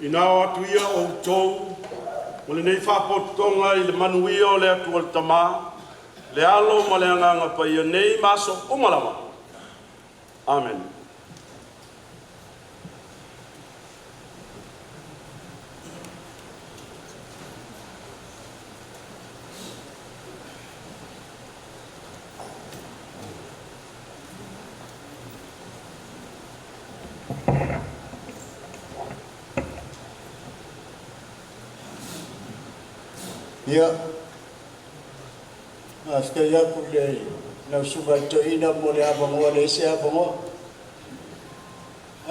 Ina o atu ia outou ma lenei faapotopotoga i le manuia o le Atua le Tama, le Alo ma le Agaga Paia, nei ma aso uma lava. Amene. Ia, faafetai atu i lau Susuga i le Toeaina mo le avanoa e leai se avanoa.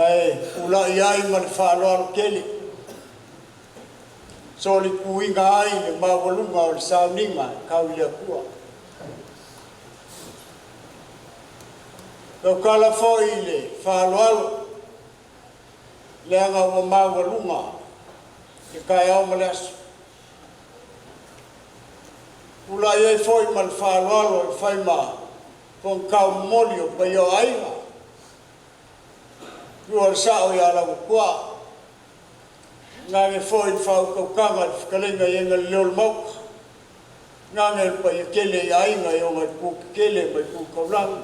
Ae tulai ai ma le faaaloalo tele, solituina ai le maualuga o le sauniga e tau i le Atua. Tautala foi i le faaaloalo, leaga ua maualuga le taeao ma le aso. Tulai ai foi ma le faaaloalo e fai ma fono momoli o paia o aiga, tua le sao ia Lauatua, gage foi le faautautaga i le fetalaiga i aga lelei o le Maota, gage le paia tele i aiga e oga i itu tetele ma itu taulaga.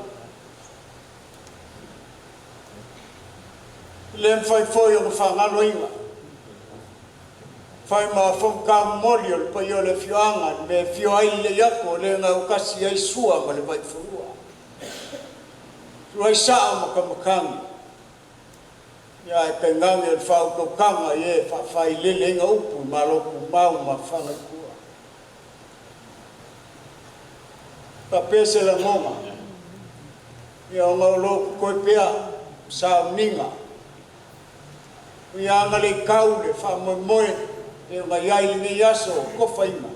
E le mafai foi ona faagaloina, fai ma fono momoli o le paia o le afioaga, le mea e afio ai le Leiato, o le na autasi ai Sua ma le Vaifanua, Sua Sao ma Kamakani, ae tainane le faautautaga i e faafaileleina upu i Malo tumau ma afaga i tua. Faapea se lagona, ia ona o lo o totoe pea sauniga, ia agalelei tau le faamoemoe e pei ona i ai lenei aso o tofaina,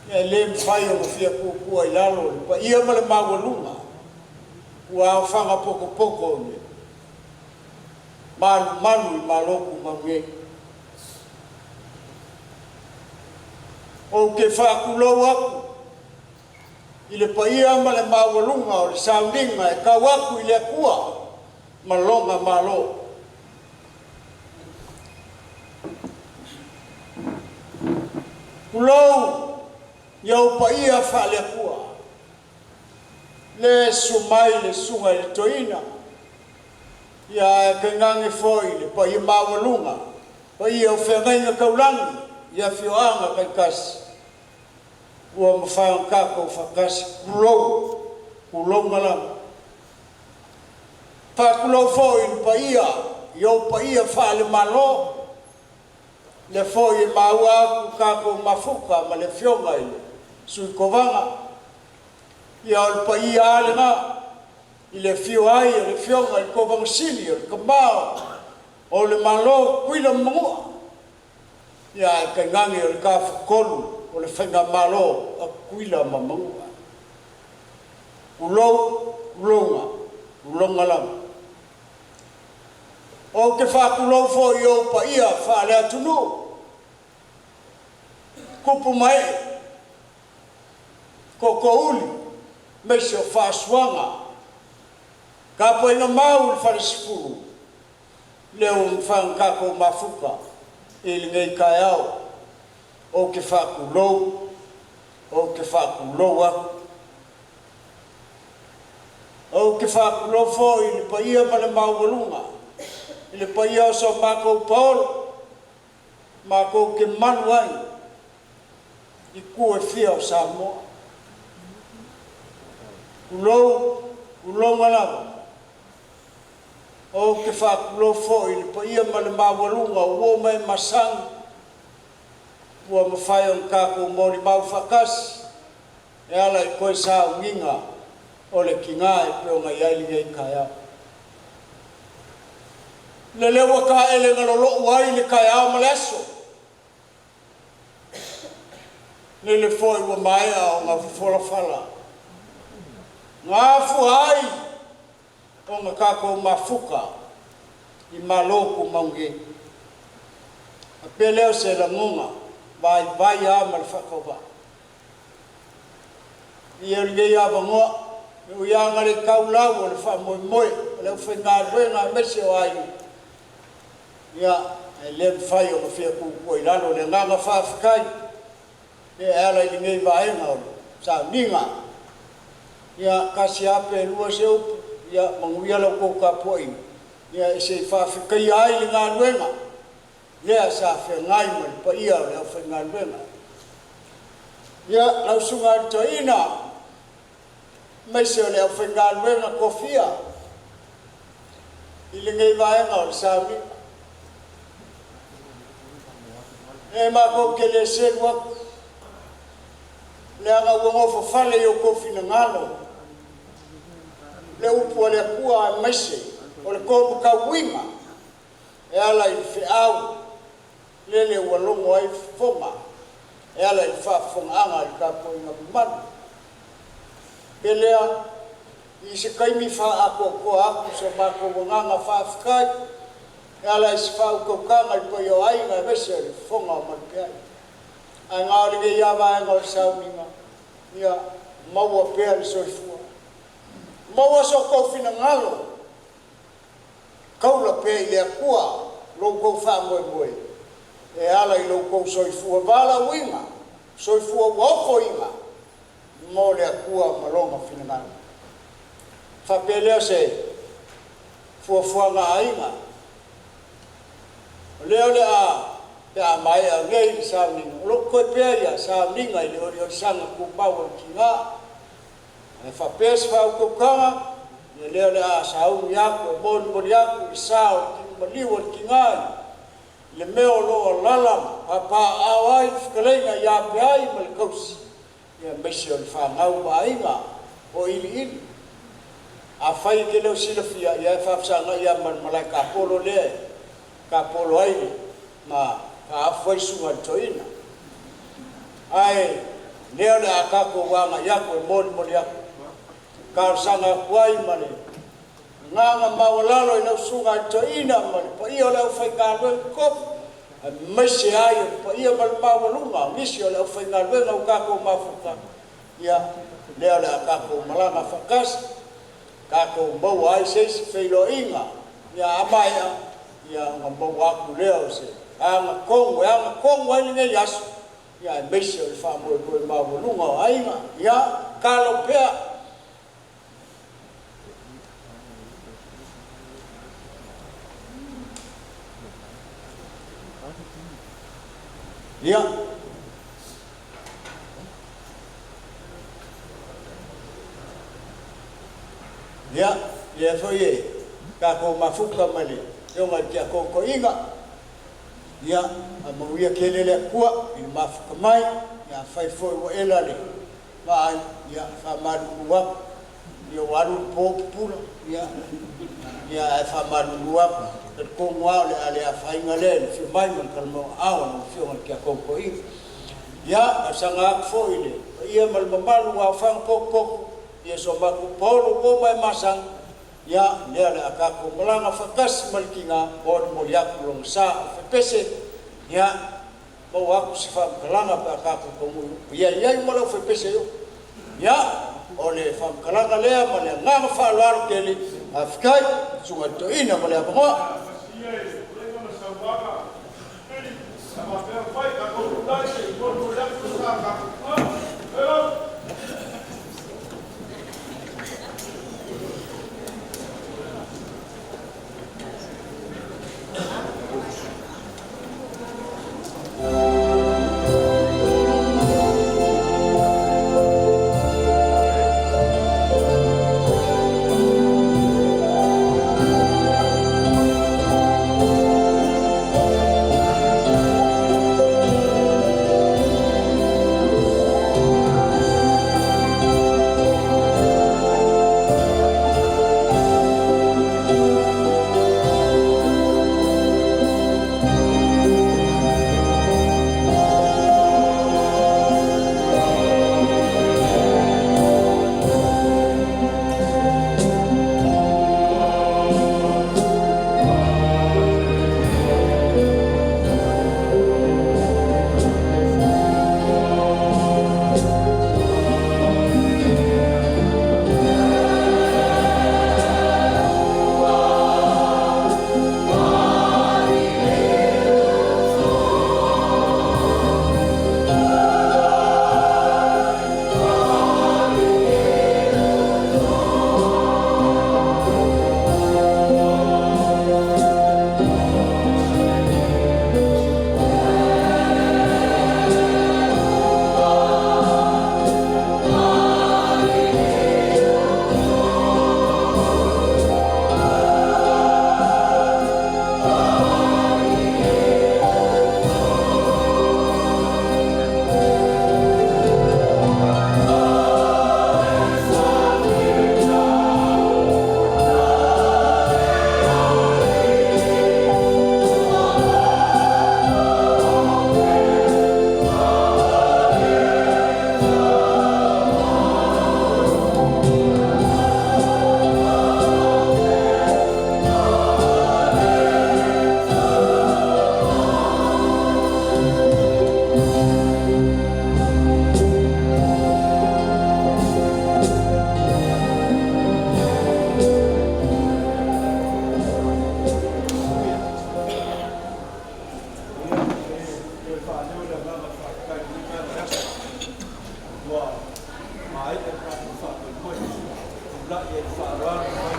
ia e le mafai ona fia tuutua i lalo le paia ma le maualuga ua aofaga potopoto i le malumalu i Malo tumau nei. Ou te faatulou atu. I le paia ma le maualuga o le sauniga e tau atu i le Atua ma lona Malo. Tulou i ou paia faale-Atua, le susu mai le Susuga i le Toeaina, ia ae tainane foi le paia maualuga, paia o feagaiga taulagi i afioaga taitasi ua mafai ona tatou faatasi. Tulou, tulouna lava. Faatulou foi i le paia i ou paia faale-Malo, lea foi e maua atu tatou mafuta ma le Afioga i le Sui Kovana. Ia o le paia lava lena i le afio ai o le Afioga i le Kovana Sili o le Tama o le Malo o Tutuila ma Manua, ia ae tainane o le Tafatolu o le Faigamalo a Tutuila ma Manua. Tulou, tulouna, tulouna lava. Ou te faatulou foi i ou paia faale-atunuu, tupu ma ee, tootoouli, aemaise o faasuaga, tapuaiga mau i le falesefulu, lea ua mafai ona tatou mafuta i lenei taeao. Ou te faatulou, ou te faatulou atu. Ou te faatulou foi i le paia ma le maualuga, i le paia o so matou paolo, matou te malu ai i itu e fia o Samoa. Tulou, tulouna lava. Ou te faatulou foi i le paia ma le maualuga o uo ma e masani ua mafai ona tatou molimau faatasi e ala i toe sauniga o le tiga e pei ona i ai lenei taeao. Lele ua taele na lolou ai le taeao ma le aso, lele foi ua maea ona fofola fala, na afua ai ona tatou mafuta i malo tumau nei. Faapea lea o se lagona vaivai lava ma le faatauvaa. Ia o lenei avanoa, e ui lava ina le tau lau o le faamoemoe o le aufaigaluega aemaise o aiga, ia, e le mafai ona fia tuutuu i lalo le agaga faafetai e ala i lenei vaega o le sauniga. Ia, tasi lava pe lua se upu, ia manuia la outou tapuaiga, ia se i faafetaia ai le galuega lea sa feagai ma le paia o le aufaigaluega. Ia, lau Susuga i le Toeaina, aemaise o le aufaigaluega tofia i lenei vaega o le sauniga. E matou te le selu atu, leaga ua nofofale i outou finagalo le upu a le Atua aemaise o le tomatauina e ala i le feau lele ua logo ai fofoga e ala i le faafofogaaga i le tapuaiga mamalu. Pe lea, i se taimi faaatoatoa atu so matou agaga faafetai e ala i se faautautaga i le paia o aiga aemaise o le fofoga o Malupeai. Ae na o lenei lava vaega o le sauniga, ia maua pea le soifua. Maua so outou finagalo, taula pea i le Atua lo outou faamoemoe e ala i lo outou soifua valaauina, soifua ua ofoina mo le Atua ma lona finagalo. Faapea lea o se fuafuaga a aiga. O lea o le a pe a maea nei le sauniga, o lo o totoe pea ia sauniga i le oliolisaga tumau o le tiga. Ae faapea se faautautaga, ia lea o le a sauni atu e molimoli atu le sa o le tino maliu o le tiga i le mea o lo o alaala ma papaaao ai le fetalaiga ia Peai ma le tausi, ia aemaise o le fanau ma aiga o Iliili. Afai e te le o silafia, ia e faafesagai lava ma le malae tapolo lea e tapolo ai le ma faaafu ai le susuga i le toeaina. Ae lea o le a tatou agai atu e molimoli atu, talosaga atu ai ma le agaga maualalo i lau susuga i le toeaina ma le paia o le aufaigaluega totofi, aemaise ai o le paia ma le maualuga o nisi o le aufaigaluega ua tatou mafuta. Ia, lea o le a tatou malaga faatasi, tatou maua ai se isi feiloaiga, ia a maea, ia ona maua atu lea o se agatonu e agatonu ai lenei aso, ia aemaise o le faamoemoe maualuga o aiga. Ia, tatalo pea. Ia. Ia, lea foi e tatou mafuta ma le Afioga i le Tiakono Toeaina, ia, faamanuia tele le Atua i le mafuta mai. Ia afai foi ua ela le vaai, ia, e faamalulu atu, ia ua alu le po o pupula, ia, ia ae faamalulu atu, e talitonu lava o le a le afaina lea i le afio mai ma le talamauaao a lau Afioga i le Tiakono Toeaina. Ia, talosaga atu foi i le paia ma le mamalu o aofaga potopoto, ia si o matou paolo ua uma e masani, ia, lea o le a tatou malaga faatasi ma le tina, molimoli atu lona sa. O le faipesec, ia, maua atu se faamatalaga pe a tatou taunuu i uta. Ia i ai uma le aufaipese i o. Ia, o le faamatalaga lea ma le agaga faaaloalo tele. Faafetai i le susuga i le toeaina mo le avanoa. Toe faaleo le agaga faafetai i lenei vaega o le aso ua maea le tatou faamoemoe, tulai ai i le faaaloalo mai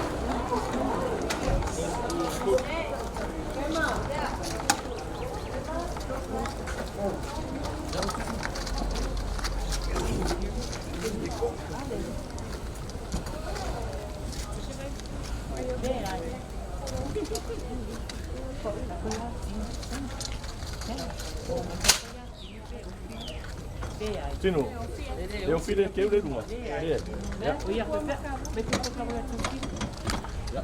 Tino. E o file ke le lunga. Le. Ya.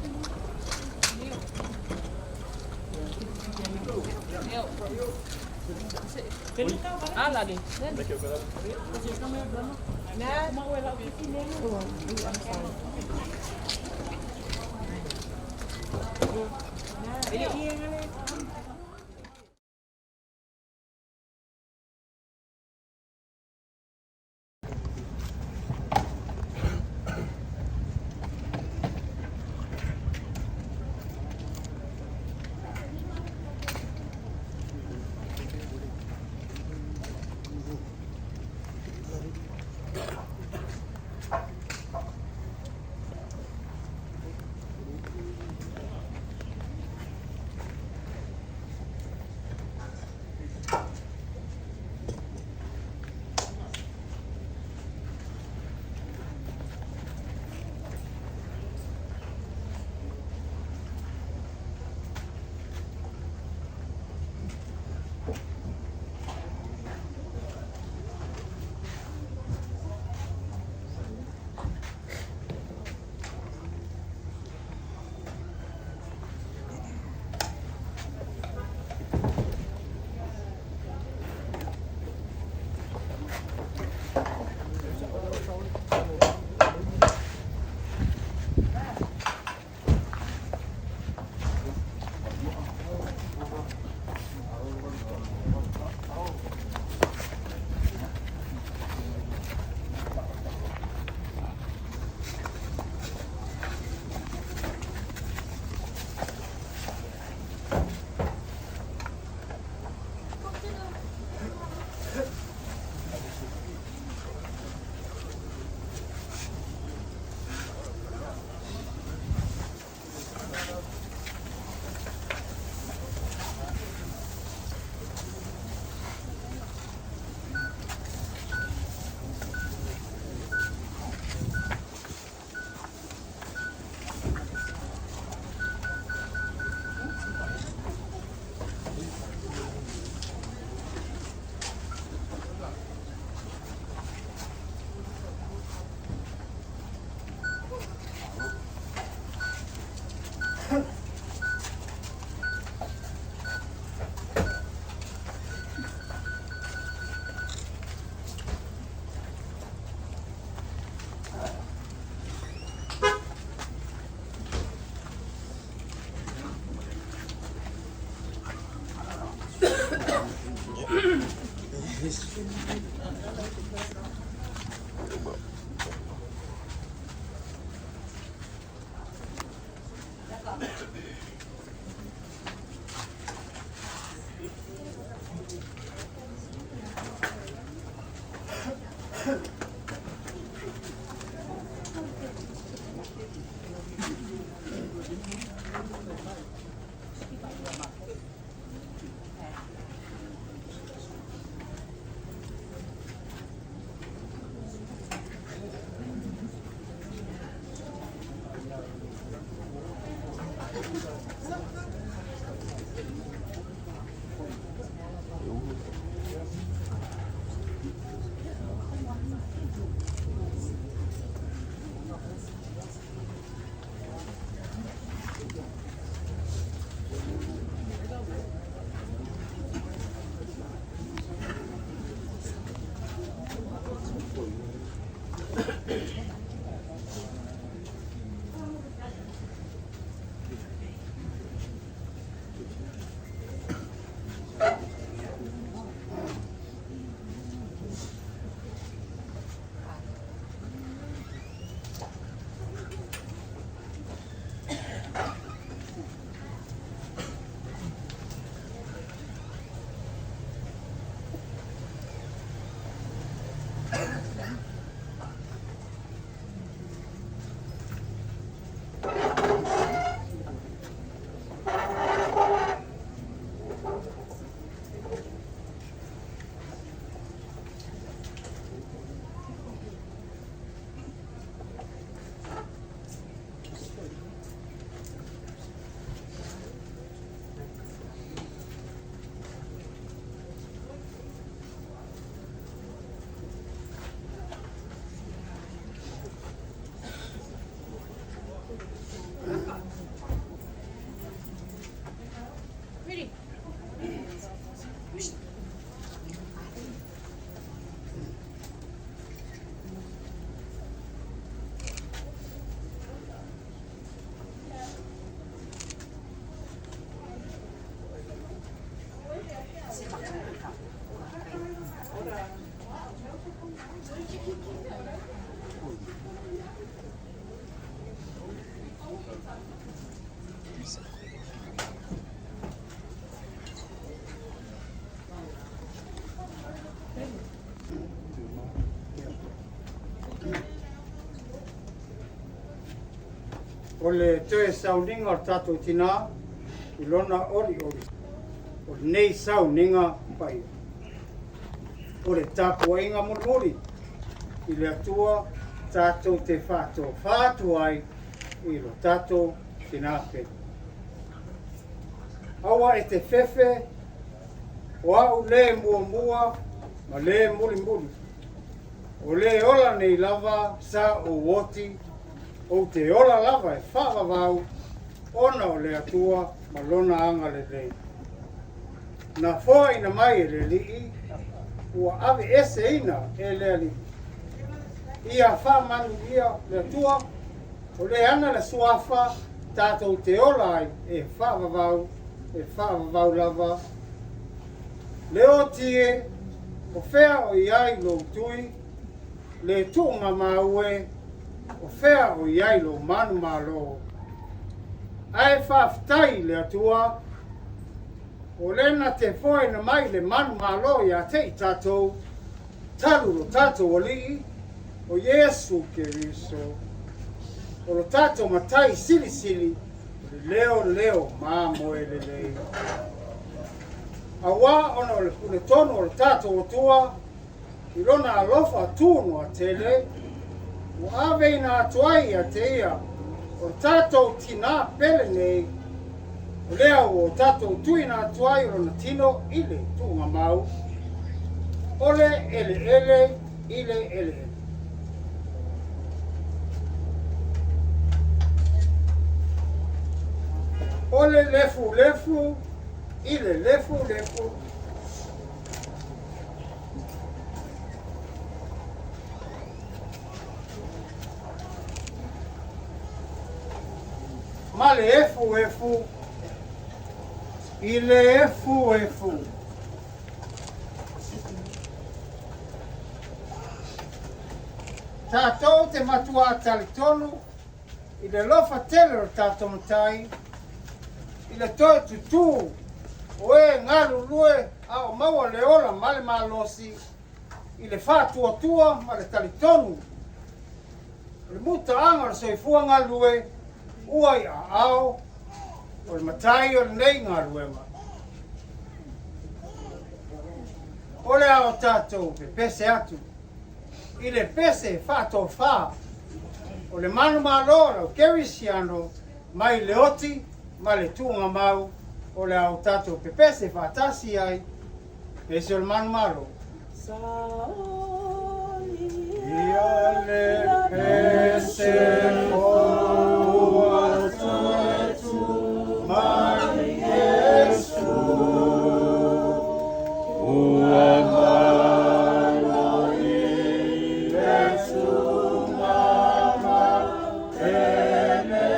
O le toe sauniga o le tatou tinā i lona olioli o lenei sauniga paia. O le tapuaiga mulimuli i le Atua tatou te faatofā atu ai i lo tatou tinā pele. Aua e te fefe o au le muamua ma le mulimuli. O le ola nei lava sa ou oti, ou te ola lava e faavavau ona o le Atua ma lona agalelei. Na foaina mai e le Alii, ua aveeseina e le Alii. Ia faamanuia le Atua, o le ana le suafa tatou te ola ai e faavavau, e faavavau lava. Le oti e, o fea o i ai lou tui, le tuugamau e, o fea o i ai lou manumalo. Ae faafetai i le Atua, o le na te foaina mai le manumalo ia te i tatou, talu lo tatou Alii, o Iesu Keriso. O lo tatou Matai Silisili, o le leo leo mamoe lelei. Auā ona o le puletonu o lo tatou Atua, i lona alofa tunoatele, ua aveina atu ai ia te ia o lo tatou tinā pele nei, o lea ua o tatou tuuina atu ai o lona tino i le tuugamau, o le eleele i le eleele. O le lefulefu i le lefulefu. Ma le efuefu i le efuefu. Tatou te matuā talitonu i le alofa tele o le tatou Matai i le toe tutū o e galulue a o maua le ola ma le malosi i le faatuatua ma le talitonu o le mutaaga o le soifua galulue ua i aao o le Matai o lenei galuega. O le a o tatou pepese atu i le pese faatofa o le manumalo o le au kerisiano mai le oti ma le tuugamau o le a o tatou pepese faatasi ai pese o le manumalo. Ia le pese fou ua toe tu mai Iesu, ua malo i le tugama e le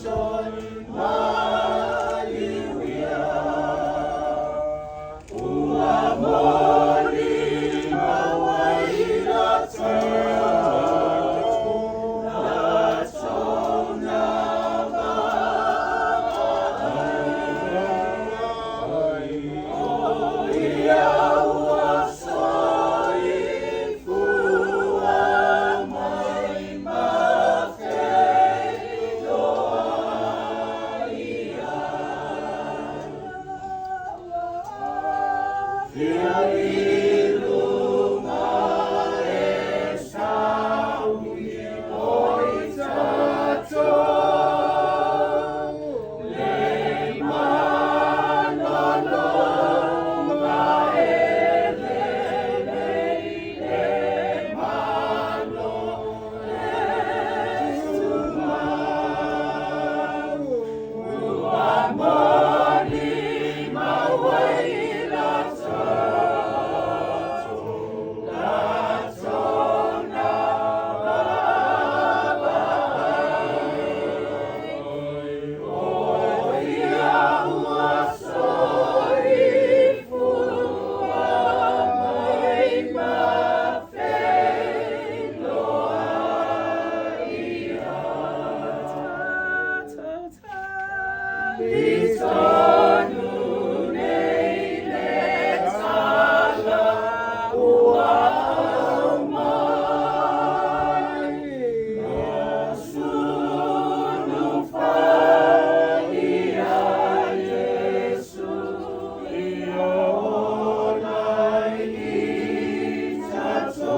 toe maliuia. Ua molimau ai latou, latou na vaavaai, o ia ua soifua mai ma feiloai ai. Fia i luga e saui o i tatou, le malolo ma e lelei le malo e tumau. Ua molimau ai latou, latou na vaavaai, o ia ua soifua mai ma feiloai ai. I tonu nei le tala ua aumai, na sulu fai ia Iesu ia ola i tatou.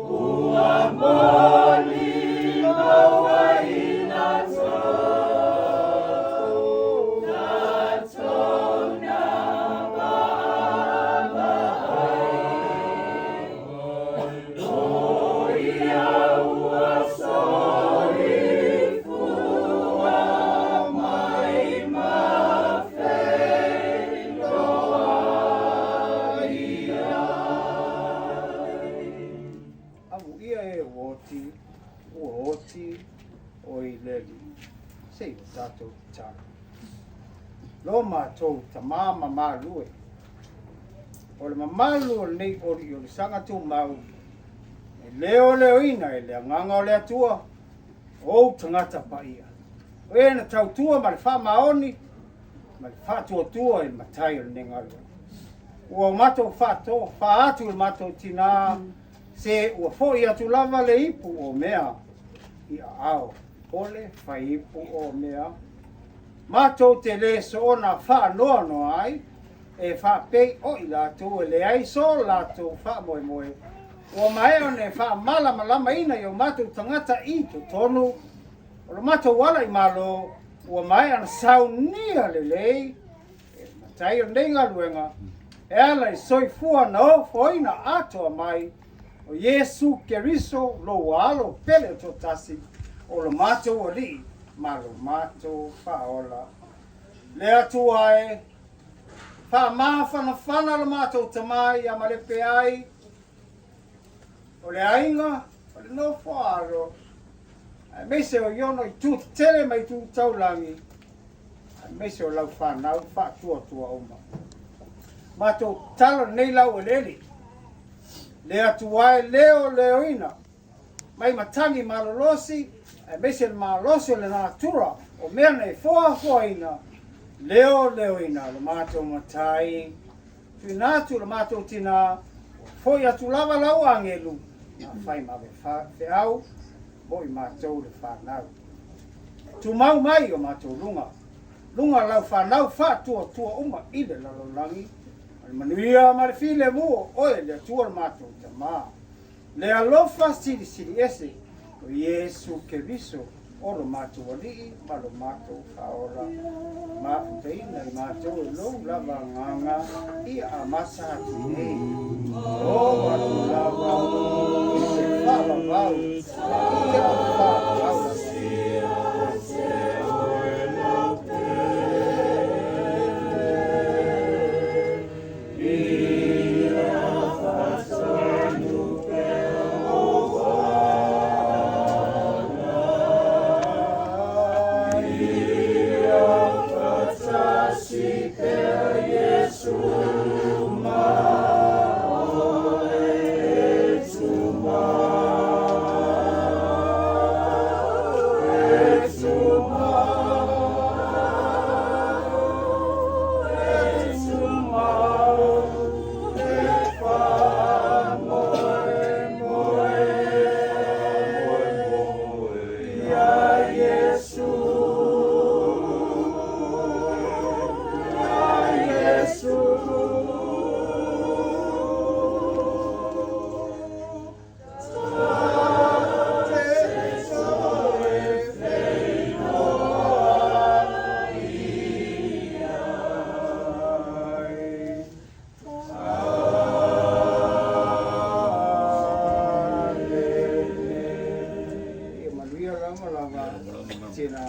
Ua molimau ai latou, latou na vaavaai, o ia ua soifua mai ma feiloai ai. Amuia e ua oti, ua oti o i le Alii, se i o tatou tatalo. Lo matou Tamā mamalu e, o le mamalu o lenei oliolisaga tumau, e leoleoina e le Agaga o le Atua, o ou tagata paia, o e na tautua ma le faamaoni ma le faatuatua i le Matai o lenei galuega. Ua o matou faatofa atu i le matou tinā, se ua foi atu lava le ipu o mea i aao o le faiipu o mea. Matou te le soona faanoanoa ai, e faapei o i latou e leai so latou faamoemoe, ua maea ona e faamalamalamaina i o matou tagata i totonu o lo matou ala i Malo, ua maea ona saunia lelei e le Matai o lenei galuega, e ala i soifua na ofoina atoa mai o Iesu Keriso lou Alo pele toatasi o lo matou Alii ma lo matou Faaola. Le Atua e, faamafanafana lo matou Tama ia malepe ai o le aiga o le nofo alo, aemaise o i ona itu tetele ma itu taulagi, aemaise o lau fanau faatuatua uma. Matou tatalo lenei laueleele. Le Atua e leoleoina mai matagi malolosi aemaise le malosi o le natura o mea na e foafoaina, leoleoina lo matou Matai. Tuuina atu lo matou tinā, ua fo'i atu lava lau agelu, afai ma feau mo i matou le fanau. E tumau mai o matou luga, luga lau fanau faatuatua uma i le lalolagi, ma le manuia ma le filemu o oe le Atua le matou Tamā. Le alofa silisili ese o Iesu Keriso o lo matou Alii ma lo matou Faaola, mafutaina i matou e lou lava agaga ia amata atu nei, oo atu lava i le faavavau ia faavavau lava. Ia manuia lava lava tina.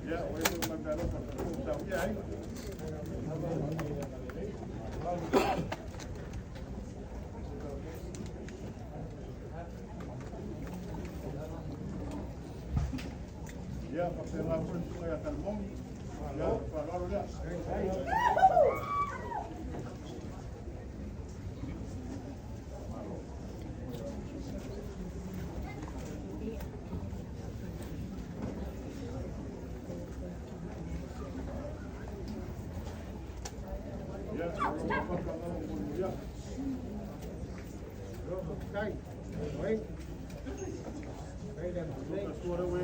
Ia, o e foi mai alofa sa ia ai. Ia, faapena foi le susuga ia Talemoni. Ia, faaaloalo lea. Ia, o le faatagaga mo ia. Sua le ue.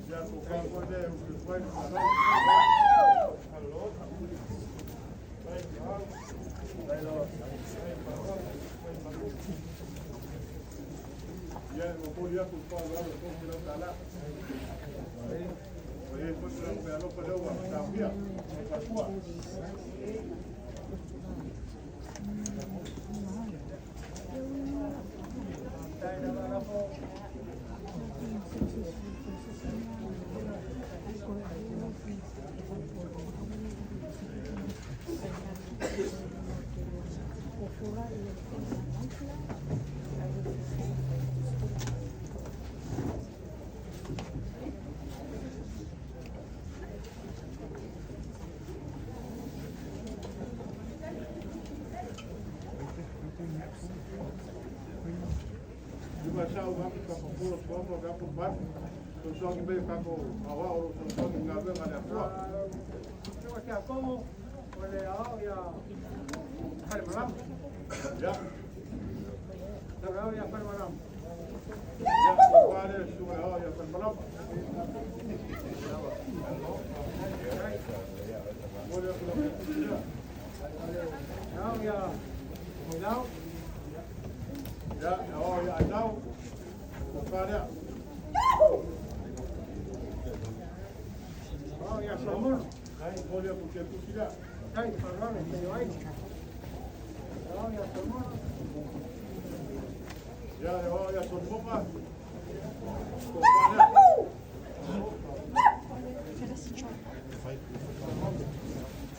Ia, ko ka ko le u ke fai faaaloalo. Ia, o ko ia ko faaaloalo ko ki lau tala. O e foi la pe alofa lea ua taofia. O fatua. Lima sau ha ka papua ko mo ka ko ba. So so ki be ka ko awa o so so ki ngā venga le atua. Ia. Ia, ko pare su e o ia Falmalama. Mo le ko le ia. Ia, o ia ai nau. Ko pare. Ai, mo le ko ke pusi la. Ia, o ia Solomon.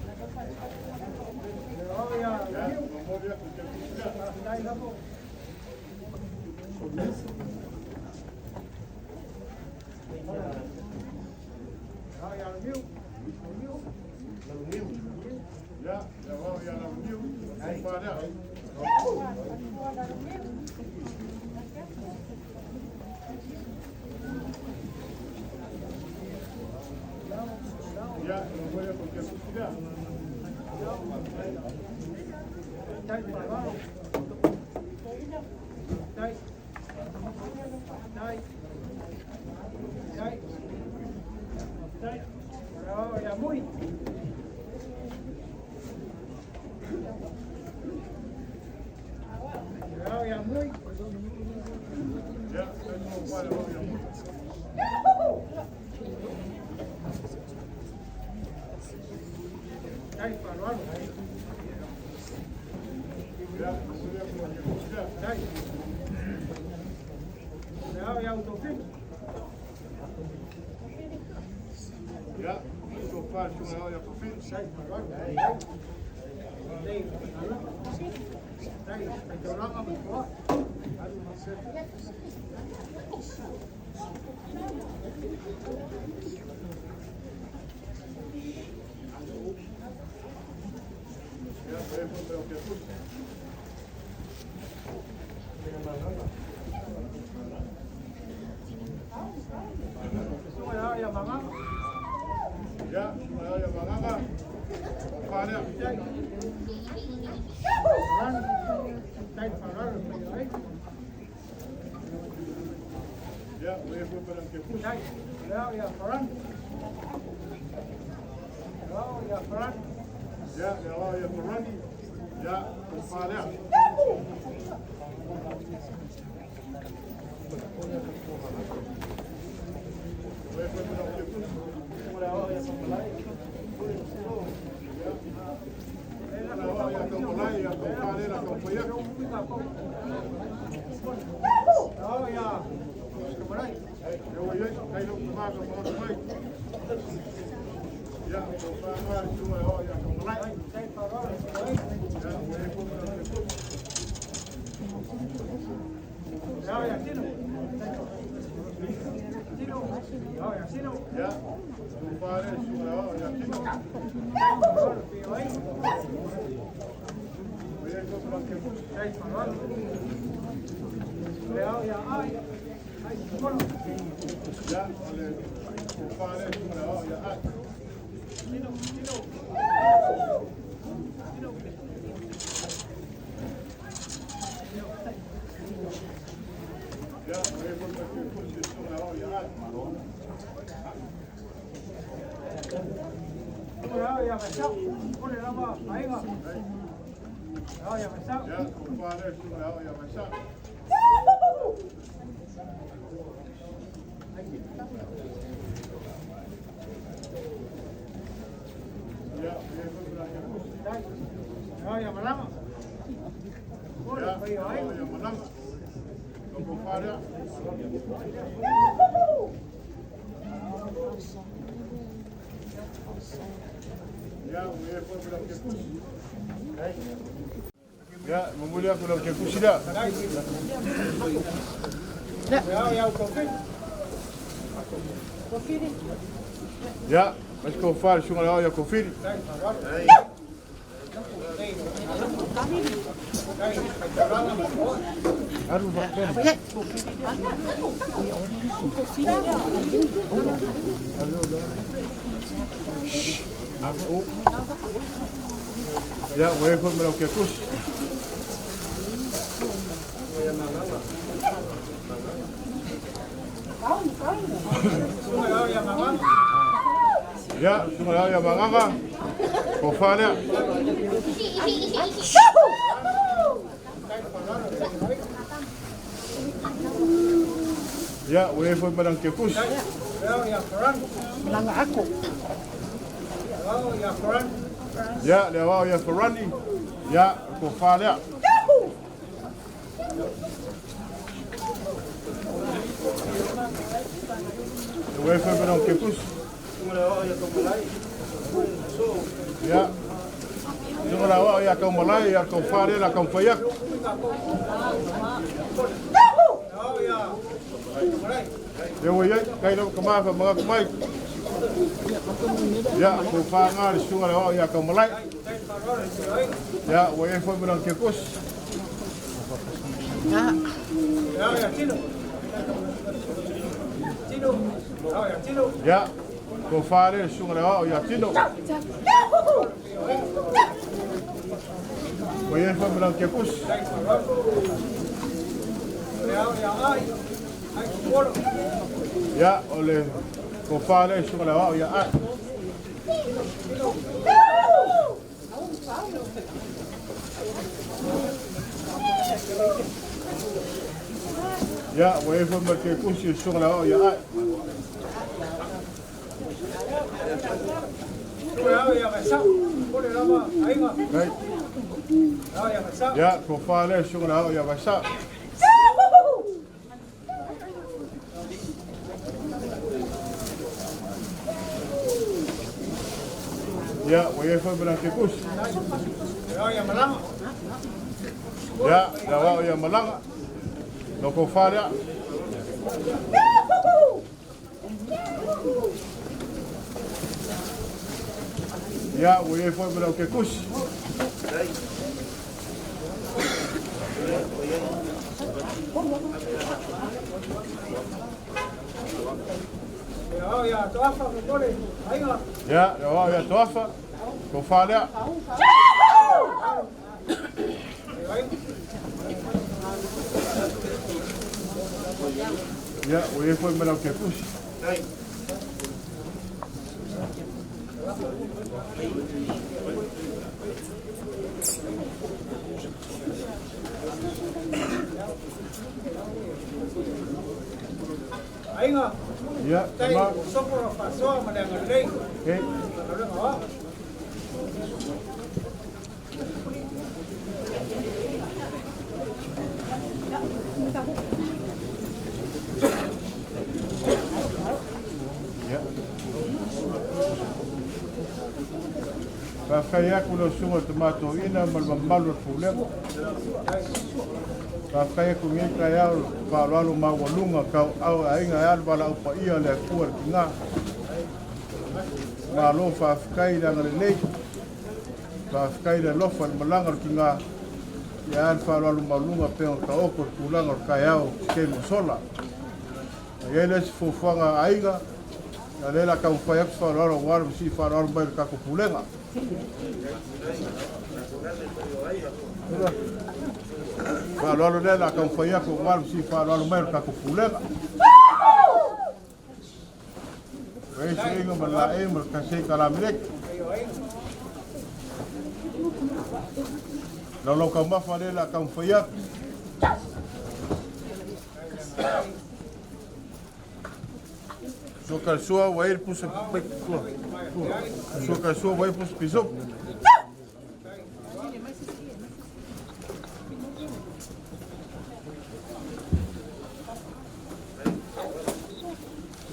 Ko pare. Ia, mo le ko ke pusi la. Ia, o ia la niu. Ko pare. Ia, mo le ko ke pusi la. Ia, ko pare o ia mu. Ia, mo le ko ke pusi la. Ia, ko pare su o ia tofi. Ia, e ko ke pusi. Ia, o ia magaga. Ko pare. Ia, o e ko ke pusi. Ia, o ia Ferrani. Ia, ko pare. O e ko ke pusi. O ia topolai, ia topale, la topoia. Ia, momoli atu lau ke kusi lea. Ia, ma se tofa le susuga i le Aoao ia Kofili. Ia, ua i ai foi ma lau ketusi. Ia, susuga i le Ao ia Magaga, tofa lea. Ia, ua i ai foi ma lau ketusi. Ia, le aoao ia Farani, ia, tofa lea. Ua i ai foi ma lau ketusi. Ia, susuga i le aoao ia Taumalae, ia tofa lea la taumafai atu. Ia ua i ai, tai lava tama faamanatu mai. Ia, tofa lena le susuga i le aoao ia Taumalae. Ia, ua i ai foi ma lana kekosi. Ia, tofa lea le susuga i le aoao ia Tino. Ua i ai foi ma lana kekosi. Ia, o le tofa lea le susuga i le aoao ia Ai. Ia, ua i ai foi ma le kekosi le susuga i le aoao ia Ai. Ia, tofa lea le susuga i le aoao ia Vaisa. Ia, ua i ai foi ma le kekosi. Ia, le aoao ia Malaga. Lau tofa lea. Ia, ua i ai foi ma lau kekosi. Ia, le aoao ia Toafa, tofa lea. Ia, ua i ai foi ma lau kekosi. Ia, tama. Okay. Faafetai atu lau susuga i le Tama Toeaina ma le mamalu o le Pulega. Faafetai atu i lenei taeao i le faaaloalo maualuga tauau e aiga e alu valaau paia a le Atua i le tina. Malo faafetai le agalelei, faafetai le alofa i le malaga o le tina, ia a le faaaloalo maualuga pei ona taoto i le tulaga o le taeao i se taimi ua sola. A i ai le isi fuafuaga a aiga, ia o lea o le a taumafai atu se faaaloalo aua le masii faaaloalo mai o le tatou Pulega. Faaaloalo lea o le a taumafai atu aua le masii faaaloalo mai o le tatou Pulega. Ua i ai suiga ma le laei ma le kasei kalameleki. Laulau taumafa lea o le a taumafai atu. Sua ka sua ua i le pusa sua ka sua ua i le pusa pisupu.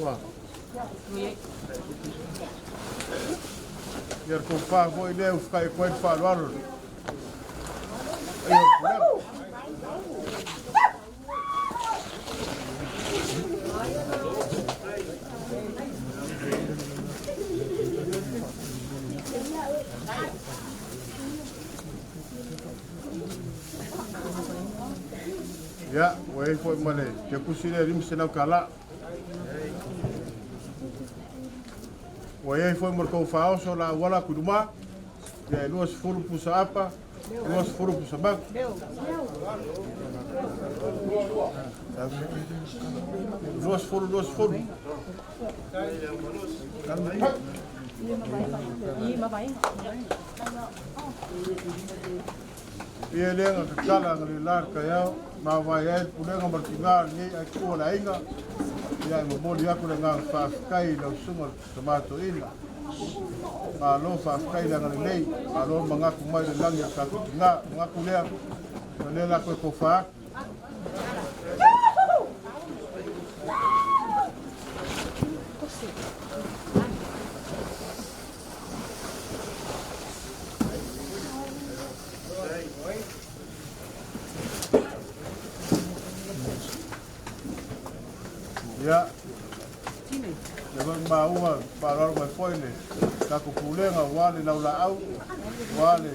Ua. Ia le tofa foi lea ua fekai atu ai le faaaloalo. Ia le pulega. Ia, ua i ai foi ma le tiakusi lea e $500. Ua i ai foi ma le tou faaoso la auala atu i luma, ia e 20 pusa apa, 20 pusa maga. 20, 20. Ia lea na tatala na le la le taeao, mavae ai le pulega ma le tina lenei ai tua le aiga, ia e momoli atu le agaga faafetai i lau susuga i le Tama Toeaina. Malo faafetai le agalelei, malo le manatu mai le lagi o le tatou tina. Manatu lea, o lea la toe tofa atu. Ia, le foi maua faaaloalo mai foi le tatou pulega aua le laulaau, aua le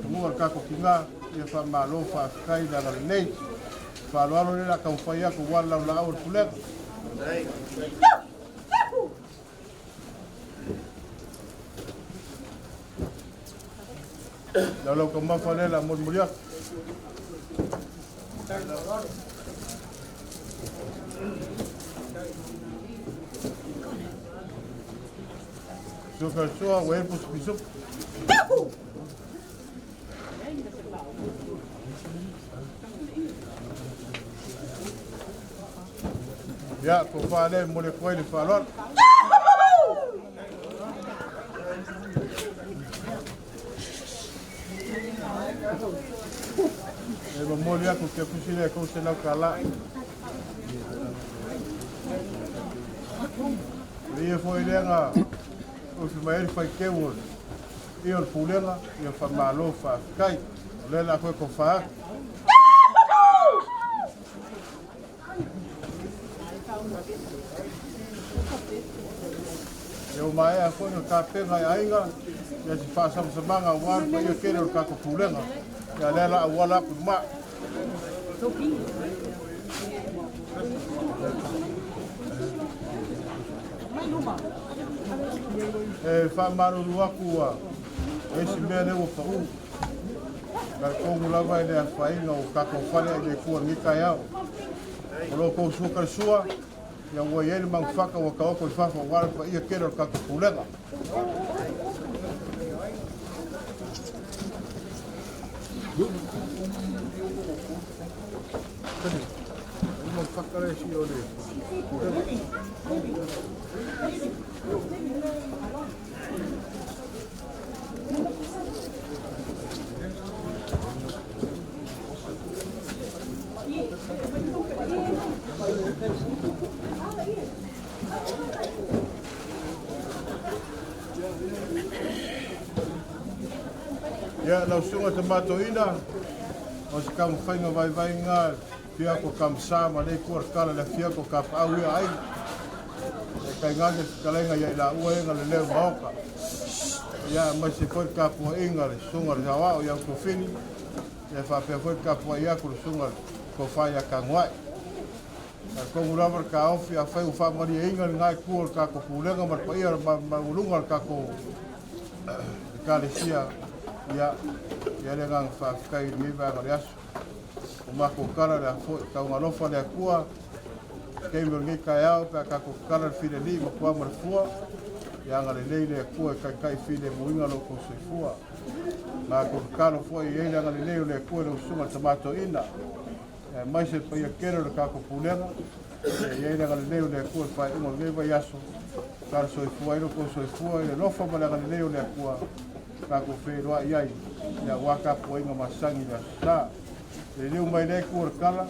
fanua o le tatou tina, ia faamalo faafetai le agalelei. Faaaloalo lea o le a taumafai atu aua le laulaau o le pulega. Laulau taumafa lea o le a molimoli atu. Sua sua, ua e pusu pisupu. Ia, tofa lea e momoli atu ai le faaaloalo. E momoli atu ke kusi lea e $300. O ia foi lea na ofi mai ai le faiteu o ia o le pulega, ia faamalo faafetai. O lea o le a toe tofa atu. Ia ua maea foi na tapena e aiga ia se faasamasamaga aua le paia tele o le tatou pulega. Ia lea la auala atu i maa. E faamalulu atu ua isi mea lea ua pau. Talitonu lava i le afaina o tatou fale ai le Atua i lenei taeao. O lo outou sua talisua, ia ua i ai le magufata ua taoto i fafo aua le paia tele o le tatou pulega. Magufata le si o le pulega. Ia, lau susuga Tama Toeaina, o se taumafaiga vaivai lena i le afio atu o Kamasa ma lea itu o le tala i le afio atu o Tapaau ia aiga. Ia tainane le fetalaiga ia i laua ia na leleu maota. Ia, aemaise foi le tapuaiga a le susuga i le Saoao ia Tofili, ia faapea foi le tapuai atu le susuga i le Tofa ia Tagoai. Talitonu lava le taofi, afai ua faamalieina lena itu o le tatou pulega ma le paia maualuga o le tatou Ekalesia, ia, ia le agaga faafetai i lenei vaega o le aso. O matou tala le a foi, taugalofa le Atua, taimi o lenei taeao pe a tatou tatala le filelii ma tua ma le fua, ia agalelei le Atua e taitai filemuina lo outou soifua. Matou tatalo foi e i ai le agalelei o le Atua i lau susuga i le Tama Toeaina, aemaise le paia tele o le tatou pulega, ia i ai le agalelei o le Atua i le faaiuga o lenei vaiaso, tala soifua ai lo outou soifua i le alofa ma le agalelei o le Atua, tatou feiloai ai, ia aua tapuaiga masani i le Aso Sa. E liu mai lea itu o le tala,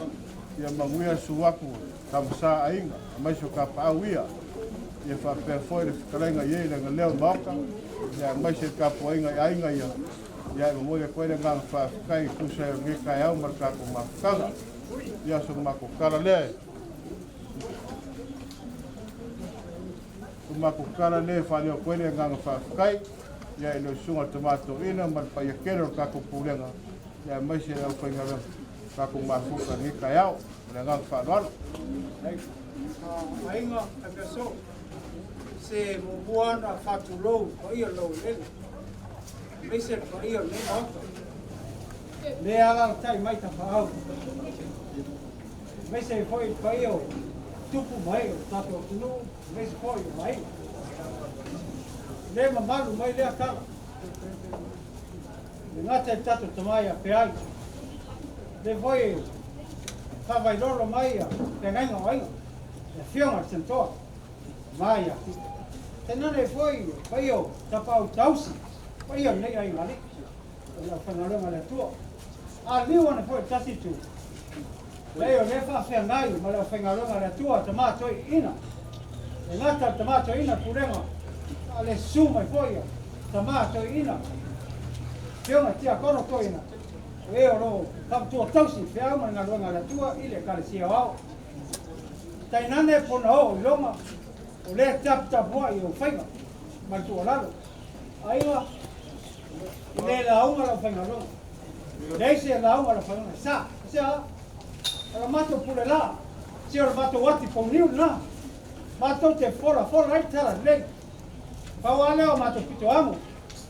ia manuia le susu atu o Tamasa aiga, aemaise o Tapaau ia, ia faapea foi le fetalaiga i ai le agalelei o le Maota, ia aemaise le tapuaiga i aiga ia, ia e momoli atu ai le agaga faafetai e tusa ai o lenei taeao ma le tatou mafutaga. Ia so matou tala lea. So matou tala lea e faaleo atu ai le agaga faafetai, ia i lau susuga i le Tama Toeaina ma le paia tele o le tatou pulega, ia aemaise le aufaigaluega tatou mafuta i lenei taeao. Ma le agaga faaaloalo. Aiga, afiaso, se muamua ona faatulou i paia o le laueleele, aemaise le paia o lenei Maota. Le alaalatai mai tafaau, aemaise ai foi le paia o tupu ma ee o le tatou atunuu, aemaise foi o aiga. Le mamalu mai lea tala. Le gata i le tatou tama ia Peai. Le foi e faavailolo mai ia feagaiga o aiga, le afioga i le Senatoa, ma ia Tito. Tainane foi le paia o tapaau tausi, paia o lenei aiga alii, o le aufaigaluega a le Atua. A liu ane foi i le tasi itu, leai o lea faafeagai ma le aufaigaluega a le Atua, tama toeaina. Le gata le tama toeaina pulega, a le susu mai foi ia tama toeaina, afioga tiakono toeaina, o e o lo o faamutua tausi feau ma le galuega a le Atua i le Ekalesia o Ao. Tainane pona oo i loga, o lea taputapuai o faiva ma le tuualalo. Aiga, i le lauga lau faigaluega. Leai se lauga lau faigaluega. Sa, se a, o la matou pule la, se o le matou ati pouniu lena. Matou te fola fola ai le tala lelei. Pau lava lea o matou pitoamu,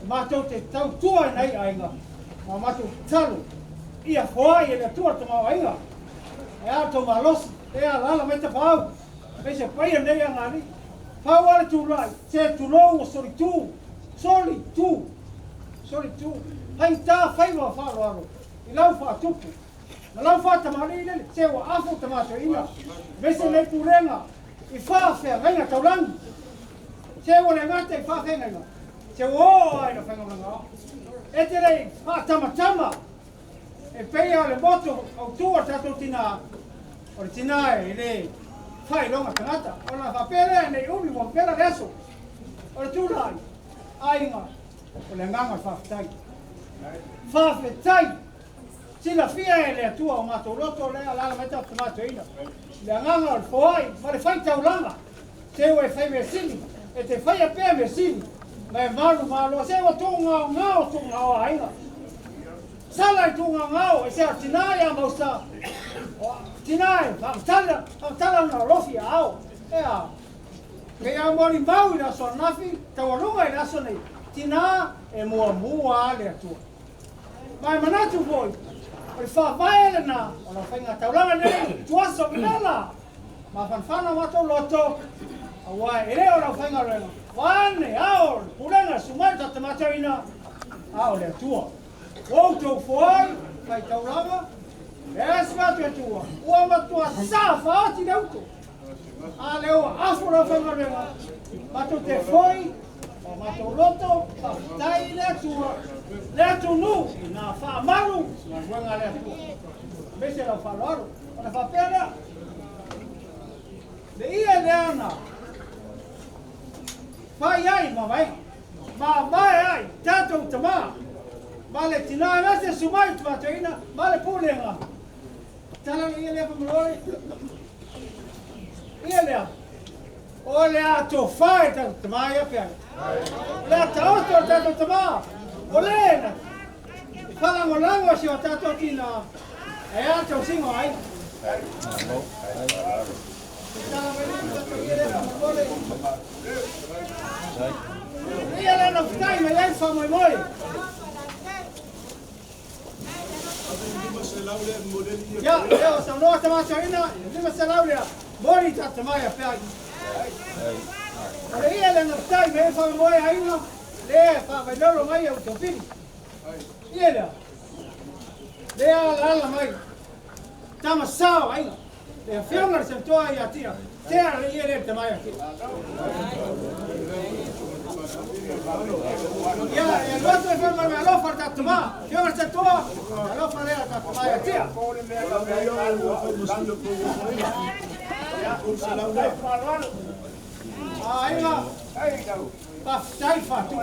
matou te tautua i nai aiga, ma matou tatalo, ia foai e le Atua le tamaoaiga. E a tou malosi, e alaala mai tapaau, me se paia nei agalii. Pau lava le tulai, se tulou o solitu, solitu, solitu. Faigata faiva o faaaloalo i lau faatupu. Na lau faatamalii lele, se ua afu tamatoeaina, aemaise nei pulega i faafeagaiga taulagi. Se ua le gata i faafeagaiga, se ua oo lava i le faigaluega ao. E te le i faatamatama e pei o le moto autu o le tatou tinā, o le tinā e le faailoga tagata. Ona faapea lea nei umi ua vela le aso. O le tulai, aiga, o le agaga o le faafetai. Faafetai! Silafia e le Atua o matou loto lea alaala mai tatou tamatoeaina. Le agaga o le foai ma le faitaulaga. Se ua e fai mea sili, e te faia pea mea sili, ma e malu malo. Se ua tuugaogao tuugaoa aiga. Sala i tuugaogao, e se o tinā ia mausa. O tinā e faamatala, faamatala ona alofi a ao. E a, pei a moli mau i le aso ananafi, taualuga i le aso nei, tinā e muamua a le Atua. Ma e manatu foi, o le faavae lena o lau faiga taulaga nei, tuaso vela, mafanafana o matou loto, aua e le o lau faigaluega, vaeane ao le pulega susu mai le tatou matauina, a o le Atua. Ua outou foai, faitaulaga, le asi atu e Atua, ua matua sa faaoti le uto. A lea ua afu lau faigaluega, matou te foi, o matou loto, faafetai i le Atua, le atunuu i nā faamalu, galuega a le Atua. Aemaise lau faaaloalo. Ona faapea lea, le ia lea na fai ai mavaega, mavae ai tatou tamā. Ma le tinā e se sumai tu atoina, ma le pulega. Tala le ia lea whamarore. Ia lea. O le a tō whae tātou tamā ia pea. O le a taoto o tātou tamā. O le na. I whalangolango si o tātou tina. E a tau singo ai. Tala mai le tātou ia lea whamarore. Ia lea na whitai mai ai wha moi moi. Ia, lea o saunoa tamātoina, 500 lea. Mori tā tamai a pea. O le ia le na whitai mai wha moi aina. Lea wha vai loro mai au topiri. Ia lea. Lea la la mai. Tama sao aina. Le whionga le sentoa ia tia. Tea le ia le tamai a tia. Ia, e loto e whionga me alofa le tātama. Whionga le sentoa, alofa lea tātama ia tia. Aiga, whawhitai whatu.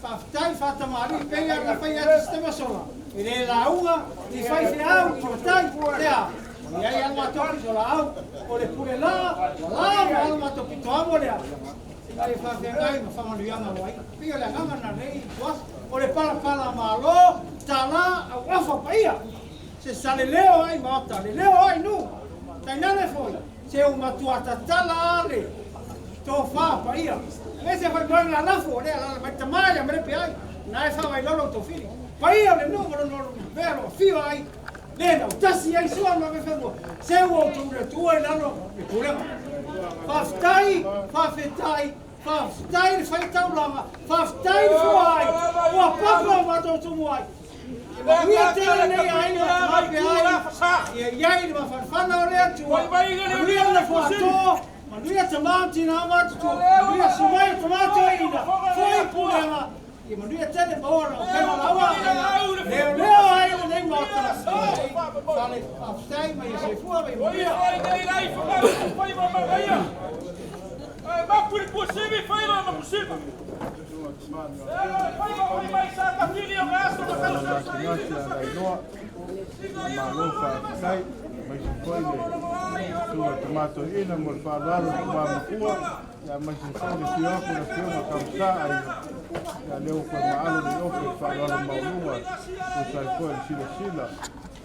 Whawhitai whatamari, pei ana whai atu sistema sola. I le launga, i whai whiau, i matai, tea. I ai ana mātou pito la au, o le pule la, o la, o ana mātou pito amo lea. Ai whawhengai ma whamanuianga o ai. Pia le nganga na nei tuas, o le palapala malo, tala, au afa paia. Se sale leo ai maota, le leo ai nu. Tainane foi, se o matua tatala ale, tō wha paia. Me se whai moenga lafu o lea, la mai tamaia mere pe ai, na e wha lolo tō whiri. Paia o le nu, o no mea no whiwa ai, le na utasi ai sua ma me whenua. Se ua o tō tua i lalo, e pulenga. Whawhitai, whawhitai, whawhitai le whaitaulanga, whawhitai le fuai, ua papa o mātou tumu ai. Manuia tele nei aina, mai pe ai, ia iai le mawhanwhana o lea tua, manuia le fuatoa, manuia tamāti nā mātutua, manuia sumai tamāto ina, foi pulenga, ia manuia tele maora o pena laua, leo leo ai le nei maota, fale whawhitai mai e seifua mai manuia. Malo whawhitai, mai se foi le tua tomato ina mo le whaalalo o mā makua, ia mai se foi le fioku le fioga kamsa ai, ia leo koe maalo le ofe le whaalalo maulua, o sai foi le sila sila.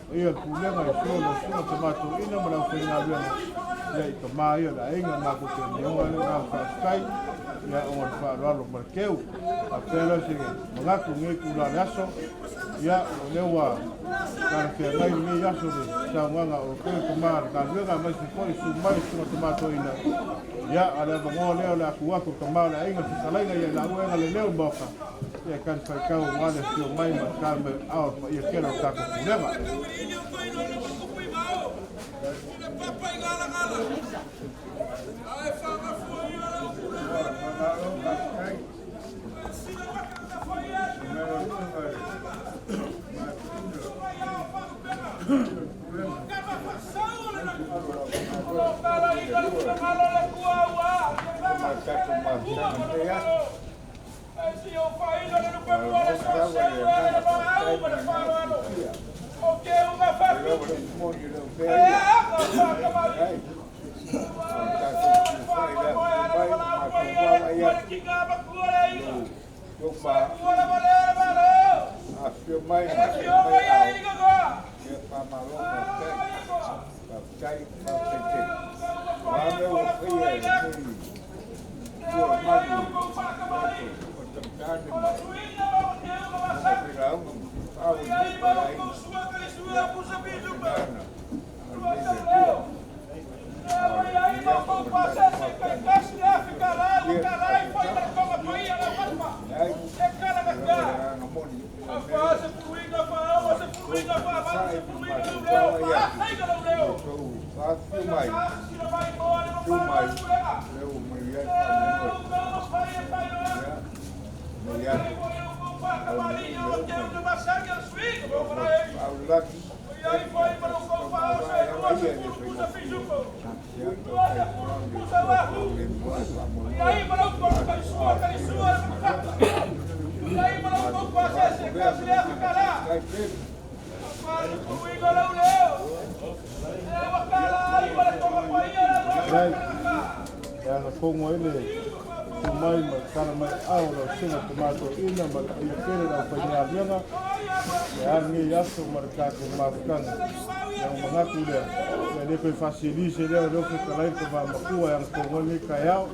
Ia le pulega i sua lo sua tomato ina mo lau whainga luenga, ia i ka mā ia la inga mā ko te neoa le ngā whawhitai, ia o le whaalalo ma le keu. A pēla se mangaku ngei kula le aso, ia o leo a kana whia ngai nei aso le saunganga o koe ka mā ka luenga mai se foi su mai sua tomato ina. Ia a le vangoa leo le aku aku ka mā le ainga whitalainga ia la uenga le leo moka. Ia kan whaikau ngā le whio mai ma ka me ao pa ia kero kako pulega. Lai, e aga kongo ele tu mai ma tala mai au lau suga te mātou ina ma le paia tele lau whaingaluega e ala nei aso ma le tatou mafutaga ia manatu lea ia le toe faasilise lea o lea fetalai le tamamakua e agatonu ai lenei taeao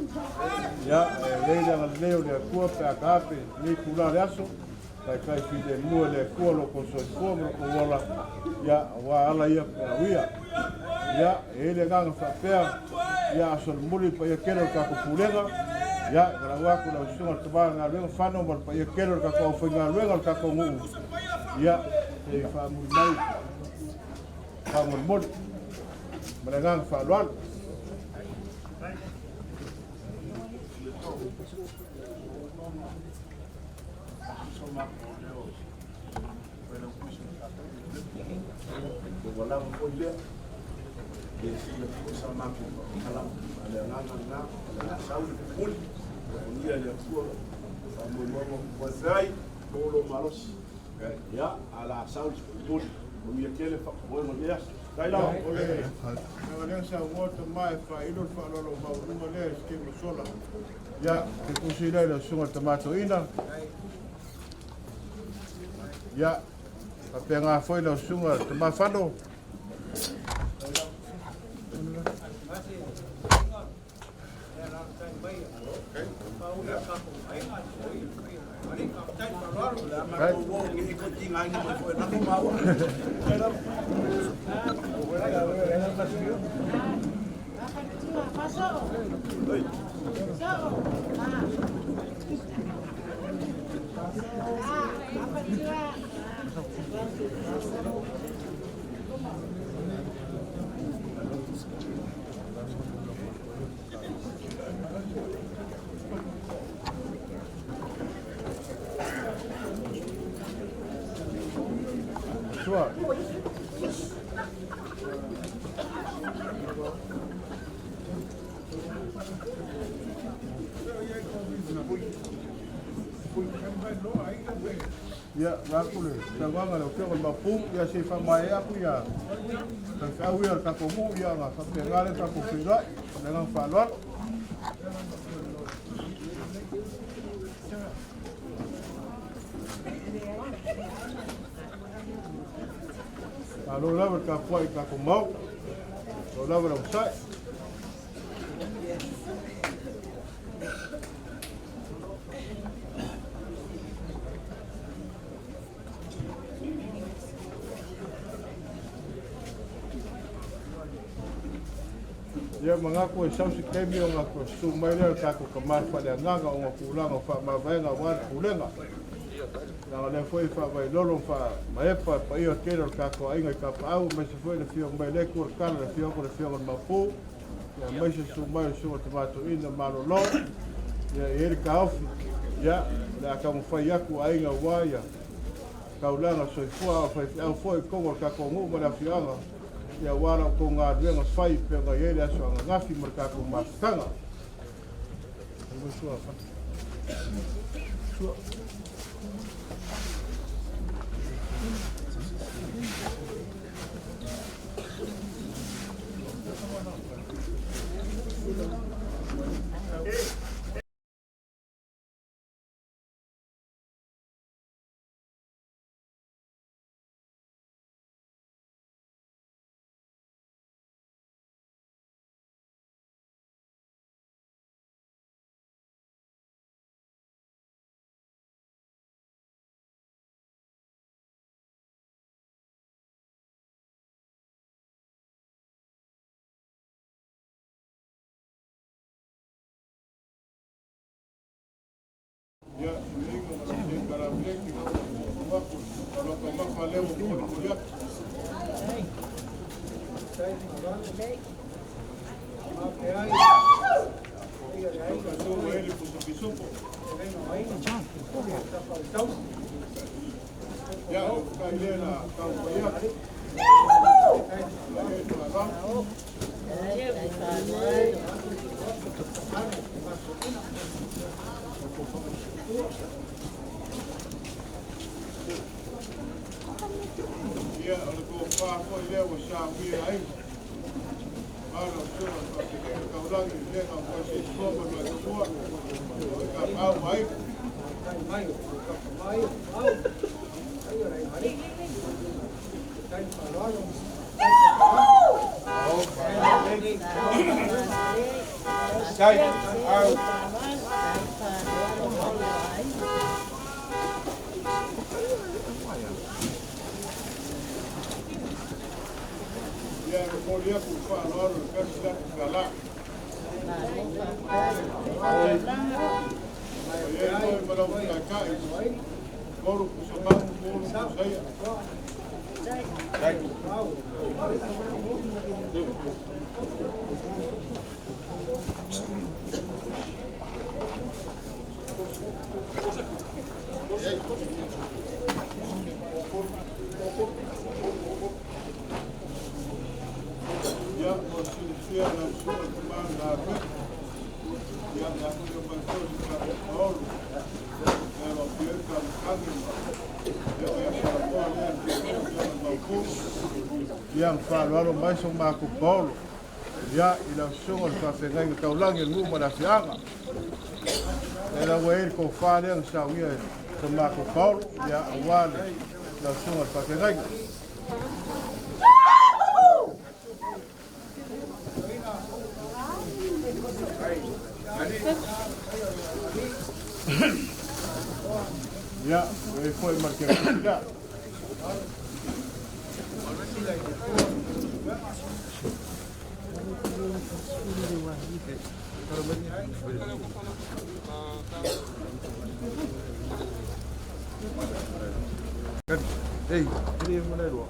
ia e iai le agalelei o le Atua pe a taape lenei tula le aso taitai filemu e le Atua lo kou soifua ma lo kou ola ia auā ala ia peauia ia e iai le agaga faapea ia asolimuli paia tele o le tatou pulega ia e valaau atu lau susuga le tama galuega fano ma le paia tele o le tatou aufaigaluega o le tatou nuu ia se i faamuli mai faamolemole ma le agaga faaaloalo. Ua lava foi lea, e sila foi sa matou faamatalaga. A o le agaga lena, o le a sau le pupuli, alofagia e le Atua faamoemoega o faifeai, maua lou malosi. Ia, a o le a sau le pupuli, manuia tele faamoemoega o lenei aso. Faafetai lava. O le agaga lea sa ua tama e faailo le faaaloalo maualuga lea i se taimi ua sola. Ia, te tusi lea i le susuga i le tama toeaina. Ia, faapena foi lau susuga i le tama Fano. Sua. Ia, vaeatu le saunoaga a lau Afioga i le Maopu, ia se i faamaea atu ia faifeau ia o le tatou nuu, ia ona faapena lea ona tatou feiloai. Ma le agaga faaaloalo. Malo lava le tapuai i le tatou Maota, malo lava le onosai. Ia manatu e sau se taimi ona toe susu mai lea o le tatou tama faaleagaga ona o tulaga o faamavaega aua le pulega. Leaga o lea foi e faavailolo ma faamaepa le paia tele o le tatou aiga i Tapaau, aemaise foi le afio mai le Itu o le Tala, le afio atu o le Afioga i le Maopu, ia aemaise le susu mai o le Susuga i le Tama Toeaina Malolo. Ia e i ai le taofi, ia o le a taumafai atu aiga aua ia taulaga soifua a o faifeau foi i totonu o le tatou nuu ma le afioaga, ia aua la outou galuega fai pei ona i ai le aso ananafi ma le tatou mafutaga. Sua. Ia, suiga ma lau sei karauleki, maku, loka maka leo molimoli atu. Tau eli pusa pisupo. Ia, o kai le la tau paia. saugia e aiga. Ma lau susuga i le faafeagaiga taulagi i le gamuai se isi ma le Atua, o le kapaau ma aiga. Ia e momoli atu le faaaloalo i le $100. Ua i ai foi ma lau taitai, Olo Pusamau, Olo Pusaia. Ia, ua silafia lau susuga i le tama na Afika. Ia, le afio mai foi le tatou Paolo. Ia, ua afio ai le Kamakagi ma ia o ia Samoa lea le afio mai Maupu. Ia, na faaaloalo mai so matou Paolo. Ia, i lau susuga i le faafeagaiga taulagi o le nuu ma le afioaga. E lau ai le tofa lea na saunia e so matou Paolo, ia, aua le lau susuga i le faafeagaiga. Ia, ua i ai foi ma le tiapula lea. Ei, e mana rua.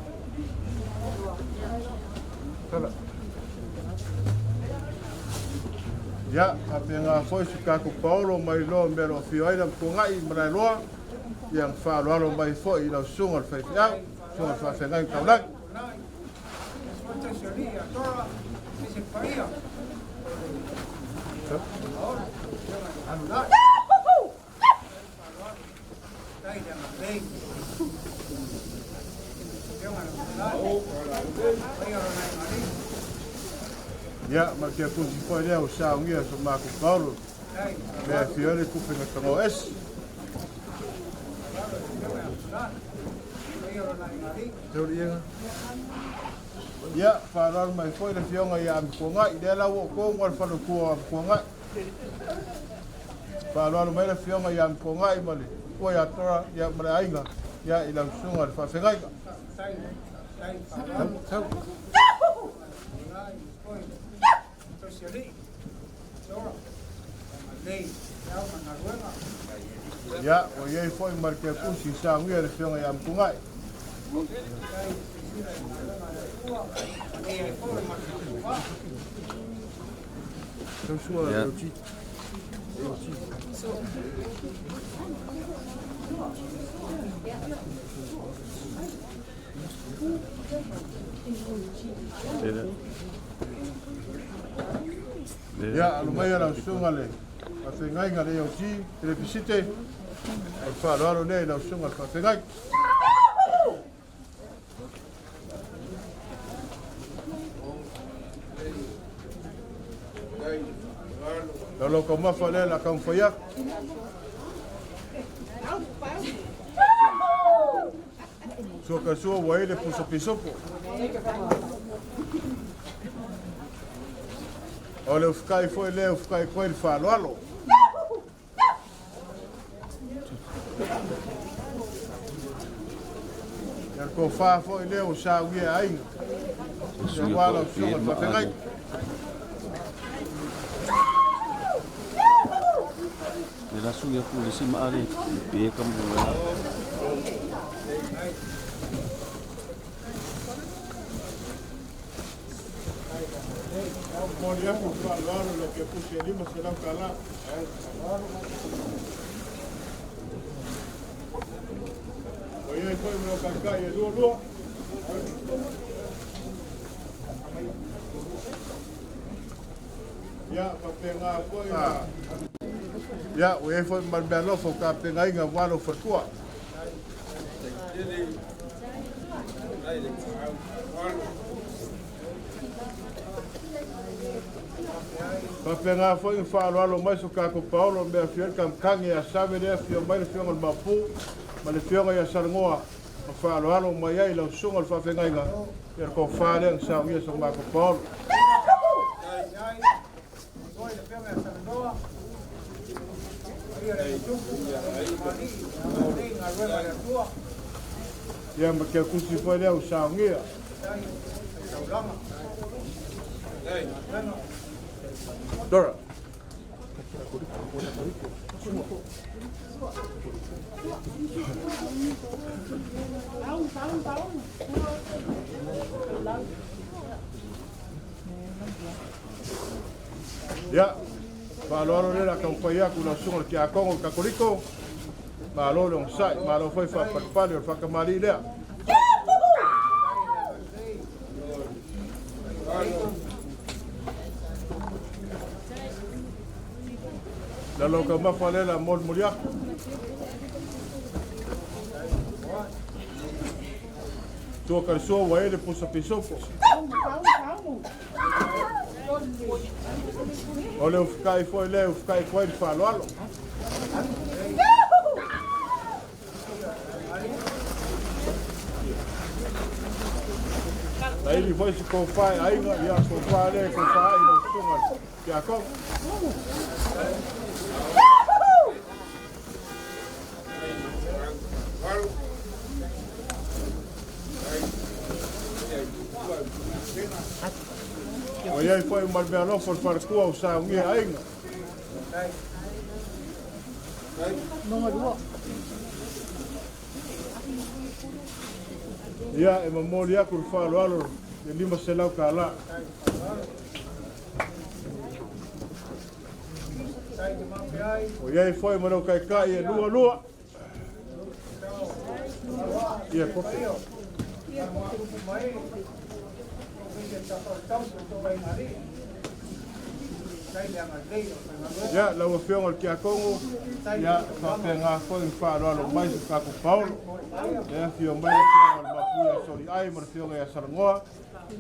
Tala. Ia, faapena foi si tatou Paolo mai loa mea o lo o afio ai le Amatuagai i Malaeloa, ia na faaaloalo mai foi i lau susuga i le faifeau, susuga i le faafeagaiga taulagi. Ia, ma le tiapusi foi lea ua saunia e so matou Paolo, mea e afio ai le tupe na tago ese. Ia, faaaloalo mai foi le afioga ia Amituanai, lea la ua outou ma le faletua o Amituanai. Faaaloalo mai le afioga ia Amituanai ma le tua ia Tora, ia ma le aiga, ia i lau susuga i le faafeagaiga. Tau, tau. Ia, ua i ai foi ma le tiapusi i saunia e le afioga ia Amituanai. Tau sua, Ia. Loti. Loti. Ia, alu mai lau susuga le faafeagaiga le AOG, le Pisite, o le faaaloalo lea i lau susuga le faafeagaiga. Lau lau taumafa lea la taumafai atu. Sua ka sua ua i le puso pisopo. O le ufukai foi lea ufukai koe le faaaloalo. Ia le tofa foi lea ua saunia e aiga. Ia aua lau susuga i le faafeagaiga. Le la sui aku le si maale pe ka mo la. Momoli atu le faaaloalo i lau tiapusi e $500. Ua i ai foi ma lau taitai e lua lua. Ia, faapena foi Ia, ua i ai foi ma le meaalofa o tapenaina aua lou faletua. Faapena foi ona faaaloalo mai so tatou paolo mea afio ai le kamikagi ia Save lea afio mai le afioga i le Maopu ma le afioga ia Salanoa ma faaaloalo mai ai lau susuga i le faafeagaiga ia le tofa lea na saunia so matou paolo. Ia ma ke kusi foi lea o saunia. Dora. Ia, faaaloalo lea la taumafai atu lau susuga i le tiakono o le Katoliko, malo le onosai, malo foi faapalepale o le faatamalii lea. Lalo taumafa lea la molimoli atu. Tua kalisua ua ele pusa pisopo. O le ufukai foi lea ufukai koe le faaaloalo. Na ili foi se tofa e aiga, ia tofa lea e tofa ai lau susuga tiakono. Ua iai foi ma le mealofa o le faletua o saugia aiga. Ia, e momoli atu le faaaloalo le 500 tala. Ua iai foi ma lou taitai e lua lua. Ia, kope. Ia, lau Afioga i le Tiakono, ia, faapena foi ona faaaloalo mai so tatou paolo. Lea afio mai le Afioga i le Mapu ia Soliai ma le Afioga ia Salanoa,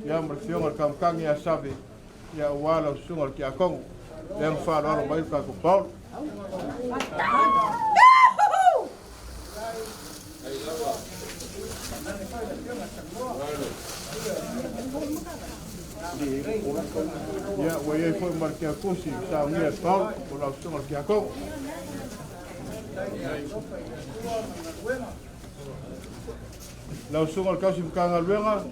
ia ma le Afioga i le Kamakagi ia Save, ia aua lau Susuga i le Tiakono. Lea na faaaloalo mai le tatou paolo. Ia, ua i ai foi ma le tiakosi saunia e Paolo, o lau susuga i le tiakono. Lau susuga i le tausi Matagaluega,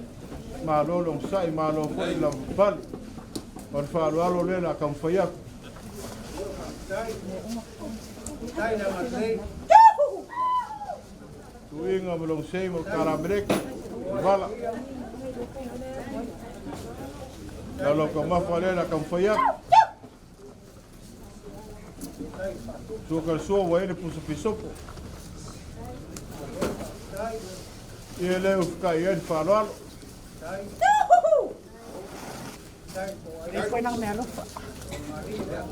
malo le onosai, malo foi le lavapapale. O le faaaloalo lea o le a taumafai atu. Tuiga ma lou sei ma Kalameleki, vala. Lau lau taumafa lea la taumafai atu. Sua ka sua ua ele pusa pisopo. Ia le ufukai ai le faaaloalo.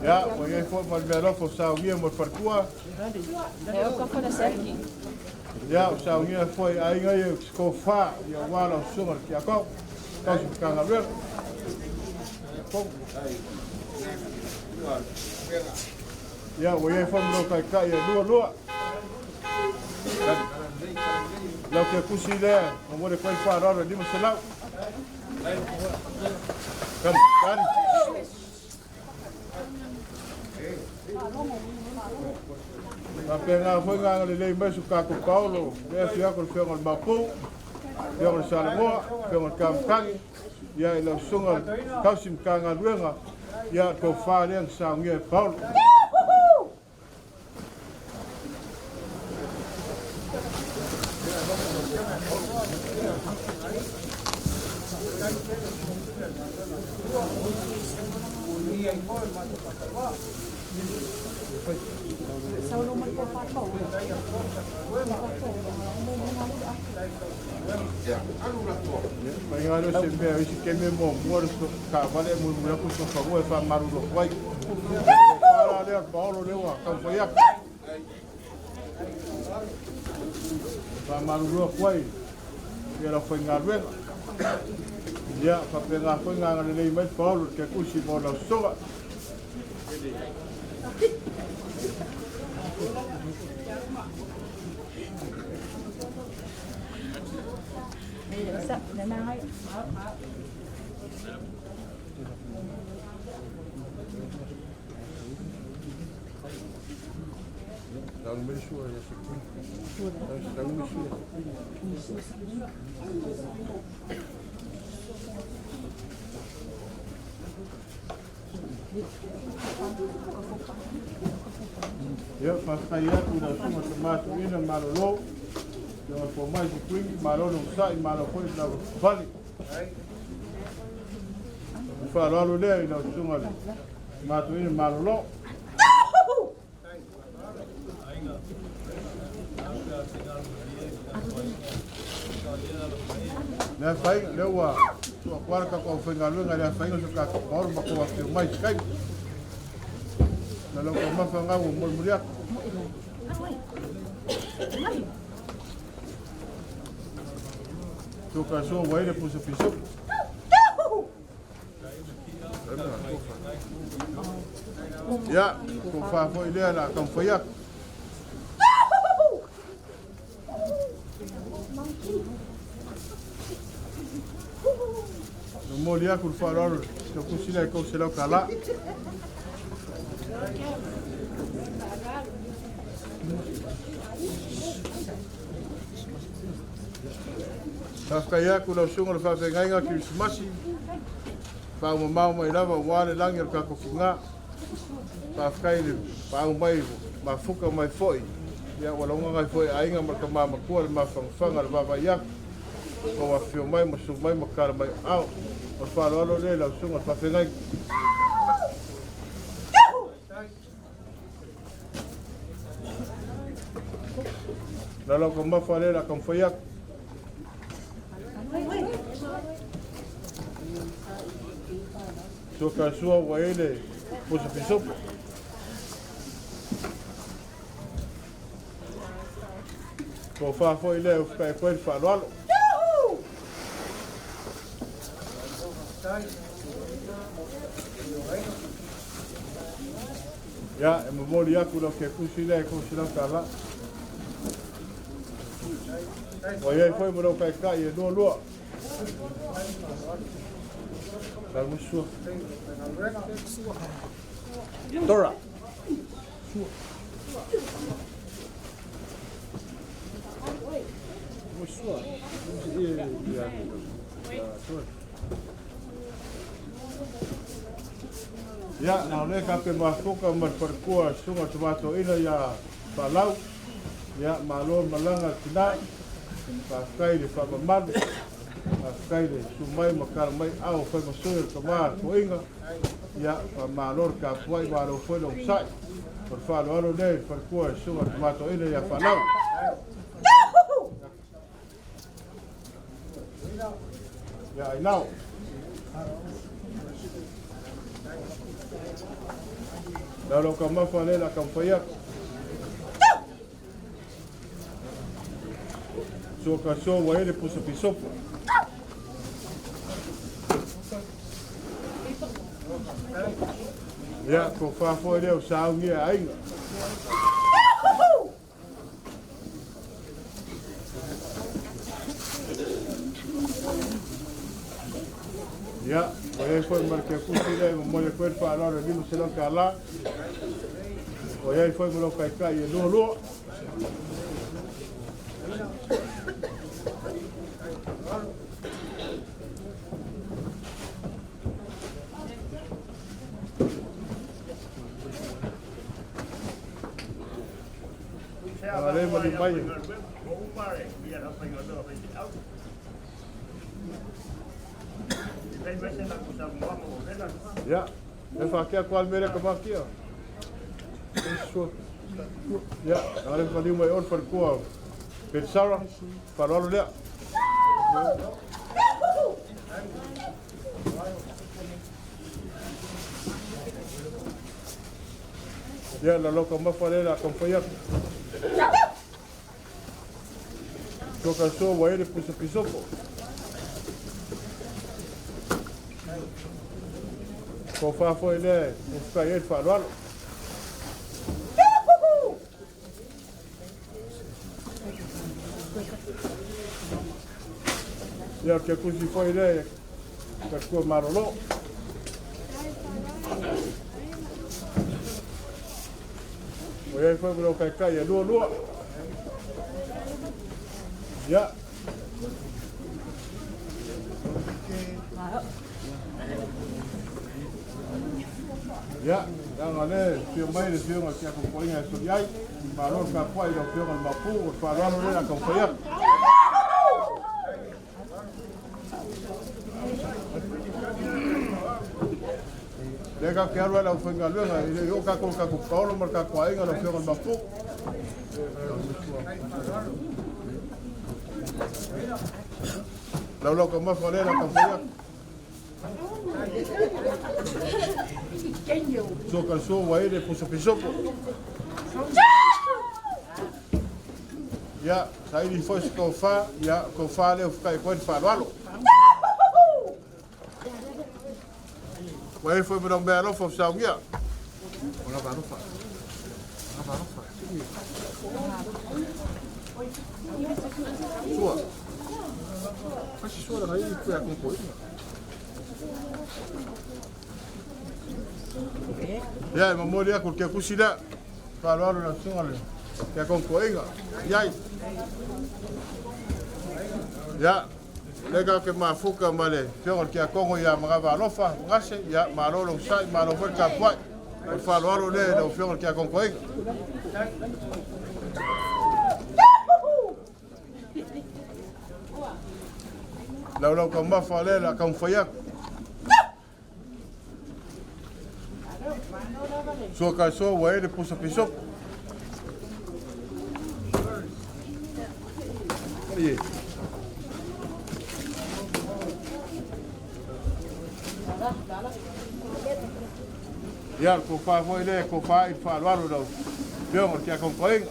Ia, ua i ai foi ma le meaalofa o saugia mo le faletua. Ia, o saugia foi aiga ia o tofa, ia aua lau susuga i le tiakono, tausi Matagaluega. Ia, ua i ai foi ma lou taitai e lua lua. Lau tiakusi lea, momoli atu ai le faaaloalo e 500. Kali, kali. Faapena foi na agalelei mai so tatou paolo, lea afio atu le afioga i le Maopu, afioga i le Salemoa, afioga i le Kamakagi, ia i lau susuga i le tausi Matagaluega, ia tofa lea na saunia e Paolo. Mai ngā se mea, isi keme mo mua le taavale e mulimuli atu se fanua e faamalulu atu ai. Tofa la lea Paolo lea ua taumafai atu. Faamalulu atu ai ia lau faigaluega. Ia, faapena foi na agalelei mai Paolo i le tiakusi mo lau sosoga. Ia, faafetai atu i lau susuga Tama Toeaina malolo, afioga i le Fomai Sikuini, malo le onosai, malo foi le lavapapale. O le faaaloalo lea i lau susuga i le Tama Toeaina malolo. Le afaina, lea ua tuu atu lava le tatou aufaigaluega i le afaina o si o tatou maolo ma tou afifio mai i se taimi. Na lau taumafa lena ua molimoli atu. Toka soa ua i le pusa pisupo. Ia, tofa foi lea la taumafai atu. Momoli atu le faaaloalo i le tusi lea e $300. Faafetai atu i lau susuga i le faafeagaiga Kerisimasi, faaumamao mai lava aua le lagi o le tatou tiga. Faafetai i le paau mai mafuta mai foi, ia ua lauga ai foi aiga ma le tama matua le mafanafana le vaavaai atu. Tou afifio mai ma susu mai ma tatala mai aao. O le faaaloalo lea i lau susuga i le faafeagaiga. Lalau taumafa lea o le a taumafai atu. Sua sua ua i ai le pusa pisupo. Tofa foi lea e ufikai atu ai le faaaloalo. Ia, e momoli atu lau kepusi lea e $300. Ua i ai foi ma lau taitai e lua lua. Lau sua. Dora. Ia, na o lea ka pe mafuka ma le falekua susuga Tama Toeaina ia Faalau. Ia, malo le malaga le tina. Faafetai le faamamalu. Faafetai le susu mai ma tala mai ao fai ma sui o le tama toeaina. Ia, faamalo le tapuai, malo foi le onosai. O le faaaloalo lea i le falekua susuga Tama Toeaina ia Faalau. Ia, ainao. Lau lau taumafa lea o le a taumafai atu. Sua ka sua ua i ai le pusa pisupo. Ia, tofa foi lea o saunia e aiga. Ia, ua i ai foi ma le kepusi lea e momoli atu ai le faaaloalo e $500. Ua i ai foi ma lau taitai e lua lua. Agalelei maliu mai. Ia, e whakea ko almere ka makia. Ia, agalelei maliu mai on falekua Betsara, faaaloalo lea. Ia, la lau taumafa lea o le a taumafai atu. Toka soa ua i ai le pusa pisupo. Tofa foi lea e ufikai ai le faaaloalo. Ia, o le tiakosi foi lea e faletua malolo. Ua i ai foi ma lau taitai e lua lua. Ia. Ia, leaga o lea e afio mai le Afioga i le Tiakono Toeaina e Soliai, malo le tapuai i lau Afioga i le Maopu, o le faaaloalo lea o le a taumafai atu. Lea tatou te alu ai le aufaigaluega, e le i oo tatou i le tatou paolo ma le tatou aiga lau Afioga i le Maopu. Laulau taumafa lea o le a taumafai atu. Sua ka sua ua i le pusa pisopo. Ia, saili foi se tofa, ia, tofa lea ua fekai atu ai le faaaloalo. Ua i ai foi ma lau meaalofa o saunia. O lava alofa. Lava alofa. Sua. Kasi sua la ngai ku ya ko Ia, e momoli aku le tiakusi lea. Faaaloalo i lau susuga le tiakono toeaina. Iai. Ia, o lea tatou te mafuta ma le afioga i le tiakono ia Manava Alofa Gase. Ia, malo lou sa'i, malo foi le tapuai. O le faaaloalo lea i lau afioga i le tiakono toeaina. Laulau taumafa lea o le a taumafai atu. Sua ka sua ua e le pusa pisopo. Ie. Ia, le tofa foi lea e tofa ai i le faaaloalo i lau Afioga i le Tiakono Toeaina.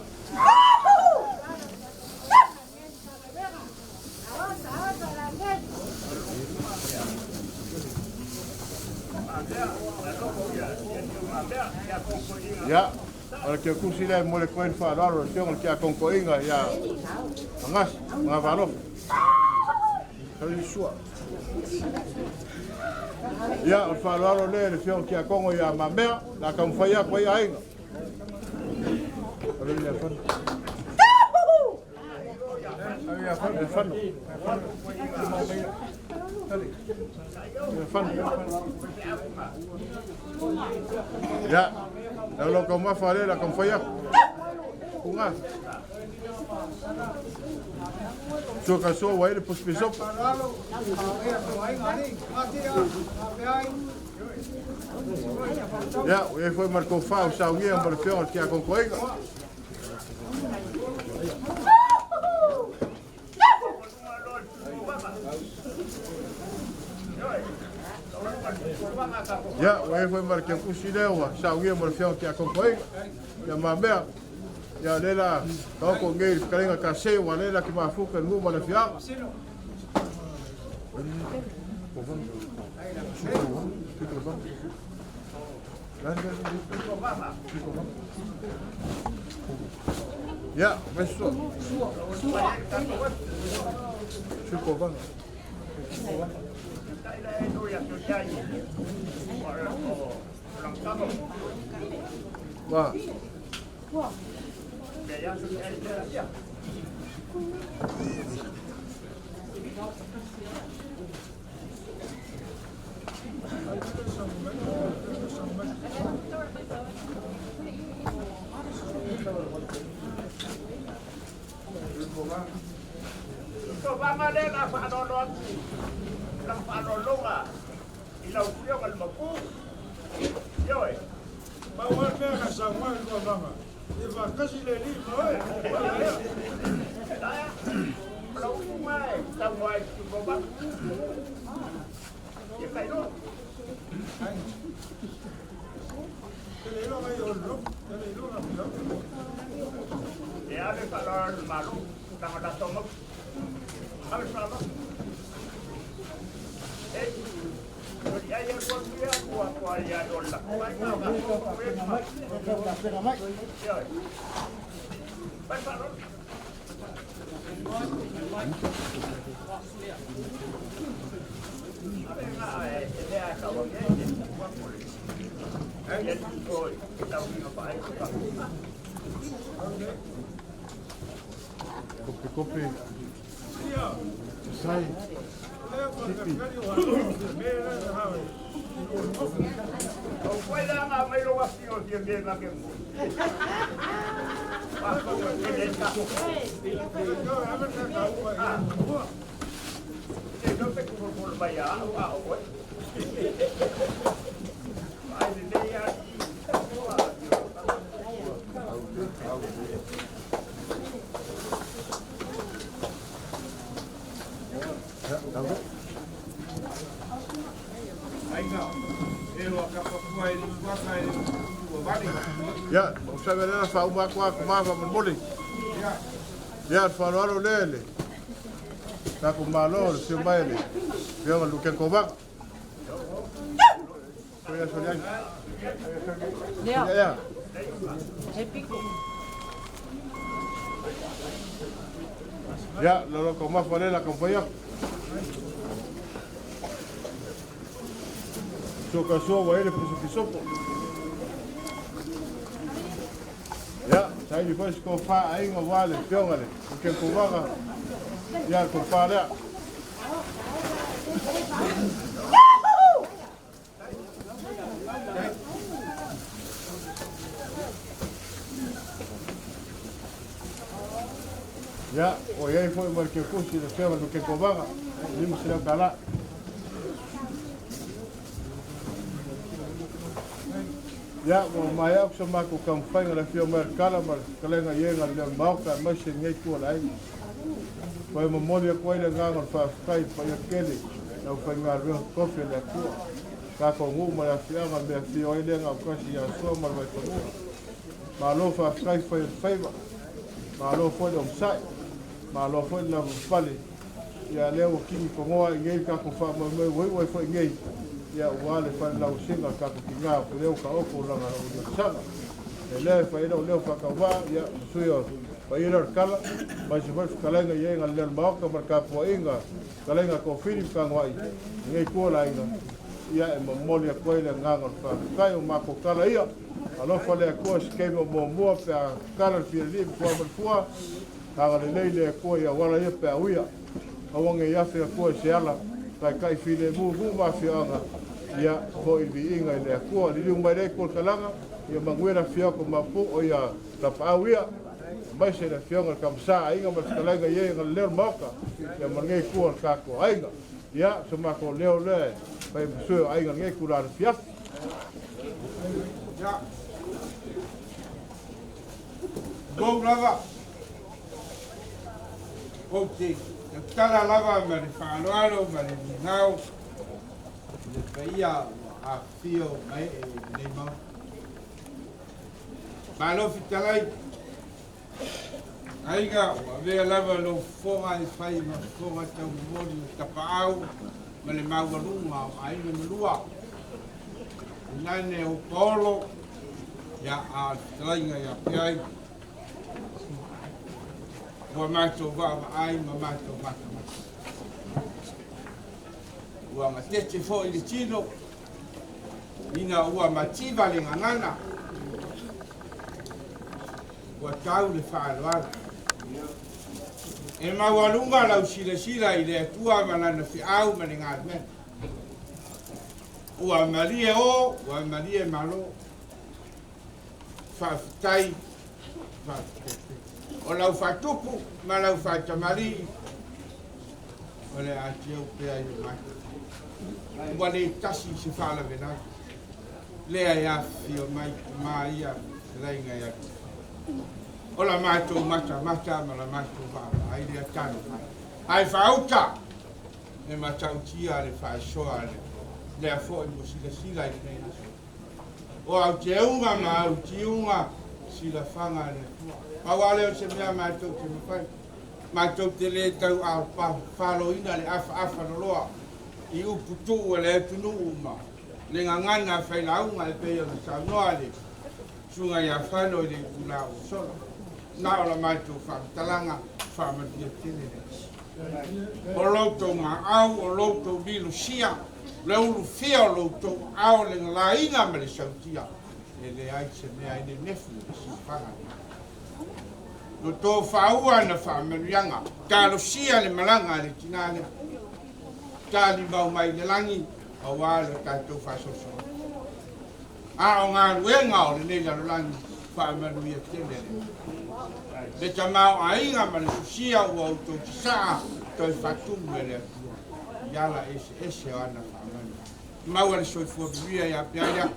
Ia, o le tiakusi lea e momoli atu ai le faaaloalo i le Afioga i le Tiakono Toeaina ia Magasi, Magavalofa. Ia, o le faaaloalo lea i le Afioga i le Tiakono ia Mamea, o le a taumafai atu ai aiga. Ia, lau taumafa lea la taumafai atu. Unga. Sua ka sua ua i le pusi pisopo. Ia, ua i ai foi ma le tofa o saunia ma le afioga i le Tiakono Toeaina. Ia, ua i ai foi ma le tiakusi lea ua saunia ma le afioga i le Tiakono Toeaina. Ia mamea, ia lea la taoto nei i le fetalaiga Tase, ua lea la te mafuta i le nuu ma le afioaga. Ia, vai sua. Wa. Pau lava le mea na saunoa ai le Tuavaga, ia faatasi le Alii ma oe. Kopi kopi. Sai. Sipi. Ia, o sa vele fa uma kwa kuma fa moli. Ia, fa lo le le. Ta ko malo le se mai le. Ia lu ke ko ba. Ko ia so ia. Ia. He piko. Ia, lo lo ko ma fa le la ko ia. So ka so wa ele puso pisopo. Ia, sai li foi ko fa ai ngo wale fionga le. Ke ko vaga. Ia ko fa le. Ia, o ia foi mar ke kusi le fionga le ke ko vaga. Ni mo se kala. Ia, mo mai au sa mako kang whainga le fio mai kala ma kalenga ienga le maoka mai se ngei kua la ai. Pai mo moli a koe le nganga le whaafkai pai a kele na whainga reo kofi le akua. Ka ko ngu ma le fianga me fio ai le ngau kasi ia sua ma le waifanua. Ma lo whaafkai whai le whaiva. Ma lo fo le omsai. Ma lo fo le lava. Ia leo kingi kongoa i ngei kako wha mai mai wai wai fo i ngei. Ia ua le whai lau singa kako ki ngā ko leo ka oko langa o le sanga. E lea whai leo leo whakawā, ia sui o whai leo kala, mai se whai whakalenga i enga leo maoka mar ka pua inga, kalenga ko whiri whakangwa i, ngei kua la inga. Ia e mamoli a koe le nganga o whakakai o mako kala ia. Alofa le akua se keima mua mua pe a kala le whiri kua marfua, hanga le lei le akua ia wala ia pe a uia. Awange i afe akua se ala, kai kai while mu mu mawhianga, ia fo i vi inga i le akua. Liliu mai lei kua kalanga, ia manguera whiako mapu o ia tapaau ia. Mai se le whionga kamsa a inga ma whakalenga i inga leo maoka, ia mangei kua kako ainga. Ia, so mako leo le, pai masue o ainga ngei kura le fiafi. Ia. Go lava. O te tala lava ma le whaaloalo ma le ngau. Le paia ua afio mai e nei mau. Malo fitalai. Aiga ua vea lava lo foga e whai ma foga tau mori o tapaau ma le maualunga o aiga malua. Nane o Paolo ia a fitalaiga ia peai. Ua mātou vaa ai ma mātou matamata. Ua ngatete fo i le tino, ina ua mativa le ngangana. Ua tau le whaaloalo. E maualunga lau silasila i le atua ma lana whiau ma le ngā Ua malie o, ua malie malo. Whaafetai, whaafetai. O lau whatupu, ma lau whatamari. O le atiau pea i o mai. Ua le tasi se whala venai. Lea ia whio mai, ma ia, leinga ia. O la mātou mata mata ma la mātou whala, ai lea tano mai. Ai whauta, e matautia le whaesoa le, lea fo i mo sila sila i nei aso. O au te unga ma au tiunga, sila whanga le tua. Pau ale o se mea mātou te mawhai. Mātou te le tau a whalo ina le afa afa loloa. I uputu e le tunu uma. Le ngangana whailaunga e pei o na saunoa le. Sunga ia whano i le kula o sola. Nā o la mātou whakatalanga. Faamanuia tele le O lo outou gaau, o lo outou lilosia, le ulufia o lo outou aao le galaina ma le sautia, e leai se mea e nenefu i le siufaga lena. No tō whāua na whaamanuiaga, talosia le malaga a le tinā lea. Talimau mai le lagi, auā lo tatou faasoasoaina. A o galuega o lenei lalolagi, faamanuia tele le. Le tamaoaiga ma le sosia ua outou sasaa, toe faatumu e le Atua i ala eseese o ana faamanuiaga. Maua le soifua manuia ia te ai lea.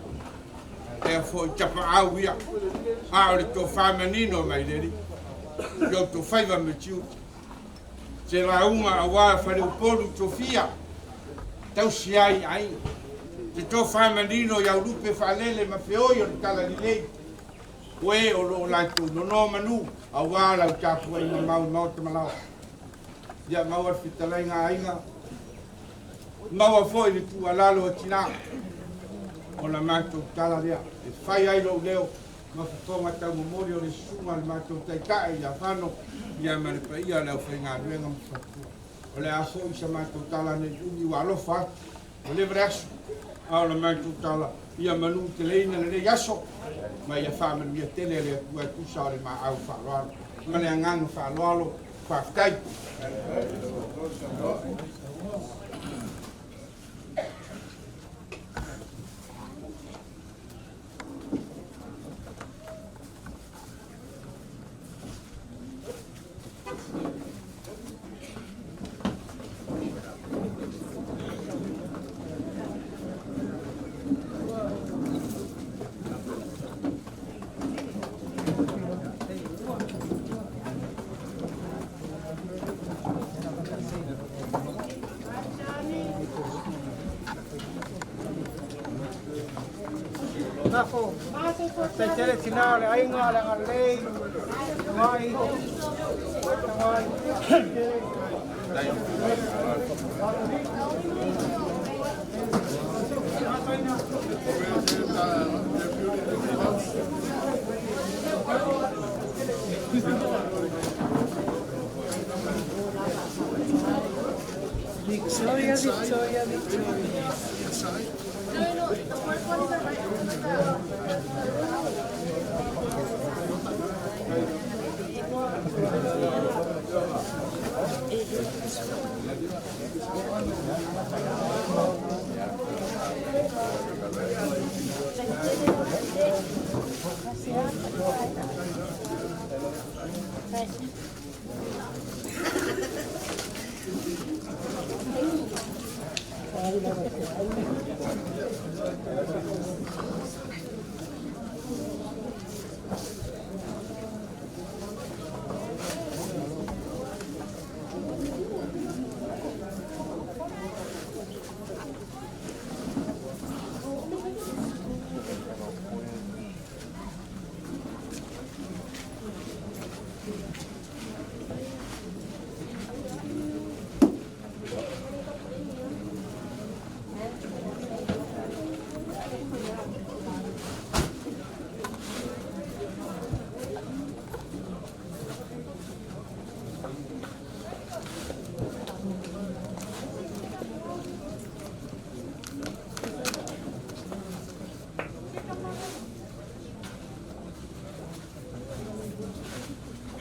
Lea foi tapaau ia, a o le tofa manino mai le Alii i outou faiva ma tiute. Se lauga auā faleupolu tofia, tausi ai aiga. Se tofa manino i aulupe faalele ma feoi o le talalelei, o e o lo o latou nonomanu auā lau tapuaiga mau i maota ma laoa. Ia maua le fetalaiga a aiga, maua foi le tuualalo a tinā. O la matou tala lea e fai ai lou leo ma fofoga taumomoli o le susuga a le matou taitai ia Fano, ia ma le paia o le aufaigaluega ma faletua. O le a foi sa matou tala nei umi ua alofa atu, ua leva le aso, a o la matou tala ia manuteleina lenei aso ma ia faamanuia tele le Atua e tusa o le maau faaaloalo. Ma le agaga faaaloalo, faafetai. Lafo, faafetai tele tinā o le aiga, le agalelei, tagai, tagai, tele. Victoria, Victoria, Victoria. No, the fourth one is the right one.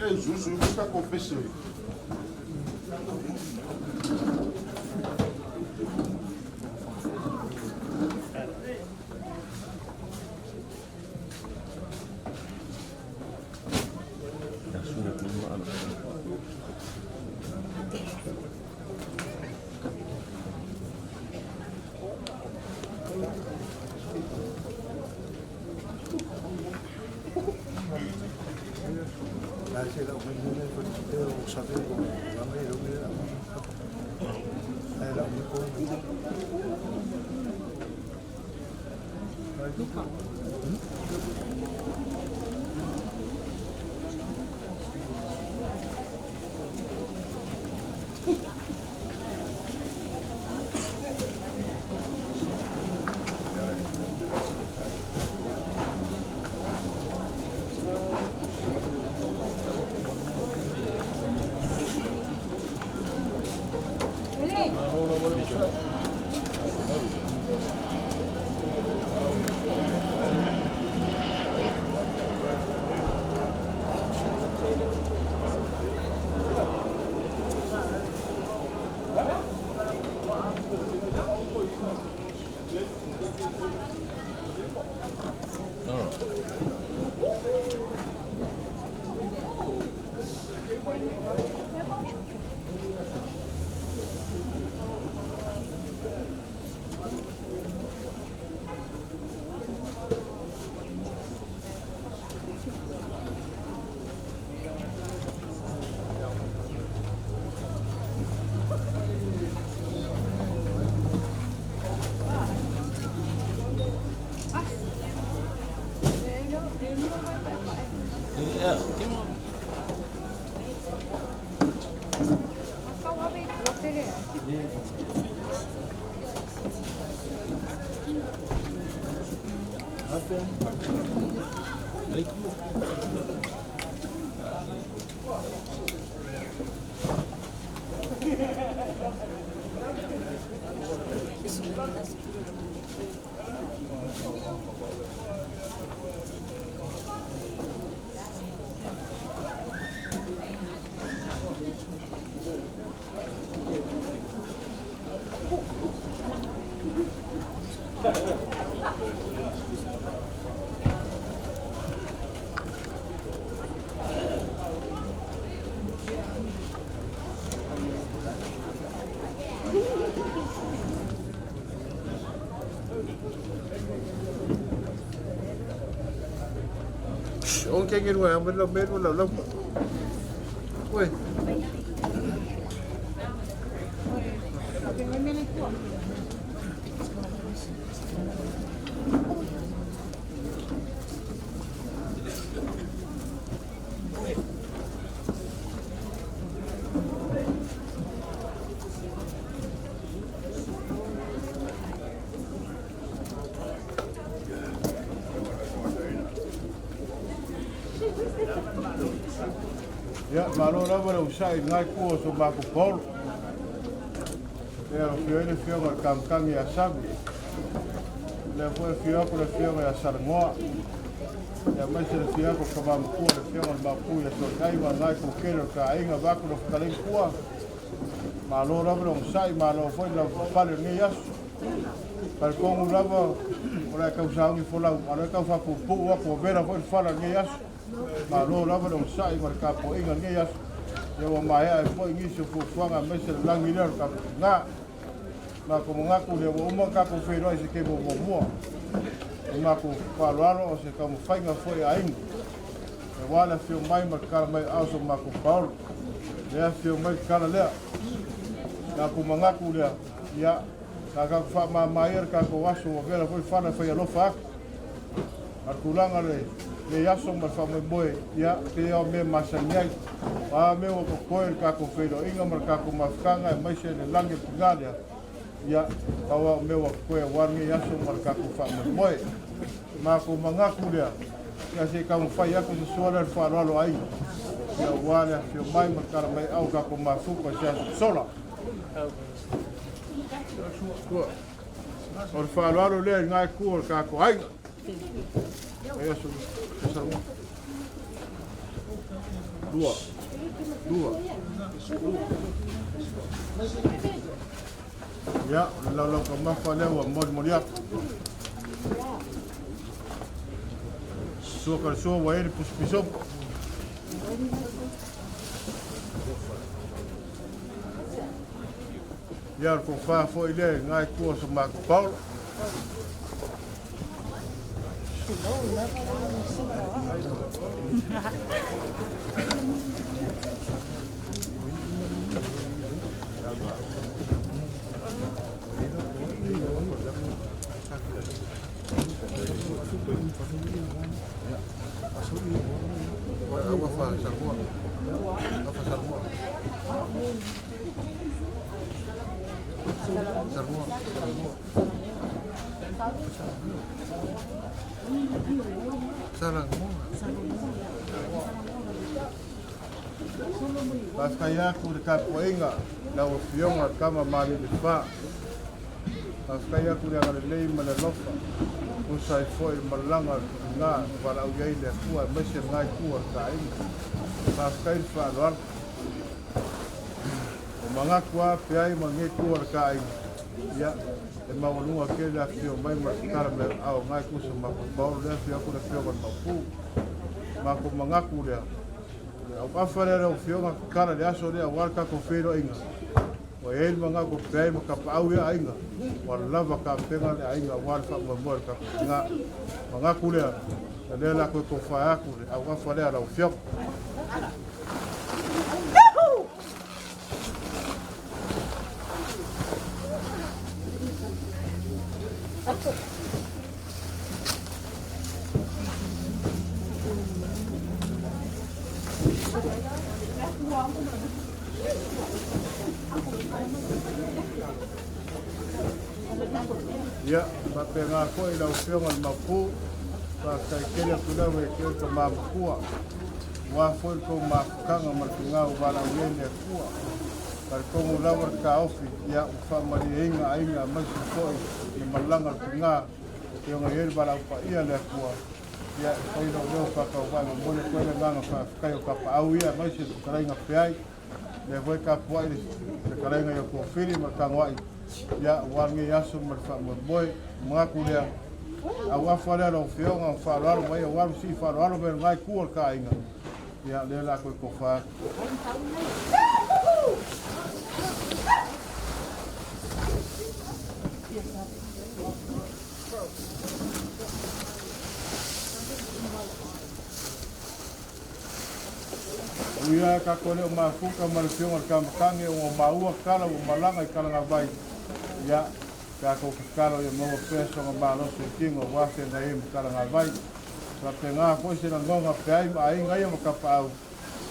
E zuzu ka confesse. O ke ngi wa me lo me lo lo. Oi. Ia, malo lava le usa'i ngai kua so mako paolo. Ia, o fio le fioga le kamkangi ia Sami. Le foi fio aku le fioga ia Sarangoa. Ia maise le fio aku ka mamakua le fioga le mapu ia Sotai ma ngai ku kele o ka aiga vaku lo whakalei kua. Malo lava le usa'i, malo foi la pale o nei aso. Pale kongu lava o le kau saungi folau, a le kau whapupu aku o vera foi le fala o nei aso. Malo lava le onosai ma le tapuaiga lenei aso. Ia ua maea ai foi nisi o fuafuaga aemaise le lagi lea o le tatou tina. Matou manatu lea ua uma ona tatou feiloai i se taimi o muamua. O matou faaaloalo o se taumafaiga foi a aiga. Aua le afio mai ma le tala mai o aao so matou paolo. Le afio mai le tala lea. Tatou manatu lea, ia, sa tatou faamama ia le tatou aso ua vela foi fala e fai alofa atu. A le tulaga le nei aso ma le faamoemoe, ia, pei o mea masani ai. O a mea ua totoe le tatou feiloaiga ma le tatou mafutaga aemaise le lagi o le tina lea, ia, pau lava o mea ua totoe aua lenei aso ma le tatou faamoemoe. Matou manatu lea, ia se i taumafai atu se soa lea o le faaaloalo a aiga, ia aua le afifio mai ma le tala mai au tatou mafuta i se aso sola. O le faaaloalo lea i lena itu o le tatou aiga. Ai aso, aso lua, lua. Ia, o le laulau taumafa lea ua molimoli atu. Sua ka le sua ua i ai le pusi pisupo. Ia, o le tofa foi lea i lena itu o so matou paolo. Faafetai atu i le tapuaiga i lau Afioga le Tama Malielefa. Faafetai atu i le agalelei ma le alofa, tusa ai foi le malaga a le tina na valaau i ai le Atua aemaise lena itu o le ta aiga. Faafetai le faaaloalo. O manatu lava pe ai ma lenei itu o le ta aiga, ia, e maualuga tele le afifio mai ma le tatala mai o aao na e tusa ma Paolo lea afio atu le afioga i le Maopu. Matou manatu lea, o le auafa lea lau afioga tatala i le aso lea aua le tatou feiloaiga. Ua i ai le manatu pe ai ma tapaau ia aiga, ua lava tapena le aiga aua le faamoemoe o le tatou tina. Manatu lea, o lea o le a toe tofa atu le auafa lea lau afioga. Ia, faapena foi lau Afioga i le Maopu, faafetai tele atu lava ia te oe le tama matua, aua foi le tou mafutaga ma le tiga ua valaaulia ai le Atua. Talitonu lava le taofi, ia, ua faamalieina aiga aemaise foi le malaga a le tiga e pei ona i ai le valaau paia a le Atua. Ia, e fai lou leo faatauvaa e momoli atu ai le agaga faafetai o tapaau ia aemaise le fetalaiga Feai, lea foi e tapuai le fetalaiga ia Tuafili ma le Tagoai, ia, aua lenei aso ma le faamoemoe. Manatu lea, auafa lea lau Afioga ma faaaloalo mai aua le sii faaaloalo mai o lena itu o le ta aiga, ia, lea o le a toe tofa atu. Ui lava tatou le o mafuta ma le Afioga i le Tamatangi ona o maua tala ua malaga i Kalagavai, ia, tatou tatalo ia maua pea sona malosi o tino aua feagai ai ma Kalagavai. Faapena foi se lagona peai ma aiga ia ma Tapaau,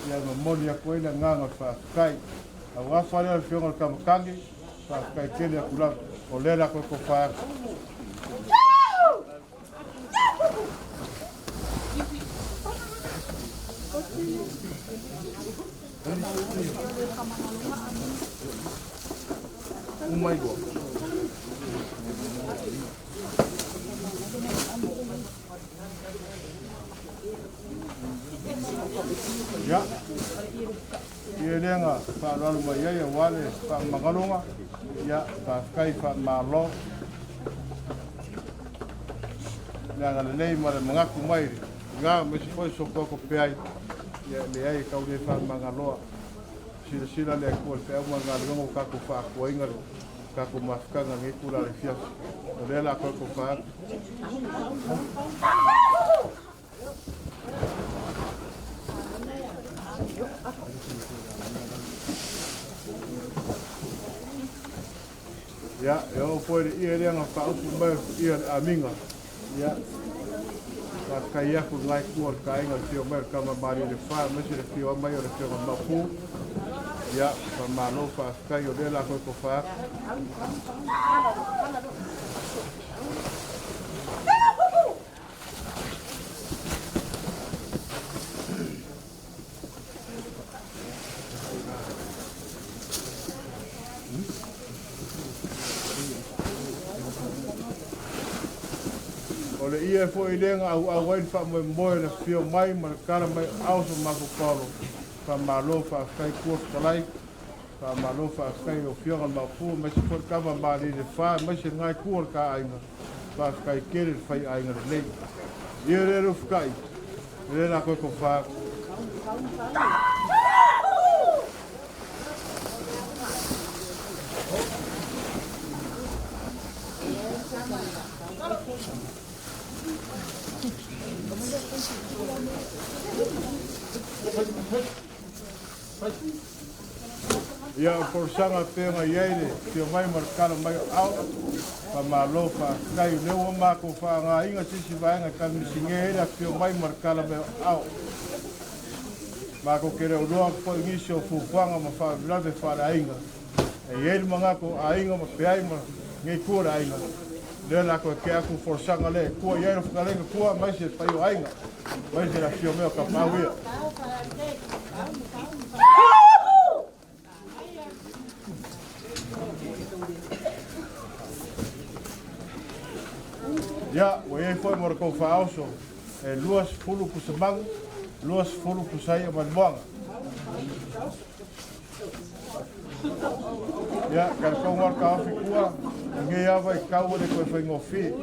ia e momoli atu ai le agaga o le faafetai. Auafa lea o le Afioga i le Tamatangi, faafetai tele atu lava, o lea o le a toe tofa atu. Uma iloa. Ia, ia lea na faaaloalo mai ai aua le faamagaloga, ia, faafetai faamalo. Le agalelei ma le manatu mai ina aemaise foi sopoako peai, ia leai e tau le faamagaloa. Silasila le Atua i le feau ma le galuega ua tatou faaatuaina le tatou mafutaga i lenei itula o le afiafi. O lea o le a toe tofa atu. Ia, e oo foi i le ie lea na faaupu mai o le ia le amiga. Ia, faafetai atu i lena itu o le taaiga i le afio mai o le tama Malielefa, aemaise le afio mai o le afioga Maopu. Ia, faamalo faafetai o lea o le a toe tofa atu. O le ie foi lea na auau ai le faamoemoe le afio mai ma le tala mai o aao so matou paolo. Faamalo faafetai Tua Fetalai, faamalo faafetai i lau Afioga le Maopu aemaise foi le tama Malielefa aemaise lena itu o le ta aiga. Faafetai tele le fai aiga lelei. Ia le Lufutai, e le la koe tofa atu. Ia, o folasaga e pei ona i ai le afio mai ma le tala mai o aao, faamalo faafetai. O lea ua matou faaaogaina se isi vaega e kamisinē ai le afio mai ma le tala mai o aao. Matou te le o iloa atu foi nisi o fuafuaga ma faalavelave faaleaiga. E i ai le manatu o aiga ma peai ma lenei itu o le aiga, lea o le a toe tea atu le folasaga lea e tua i ai lau fetalaiga tua aemaise le paia o aiga, aemaise le afio mai o Tapaau ia. Ia, ua i ai foi mo le tou faaoso e 20 pusa magu, 20 pusa i'a ma le moana. Ia, talitonu lava le taofi tua, lenei lava i tau e le toe faigofie.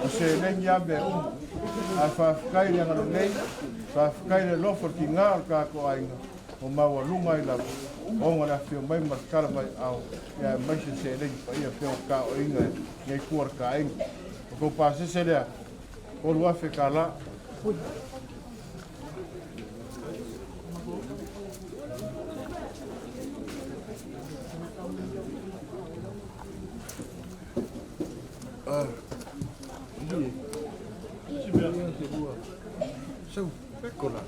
O seleni lava mea uma. Ae faafetai i le agalelei, faafetai i le alofa o le tiga o le tatou aiga, ua maualuga ai lava ona le afifio mai ma le tala mai aao, ia aemaise seleni paia pei ona taoina e lenei tua o le ta aiga. O tou pasese lea, $3,000. Nikola.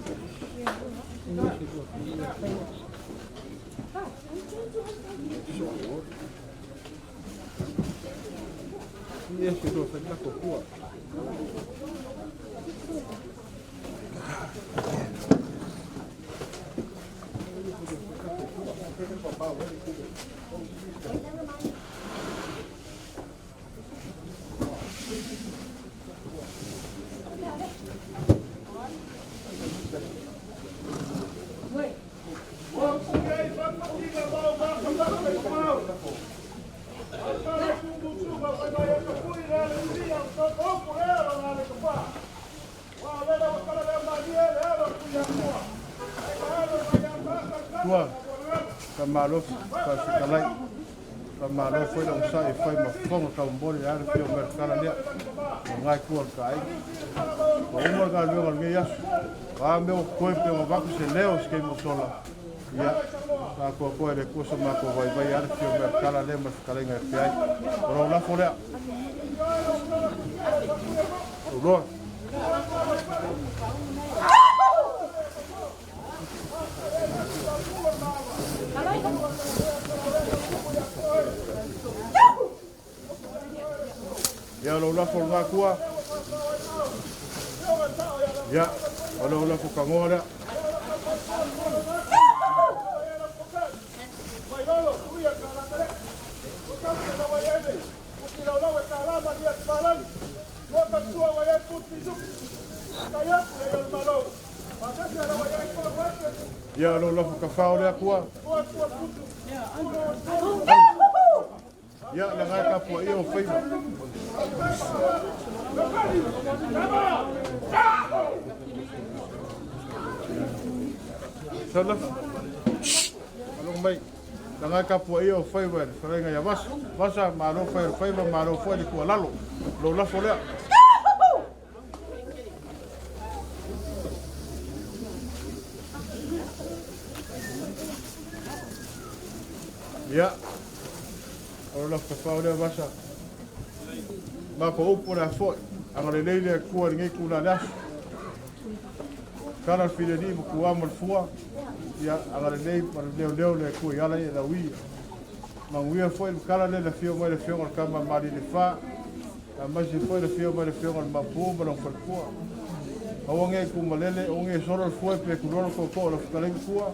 Tua, ka malo faafetalai, faamalo foi le ogasaʻi e fai ma fofoga taumoli le ale fia o mealetala lea o lena itu o le taaiga. Ua uma le galuega o lenei aso, o a mea ua totoe pe ua avatu se leo se taimi ua sola, ia faatoatoa e le Atua so matou vaivai ale fia o mealetala lea ma le fetalaiga e feai. O lou lafo lea. Tauloa. Ia lou lafo lena tua. Ia, o lou lafo kagoa lea. Ia lou lafo kafao lea tua. Ia, le ngai kapua ia o faiva. Sau lafo. Alongo mai. La ngai kapua ia o faiva le fetalaiga ia Vasa. Vasa, malo fai o le faiva, malo foi le tuualalo. Lou lafo lea. Ia, o le lafo tafao lea Vasa. Ma ko upu le a foi, agalelei le Atua i lenei tulaga le aso. Kala le fileni ma tuā ma le fua, ia agalelei ma le leoleo le Atua i ala ia e lauia. Manuia foi le kala lea i le afio mai le afioga o le tama Malielefa, aemaise foi le afio mai le afioga o le Maopu ma lona faletua. Aua nei tumalele, aua nei solo le fua pe tuloa le tootoo o lau fetalaiga tua,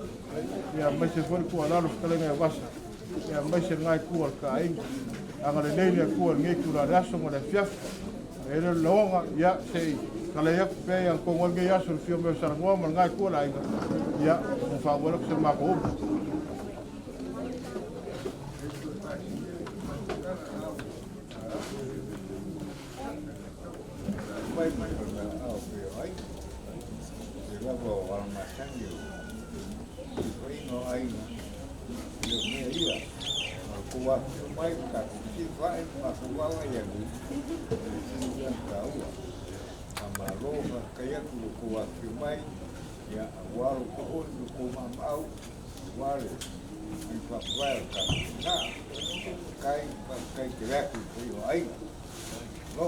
ia aemaise foi le tuualalo fetalaiga ia Vasa, ia aemaise lena itu o le taaiga. Agalelei le Atua i lenei itula o le aso ma le afiafi. E le o le laoga, ia se i talai atu pea ia tonu ai lenei aso i le afio mai o Salanoa ma lena itu o le aiga, ia ma faaauau atu se matou upu. Mai mai o le ao pe ai. Te lava o alamasani o te whainga o aiga. I o mea ia. Ma ko wāwhio mai ka te whiwhae ma ko wawa ia ni. E tino mea tāua. A malo wha kai aku lo ko wāwhio mai. Ia a waro ko oi lo ko mamau. Ware. I whakawae o ka nā. Kai, kai te reaku i o aiga. Lo.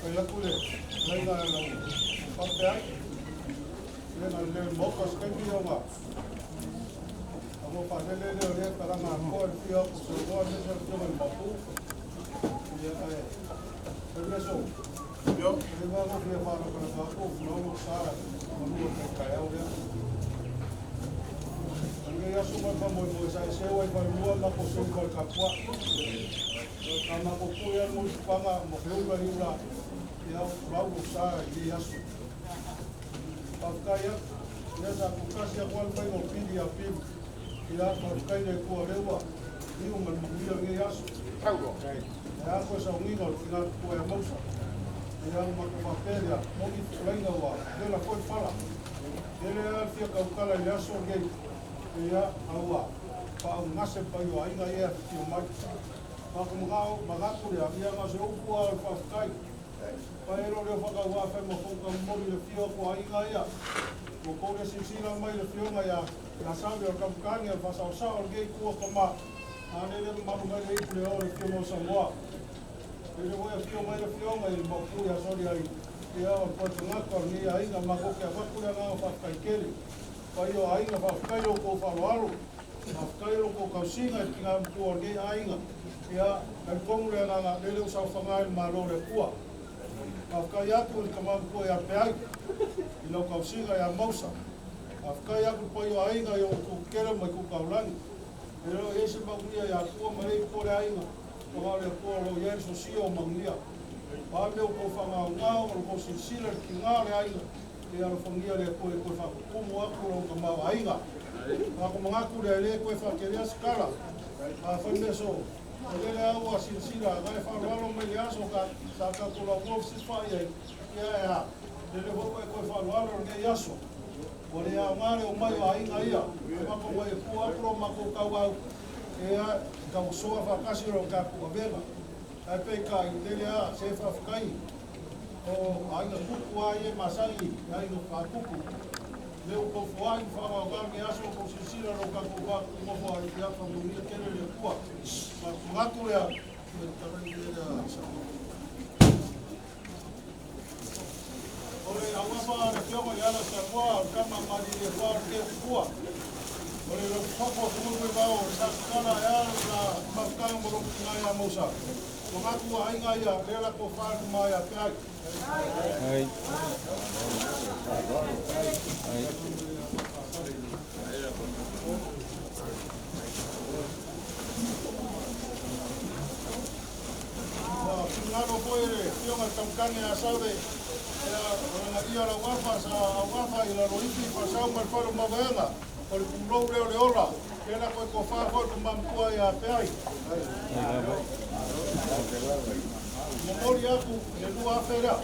Kai aku le laina e lau pape ai. Le na le moko skendi o nga. A mo pa le le le talanga ko le fia ko so ko le se fia mai mapu. Ia ai. Permeso. Yo, le va ko fia fa no ko ko no no sa no no kai kai au le. Nge ia suma pa mo mo sa se wa pa lua ma ko se ko ka kwa. Ka ma ko ku ia mo panga mo he ula ula. Ia rau sa i aso. Pakaia, ia sa ku kasi a kwal mai o pili a pili. Ia pa kai le ku rewa. I o mal mo ia nge aso. Ia ko sa ngi no ki ngā ku e mausa. Ia ma ko papelia mo i lenga wa. Le la foi fala. Ele a fia ka ukala i aso nge. Ia aua pa au ngase pa i ainga ia ki o mai. Pa ko mga mga ku ia nga se upu a o whakakai. Pa e ro leo whakaua whai mo whauka mori le fio ko ainga ia. Mo kore sisila mai le fionga ia ia sabe o kamukani o whasao o ngei kua kama. Ane le maru mai le ipu le o le fio mo Samoa. Le le fio mai le fionga i mo ku ia sori ai. Ia, o le toetagata o lenei aiga, matou te avatu le agaga faafetai tele. Paia o aiga, faafetai i lo outou faaaloalo, faafetai i lo outou tausiga i le tina matua o lenei aiga. Ia, talitonu le agaga, lele ua saofaga i le Malo o le Atua. Faafetai atu i le tama matua ia Peai, i lau tausiga ia Mausa. Faafetai atu i le paia o aiga i ou itu tetele ma itu taulagi. E le o i ai se manuia ia Atua ma lea itu o le aiga, ona o le Atua o lo o i ai le sosia o manuia. O a mea ua outou faagaogao ma lo outou silasila i le tiga o le aiga, ia alofagia le Atua e toe faatutumu atu lou tamaoaiga. Ona ta manatu lea e le toe faatelea se tala, a fai mea soo, o lele lava ua silasila na e faaaloalo mai le aso ka sa tatou laumoa fesilafai ai, ia e a, lele foi ua e toe faaaloalo i lenei aso. Ua le aoga le omai o aiga ia, e matou mai e tua atu lo matou tauau, ia tausoa faatasi lo tatou avega. Ae peitai, lele a, se faafetai, o aiga tupu a ia e masani i aiga faatupu. Le ua tou foai ma faagaoga lenei aso ua tou silasila i lo tatou va nofo ai, ia faamanuia tele le Atua. Manatu lea, o le auafa a le Afioga i le Ala Samoa, o le tama malilie fa o le Teutua. O le lofofo o Tumutuimao, o le Sakatala e a la mafutaga ma lou tina ia Mausa. Manatu aiga ia, lea la tofa le tama ia te ai. Ai. Ai. Finagalo foi le Afioga i le Tamatane ia Saule, ia o lana ia lau afa sa auafa i lalo ifi faasau ma le fale o Mavaega, o le pulou lea o le ola, lea la koe tofa foi le tama matua ia Peai. Momoli atu le 2,000 lea.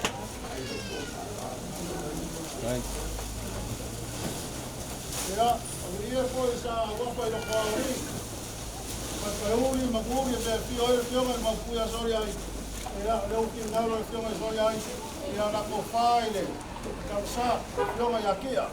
Ia, o le ia foi sa auafa i loko aoli, Paepaeuli ma Guli e mea fia ai le Afioga i le Maupui ia Soli ai. Ia, o lea ua finagalo le Afioga i Soli ai, ia la tofa i le Tausa, Afioga ia Kia.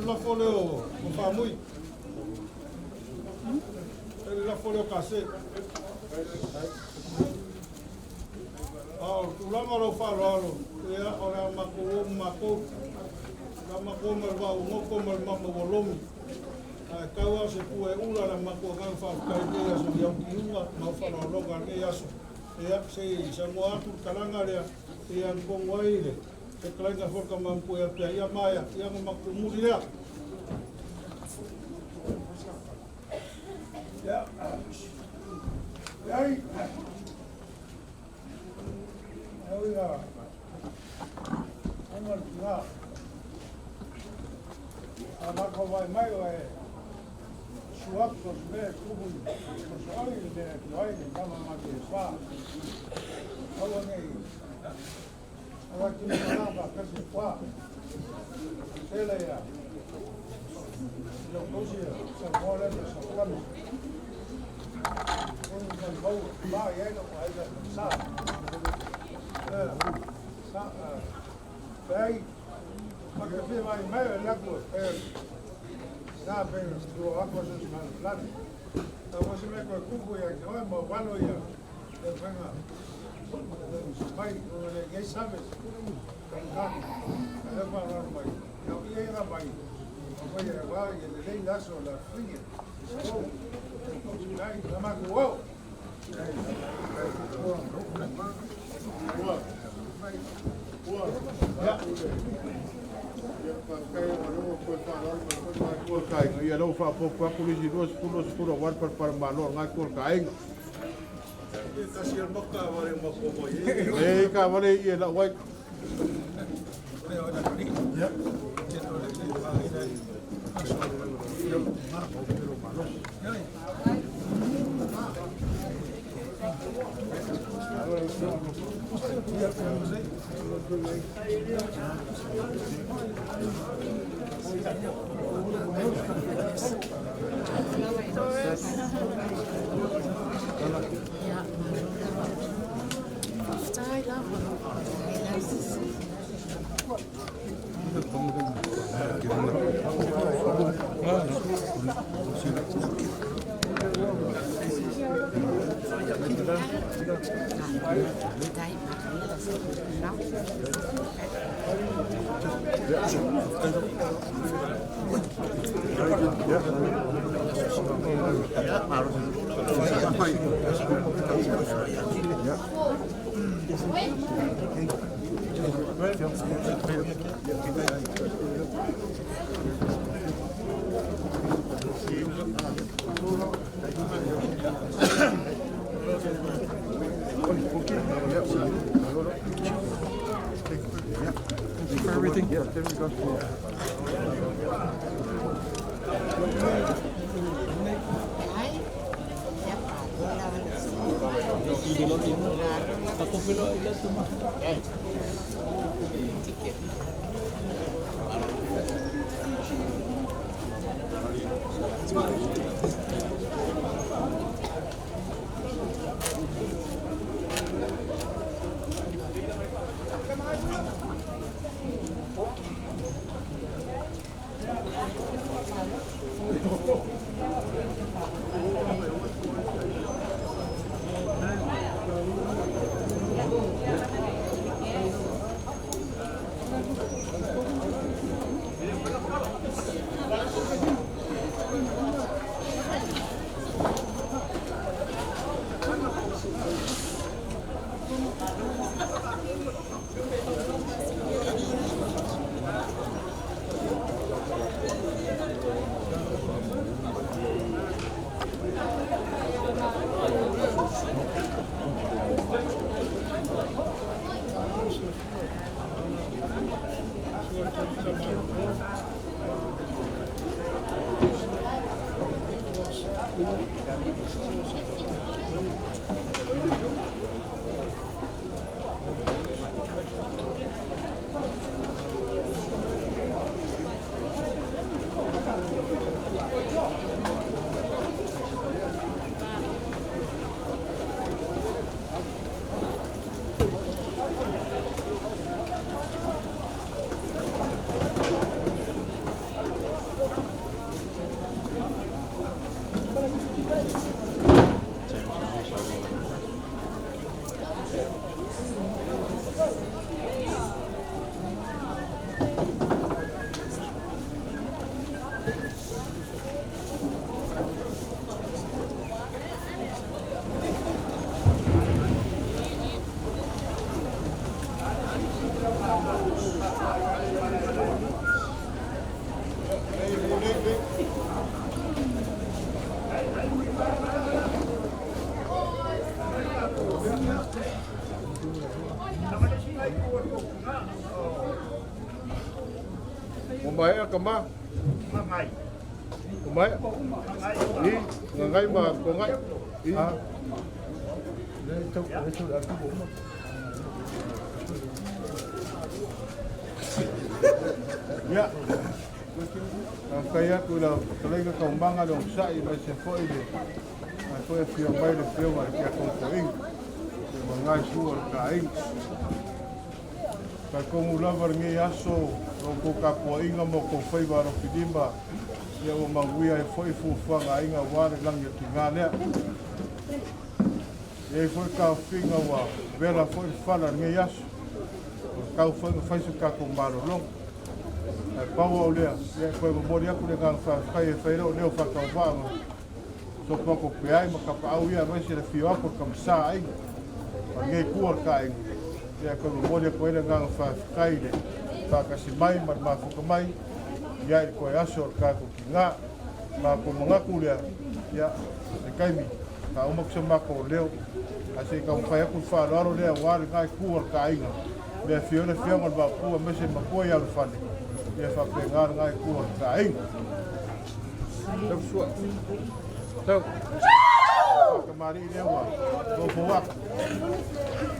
Lafo leo o Faamui. E le lafo leo kase. A o le tulaga o lau faaaloalo, ia o le a matou o ma matou. La matou ma le vaa ua goto ma le mama ua lomi. Ae tau lava o se pua e ula le matou agaga faafetai i lenei aso i autiuga ma au faaaloaloga i lenei aso. Ia, se i saunoa atu le talaga lea, ia tonu ai le fetalaiga foi le tama matua ia Pea ia maea, ia ona matou muli lea. Ia, ai, ai ia, ona le tina. A mako vai mai o e suatu o se mea tupu o se ai le mea tu ai le tama ma te fa. Aua nei. Ia lau faapopo atu le isi 20 10 aua le palepalemalo o lena itu o le taaiga. E taavale i e lau ai. For everything? Yeah, there we go. O mai ka ma. O mai. I ngai ma ko ngai. I. Le tau le tau atu o ma. Ia, faafetai atu i lau fetalaiga Taumaga le onosai aemaise foi le ae foi afio mai le afioga i le Tiakono Toeaina ma lena itu o le taaiga. Talitonu lava lenei aso o la outou tapuaiga ma outou faiva alofilima ia ua manuia ai foi fuafuaga a aiga aua le lagi o le tiga lea. E i ai foi taofiga ua vela foi le fala i lenei aso, ua tatau foi ona fai se tatou malologa. Ae pau au lea, ia e toe momoli atu le agaga faafetai e fai ai lou leo faatauvaa ma sopo atu o Peai ma Tapaau ia aemaise le afio atu o le Tamasa Aiga ma lenei itu o le taaiga. Ia e toe momoli atu ai le agaga faafetai i le faatasi mai ma le mafuta mai ia i le toe aso o le tatou tiga. Matou manatu lea, ia se taimi faauma atu se matou leo, ae se i taumafai atu le faaaloalo lea aua lena itu o le taaiga, le afio ai le afioga i le Maopu aemaise le matua ia Ulufale, ia faapena lena itu o le taaiga. Tau. Faatamalii lea ua foufou atu.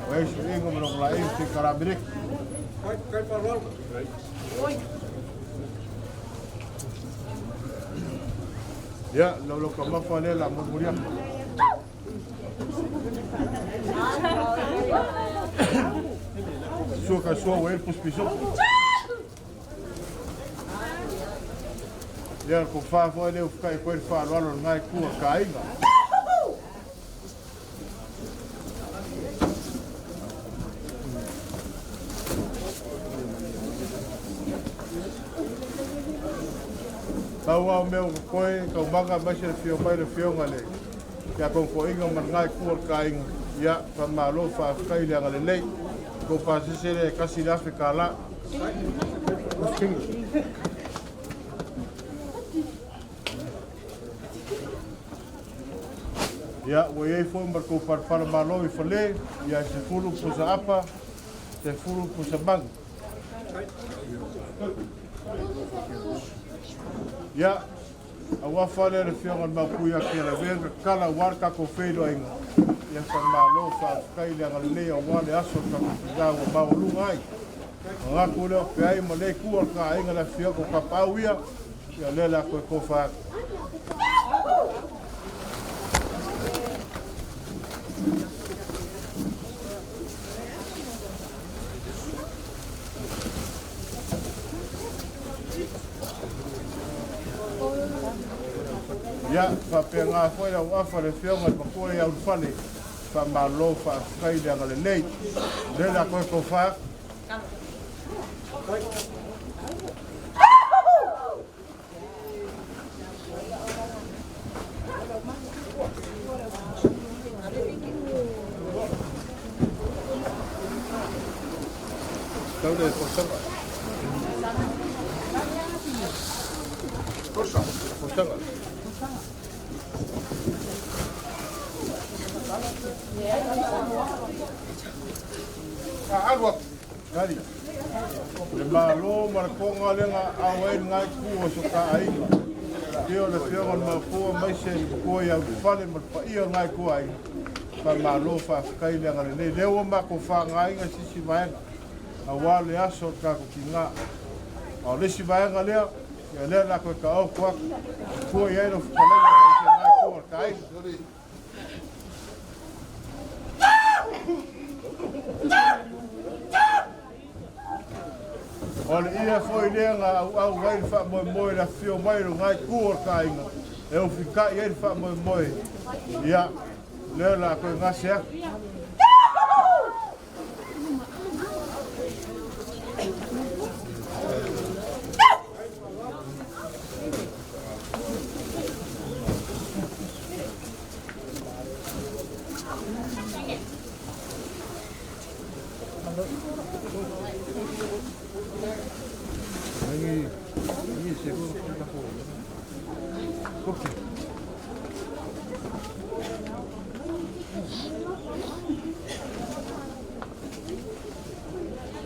Ua i ai suiga ma lona laei se kalameleki. Ia, lau lau taumafa lea la mulimuli atu. Sua ka sua ua i le pusi pisupu. Ia, ko wha foi lea uwhakai koe le whaaloalo le ngai kua ka aiga. Pau ao mea o koe, taumaga aemaise le afio mai le afioga le Tiakono Toeaina ma lena itu o le taaiga. Ia, faamalo, faafetai le agalelei. Tou pasese lea e $1,000. Ia, ua i ai foi ma le tou palapala malo i Fale, ia e 10 pusa apa, 10 pusa manu. Ia, auafa lea le afioga i le Maopu ia Kealavea na tatala aua le tatou feiloaiga. Ia faamalo, faafetai le agalelei aua le aso o le tatou tina ua maualuga ai. Manatu lea o Peai ma lea itu o le taaiga le afioga o Tapaau ia, ia lea o le a toe tofa atu. Ia, faapena foi lau afa le afioga i le matua ia Ulufale, faamalo, faafetai le agalelei. O lea o le a toe tofa atu. Tau le posaga. Posaga. Alu atu. Kali. Le malo ma le koga lea na ao ai lena itu o so ta aiga. Afio le afioga i le Maopu aemaise le matua ia Ulufale ma le paia o lena itu aiga. Faamalo faafetai le agalelei. Lea ua matou faagaina se isi vaega aua le aso o le tatou tiga. A o le isi vaega lea, ia lea o le a toe taoto atu e tua i ai lau fetalaiga ma isi lena itu o le ta aiga. O le ia foi lea na auau ai le faamoemoe i le afifio mai o lena itu o le taaiga e ofitai ai le faamoemoe, ia, lea o le a toe gase atu.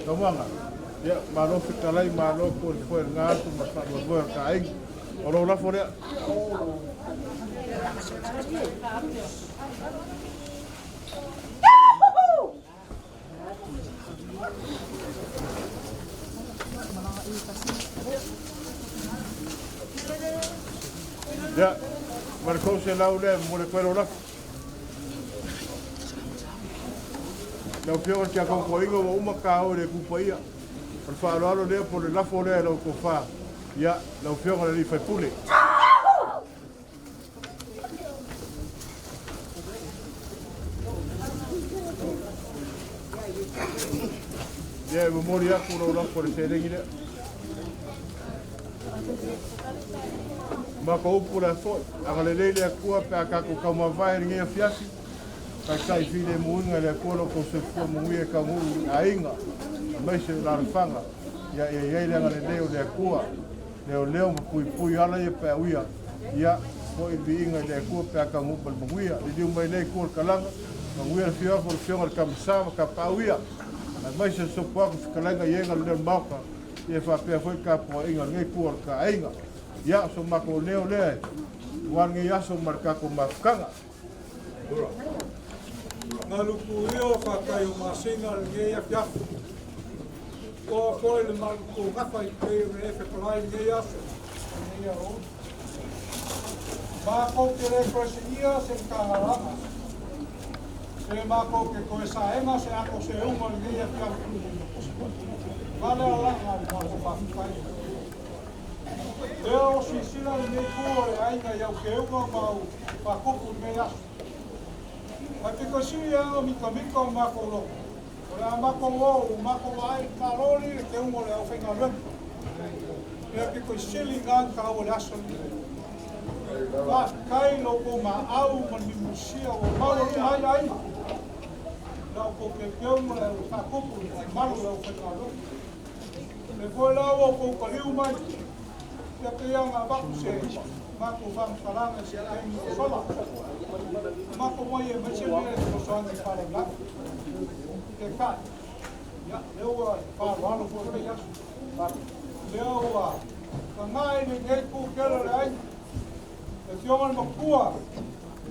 Taumaga, ia, malo fetalai, malo po le foe lena atu ma le faamoemoe o le ta aiga. O lou lafo lea. Ia, ma le 300 lea mo le koe lau lafo. Lau Afioga i le Tiakono ua uma ka o le kupaia. O le faaaloalo lea po o le lafo lea i lau tofa. Ia, lau Afioga i le alii faipule. Ia, e momoli atu lau lafo le seleni lea. Ma ko upu le foi, agalelei le Atua pe a tatou taumavae i lenei afiafi, taitai filemuina le Atua lo tou soifua manuia e taunuu i aiga, aemaise o alaalafaga, ia ia i ai le agalelei o le Atua, leoleo ma puipui ala ia pe a uia, ia foi le viiga i le Atua pe a taunuu ma le manuia. Liliu mai lea itu o le talaga, manuia le afio atu o le Afioga i le Kamasa ma Tapaau ia, aemaise o le Sopoaga fetalaiga i ega lenei o le Maota, ia faapea foi tapuaiga o lenei itu o le taaiga. Ia, so matou leo lea ua lenei aso ma le tatou mafutaga. Malupu ia o whātai o masina lenei afiafi. O foi le malupu gafa i te o le efe palai lenei aso. Lenei aro. Mākou te le koe se ia se mtagalanga. Se mākou ke koe saenga se ako se unga lenei afiafi. Vale alanga le mākou whawhitai. Lea o sisila lenei kua o le aiga i au ke unga mau whakupu lenei aso. Mai piko sili anga mika mika o mākou loko. O le a mākou o, o mākou ai kaloli le te unga o le au whainga luenga. Lea piko sili ngā ka au o le aso ni. Whawhitai lo ko mā au ma ni musia o mau o lunga ai ai. Lau ko ke keunga le au whakupu le malu le au whainga luenga. Le foi lau o kou kaliu mai. Ia te ia ngā waku se mākou whangalanga se taimi o sola. Mākou mai e mai se mea e sosoani i whalau Te kai. Ia, leo ua whaloalo fo le aso. Leo ua ka ngai le nei ku kele le ai. E fionga le makua.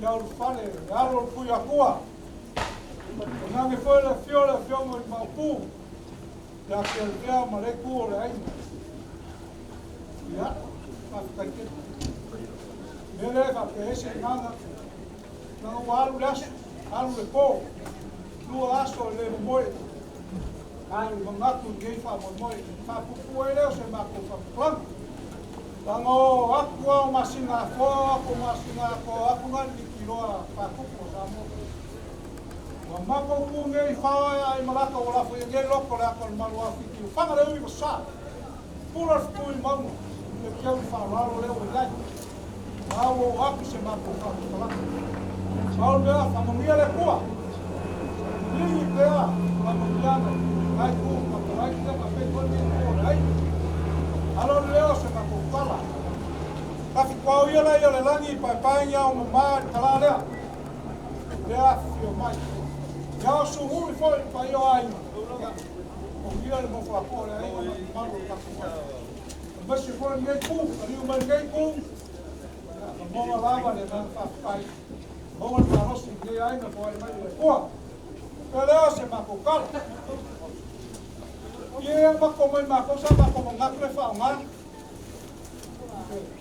Ia ulu fale, le alo le pui akua. O ngange foi le fio le fionga i maupu. Ia ke lea ma le ku o le ai. Ia, whawhitai te. Mele wha ese nganga. Nanga ua alu le aso, alu le pō. Lua aso le moe. Alu mangatu ngei wha moe. Wha pupu e leo se mako wha plang. Langa o aku au masinga ako, aku masinga ako, aku ngani ni kiroa wha pupu o sa mo. Wa mako ku ngei wha ai malaka o lafo i ngei loko le ako le malu a whiti. Whanga le ui wa sa. Pula fukui maunga. Le kia ui wha lalo leo o iai. Au o aku se mako wha pupu. Au mea whamangia le kua. Lili pea whamangiana. Ngai ku paparai te ka pe koni o le ai. Alo leo se mako kala. Kafi kwau ia le ia le langi pai pai ia o mama i tala lea. Lea whio mai. Ia o suhuri foi pai o ai. O ia le mofo ako le ai ma malu o kaku mai. Masi foi ngei ku, aliu mai ngei ku. Monga lava le nang whawhitai. Monga le wharosi ngei ai na foi mai le kua. Pe leo se mako kala. Ia mako mai mako sa mako mangak le whao ngā.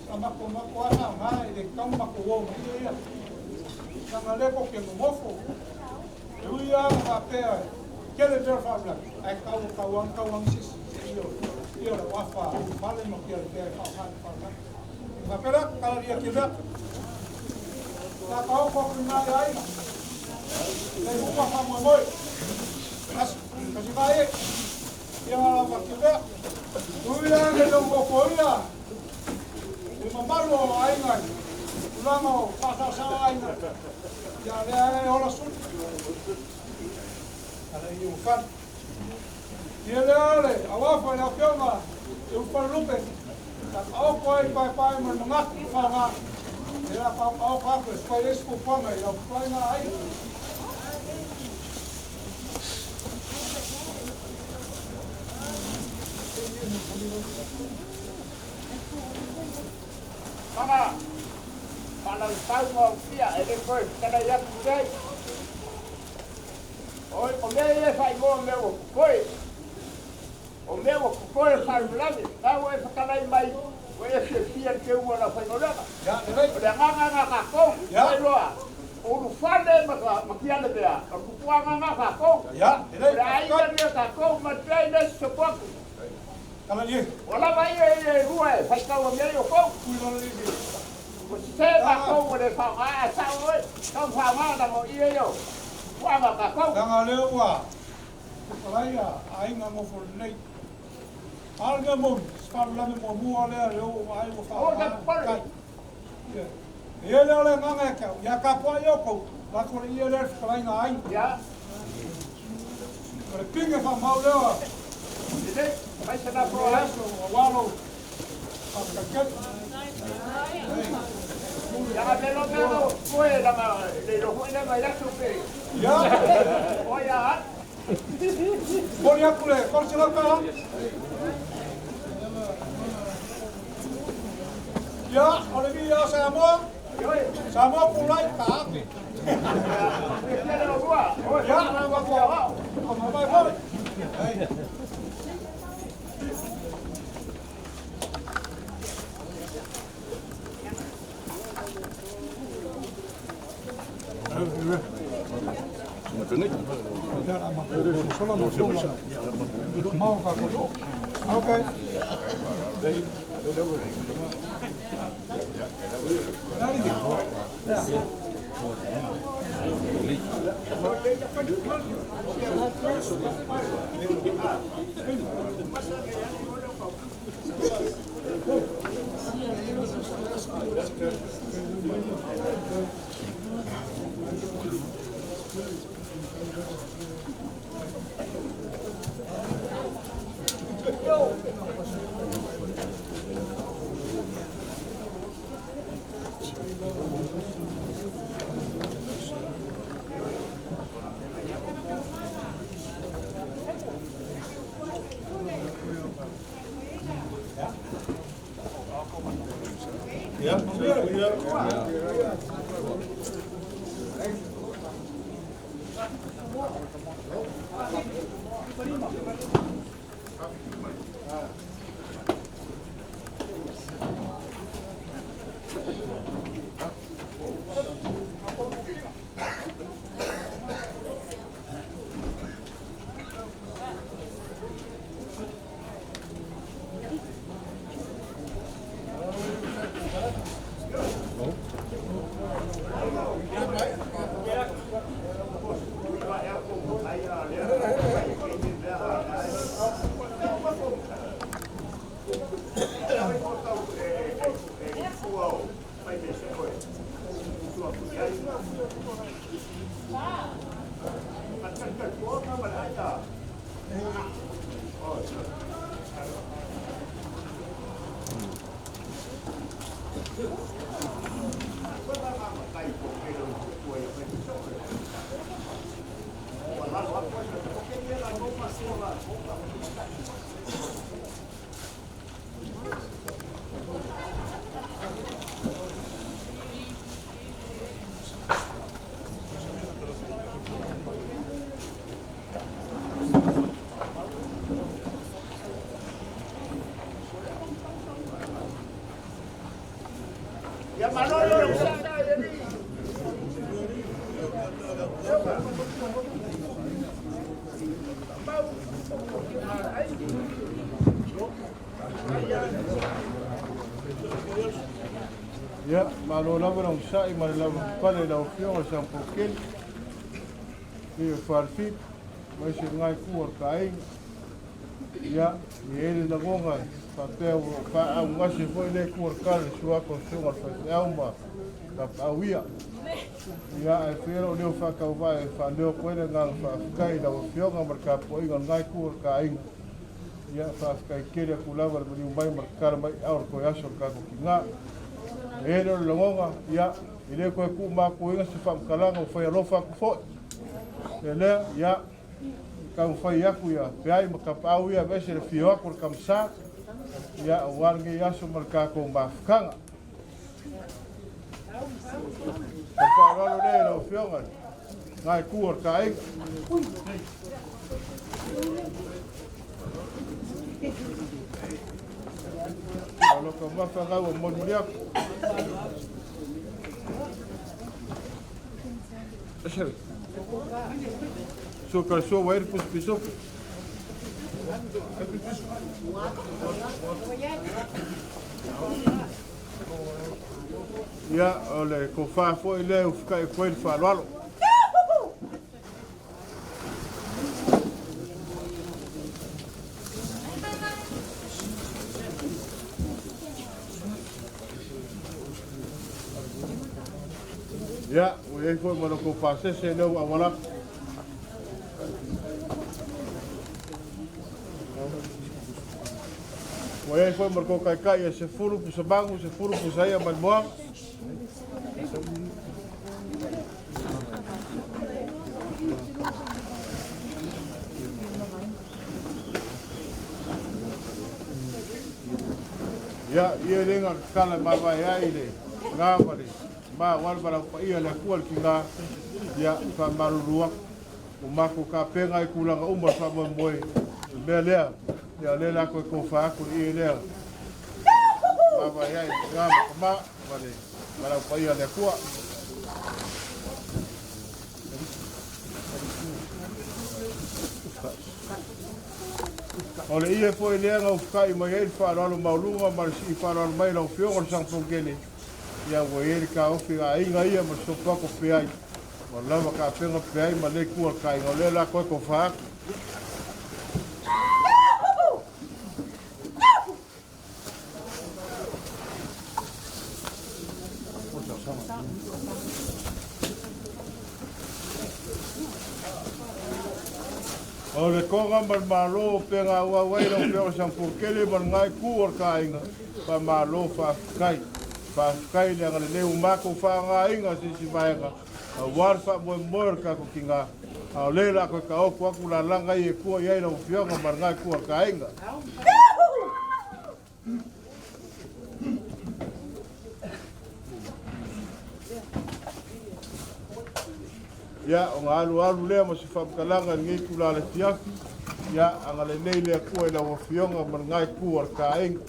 Sa mako mako a whao ngā i le kau mako o mai ia. Nanga le ko ke ngomofo. E ui a ngā pea kele pera whaamla. Ai kau kau ang kau ang sis. Iyo le wafa fale mo kia le pea whao ngā whao ngā. Ngā pera kala ria ki mea. Ngā kao ko ki ngā ai. Le huma wha moe moe. Kasi mai e. Ia ngā lava ki mea. Ui a le longo ko ia. E mamalu o ainga. Ulanga o whasasa ainga. Ia lea e ola suli. Ala i o whan. Ia lea le, awafa le afionga, e upalupe. Ta kaoko ai pai pai ma mangatu whanga. Lea kau kau kako e spai esku panga i au painga ai. Mana, mana tau ngau pia e le koe tana ia ku nei. Oi, o mea e whai mō mea o koe. O mea ua popoe le faalavelave, na ua e fetalai mai, ua e fiafia i le teuga o le aufaigaluega. O le agaga lena a tatou, ua iloa, o ulufale ma tialemea, o le tupuaga lena a tatou. O le aiga lenei o tatou, ma le peai le isi sopo atu. Ua lava ia ia e lua e faitau ame ai outou. Ua sese matou ua le faaaoga ae sao oe, tau faaaoga na o ia ia o tupuaga o tatou. Leaga o lea ua Fetalai a aiga nofo lelei. A o le mea moni, se faalavelave muamua lea lea ua ou vaai ua faaaoga tai. Ia. E i ai lea o le agaga ia te au, ia tapuai outou, lafo le ie lea i le fetalaiga a aiga. Ia. O le pine faamau lea o Lelei, fai se lafo a aso aua lou faafetai tele. Ia melo melo koe langa le iloa foi lea mai aso pe. Ia. Oi a. Momoli atu le $300. Ia, o le viia o Samoa. Samoa pulai ka ake. Ia, o mai foi. Okay. Ia, malo lava le onosai ma le lavapapale i lau Afioga i le Sampolokele, i o Falefitu, aemaise lena itu o le taaiga. Ia, e i ai le lagona e faapea ua faaaaugase foi lea itu o le tala i le susu atu o le Susuga i le Faifeau ma Tapaau ia. Ia, ae fai lou leo faatauvaa e faaleo atu ai le agaga faafetai i lau Afioga ma le tapuaiga o lena itu o le taaiga. Ia, faafetai tele atu lava le maliu mai ma le tatala mai i aao o le toe aso o le tatou tina. E i ai lea o le lagona, ia, e le toe tuumatuaina se faamatalaga ua fai alofa atu foi. O le mea lea, ia, taumafai atu ia Peai ma Tapaau ia aveese le afio atu o le Tamasa, ia, aua lenei aso ma le tatou mafutaga. O le faaaloalo lea i lau Afioga i lena itu o le taaiga. Alo ka mafa ngau o moni lea. Esere. So ka so wair pus piso. Ia, o le kofa foi le ufika e koe le whaaloalo. Ia, o iai foi ma lo kou pasese lea ua auala atu. Ua iai foi ma lo kou kaikai e 10 pusa magu, 10 pusa ia ma le moaga. Ia, ia le ga kala ma vai ai le ngā ma le ma wal ma lau paia le akua le kinga ia fa malulu atu. O mako ka penga i kulaga uma le faamoemoe. O le mea lea, ia o lea la koe kofa atu le ie lea. Ma vai ai le kinga ma ka ma ma le ma lau paia le akua. O le ie foi lea na ufukai mai ai le faaaloalo maualuga ma le sii faaaloalo mai lau Afioga o le Sangapolokele, ia ua i ai le taofi a aiga ia ma le sopoako peai, ua lava tapenapenga peai ma le itu o le taaiga o lea la toe tofa atu. O le toga ma le malo o pega auau ai lau Afioga Sangapolokele ma le nga itu o le taaiga, faamalo faafetai. Faafetai le agalelei ua matou faaaogaina se isi vaega aua le faamoemoe o le tatou tiga, a o lea o le a toe taoto atu lalaga ia e tua i ai lau Afioga ma lena itu o le taaiga. Ia, ona alualu lea ma se faamatalaga i lenei itula o le afiafi, ia, agalelei le Atua i lau Afioga ma lena itu o le taaiga.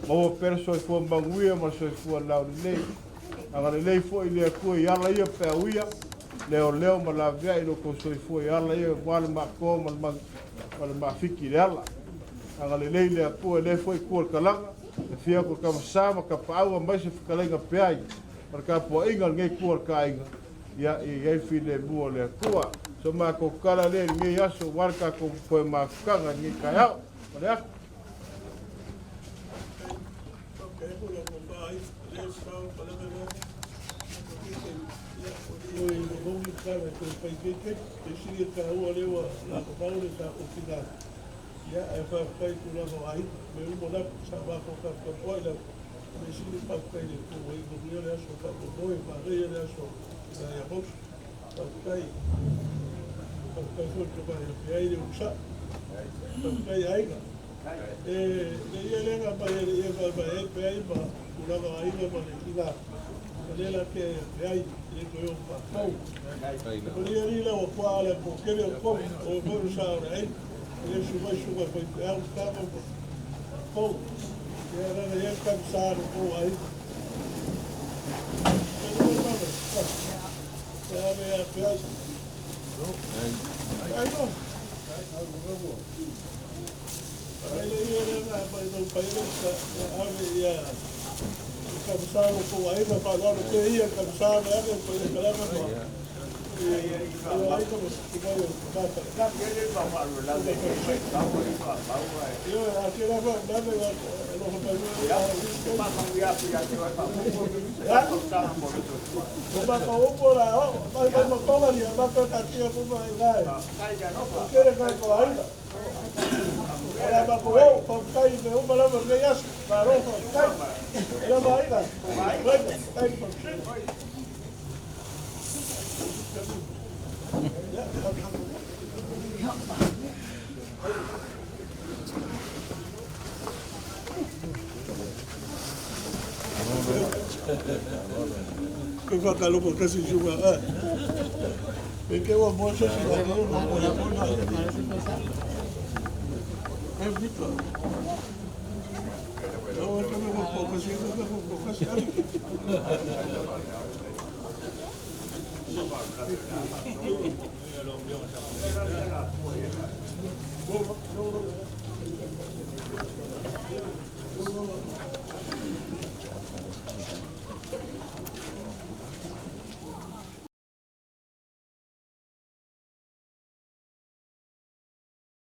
Maua pea le soifua manuia ma le soifua laulelei. Agalelei foi le Atua i ala ia peau ia, leoleo ma laveai lo tou soifua i ala ia aua le maatoa ma le maafiki i le ala. Agalelei le Atua i lea foi itu o le talaga, e fia atu le Tamasa ma Tapaau aemaise fetalaiga peai ma le tapuaiga a lenei itu o le taaiga, ia ia i ai le filemu o le Atua. So matou tala lea i lenei aso aua le tatou toe mafutaga i lenei taeao. Ma le afi. E le ia le nga mai e le ia mai mai e pe ai ma tulaga o aiga ma le tina ma le la ke pe ai le ko yo pa pau. O le ia li la o kwa le po kele o ko o ko sa o le ai le su mai su mai foi pe au ka mo pau. Ia la la ia ka sa ro ko ai. Ia me ia pe ai. Ai no. Ai le ia le nga mai no pai le sa ave ia ka sa ro ko ai ma pa lo ke ia ka sa me ave pa le kala ma ai ko si ka yo ka sa ka yo a ke la ba la me lo ko pa yo o ba ka o po la o ba ba ma ko la ni ba ka ka tia ko ba ngai o ke le ka ko ai Ela ba ko o ko kai me o ba la me yas ba ro ko kai ela ba ai ga kai ko Ko whakaloko kasi suga. E ke wa mo se se. E vito.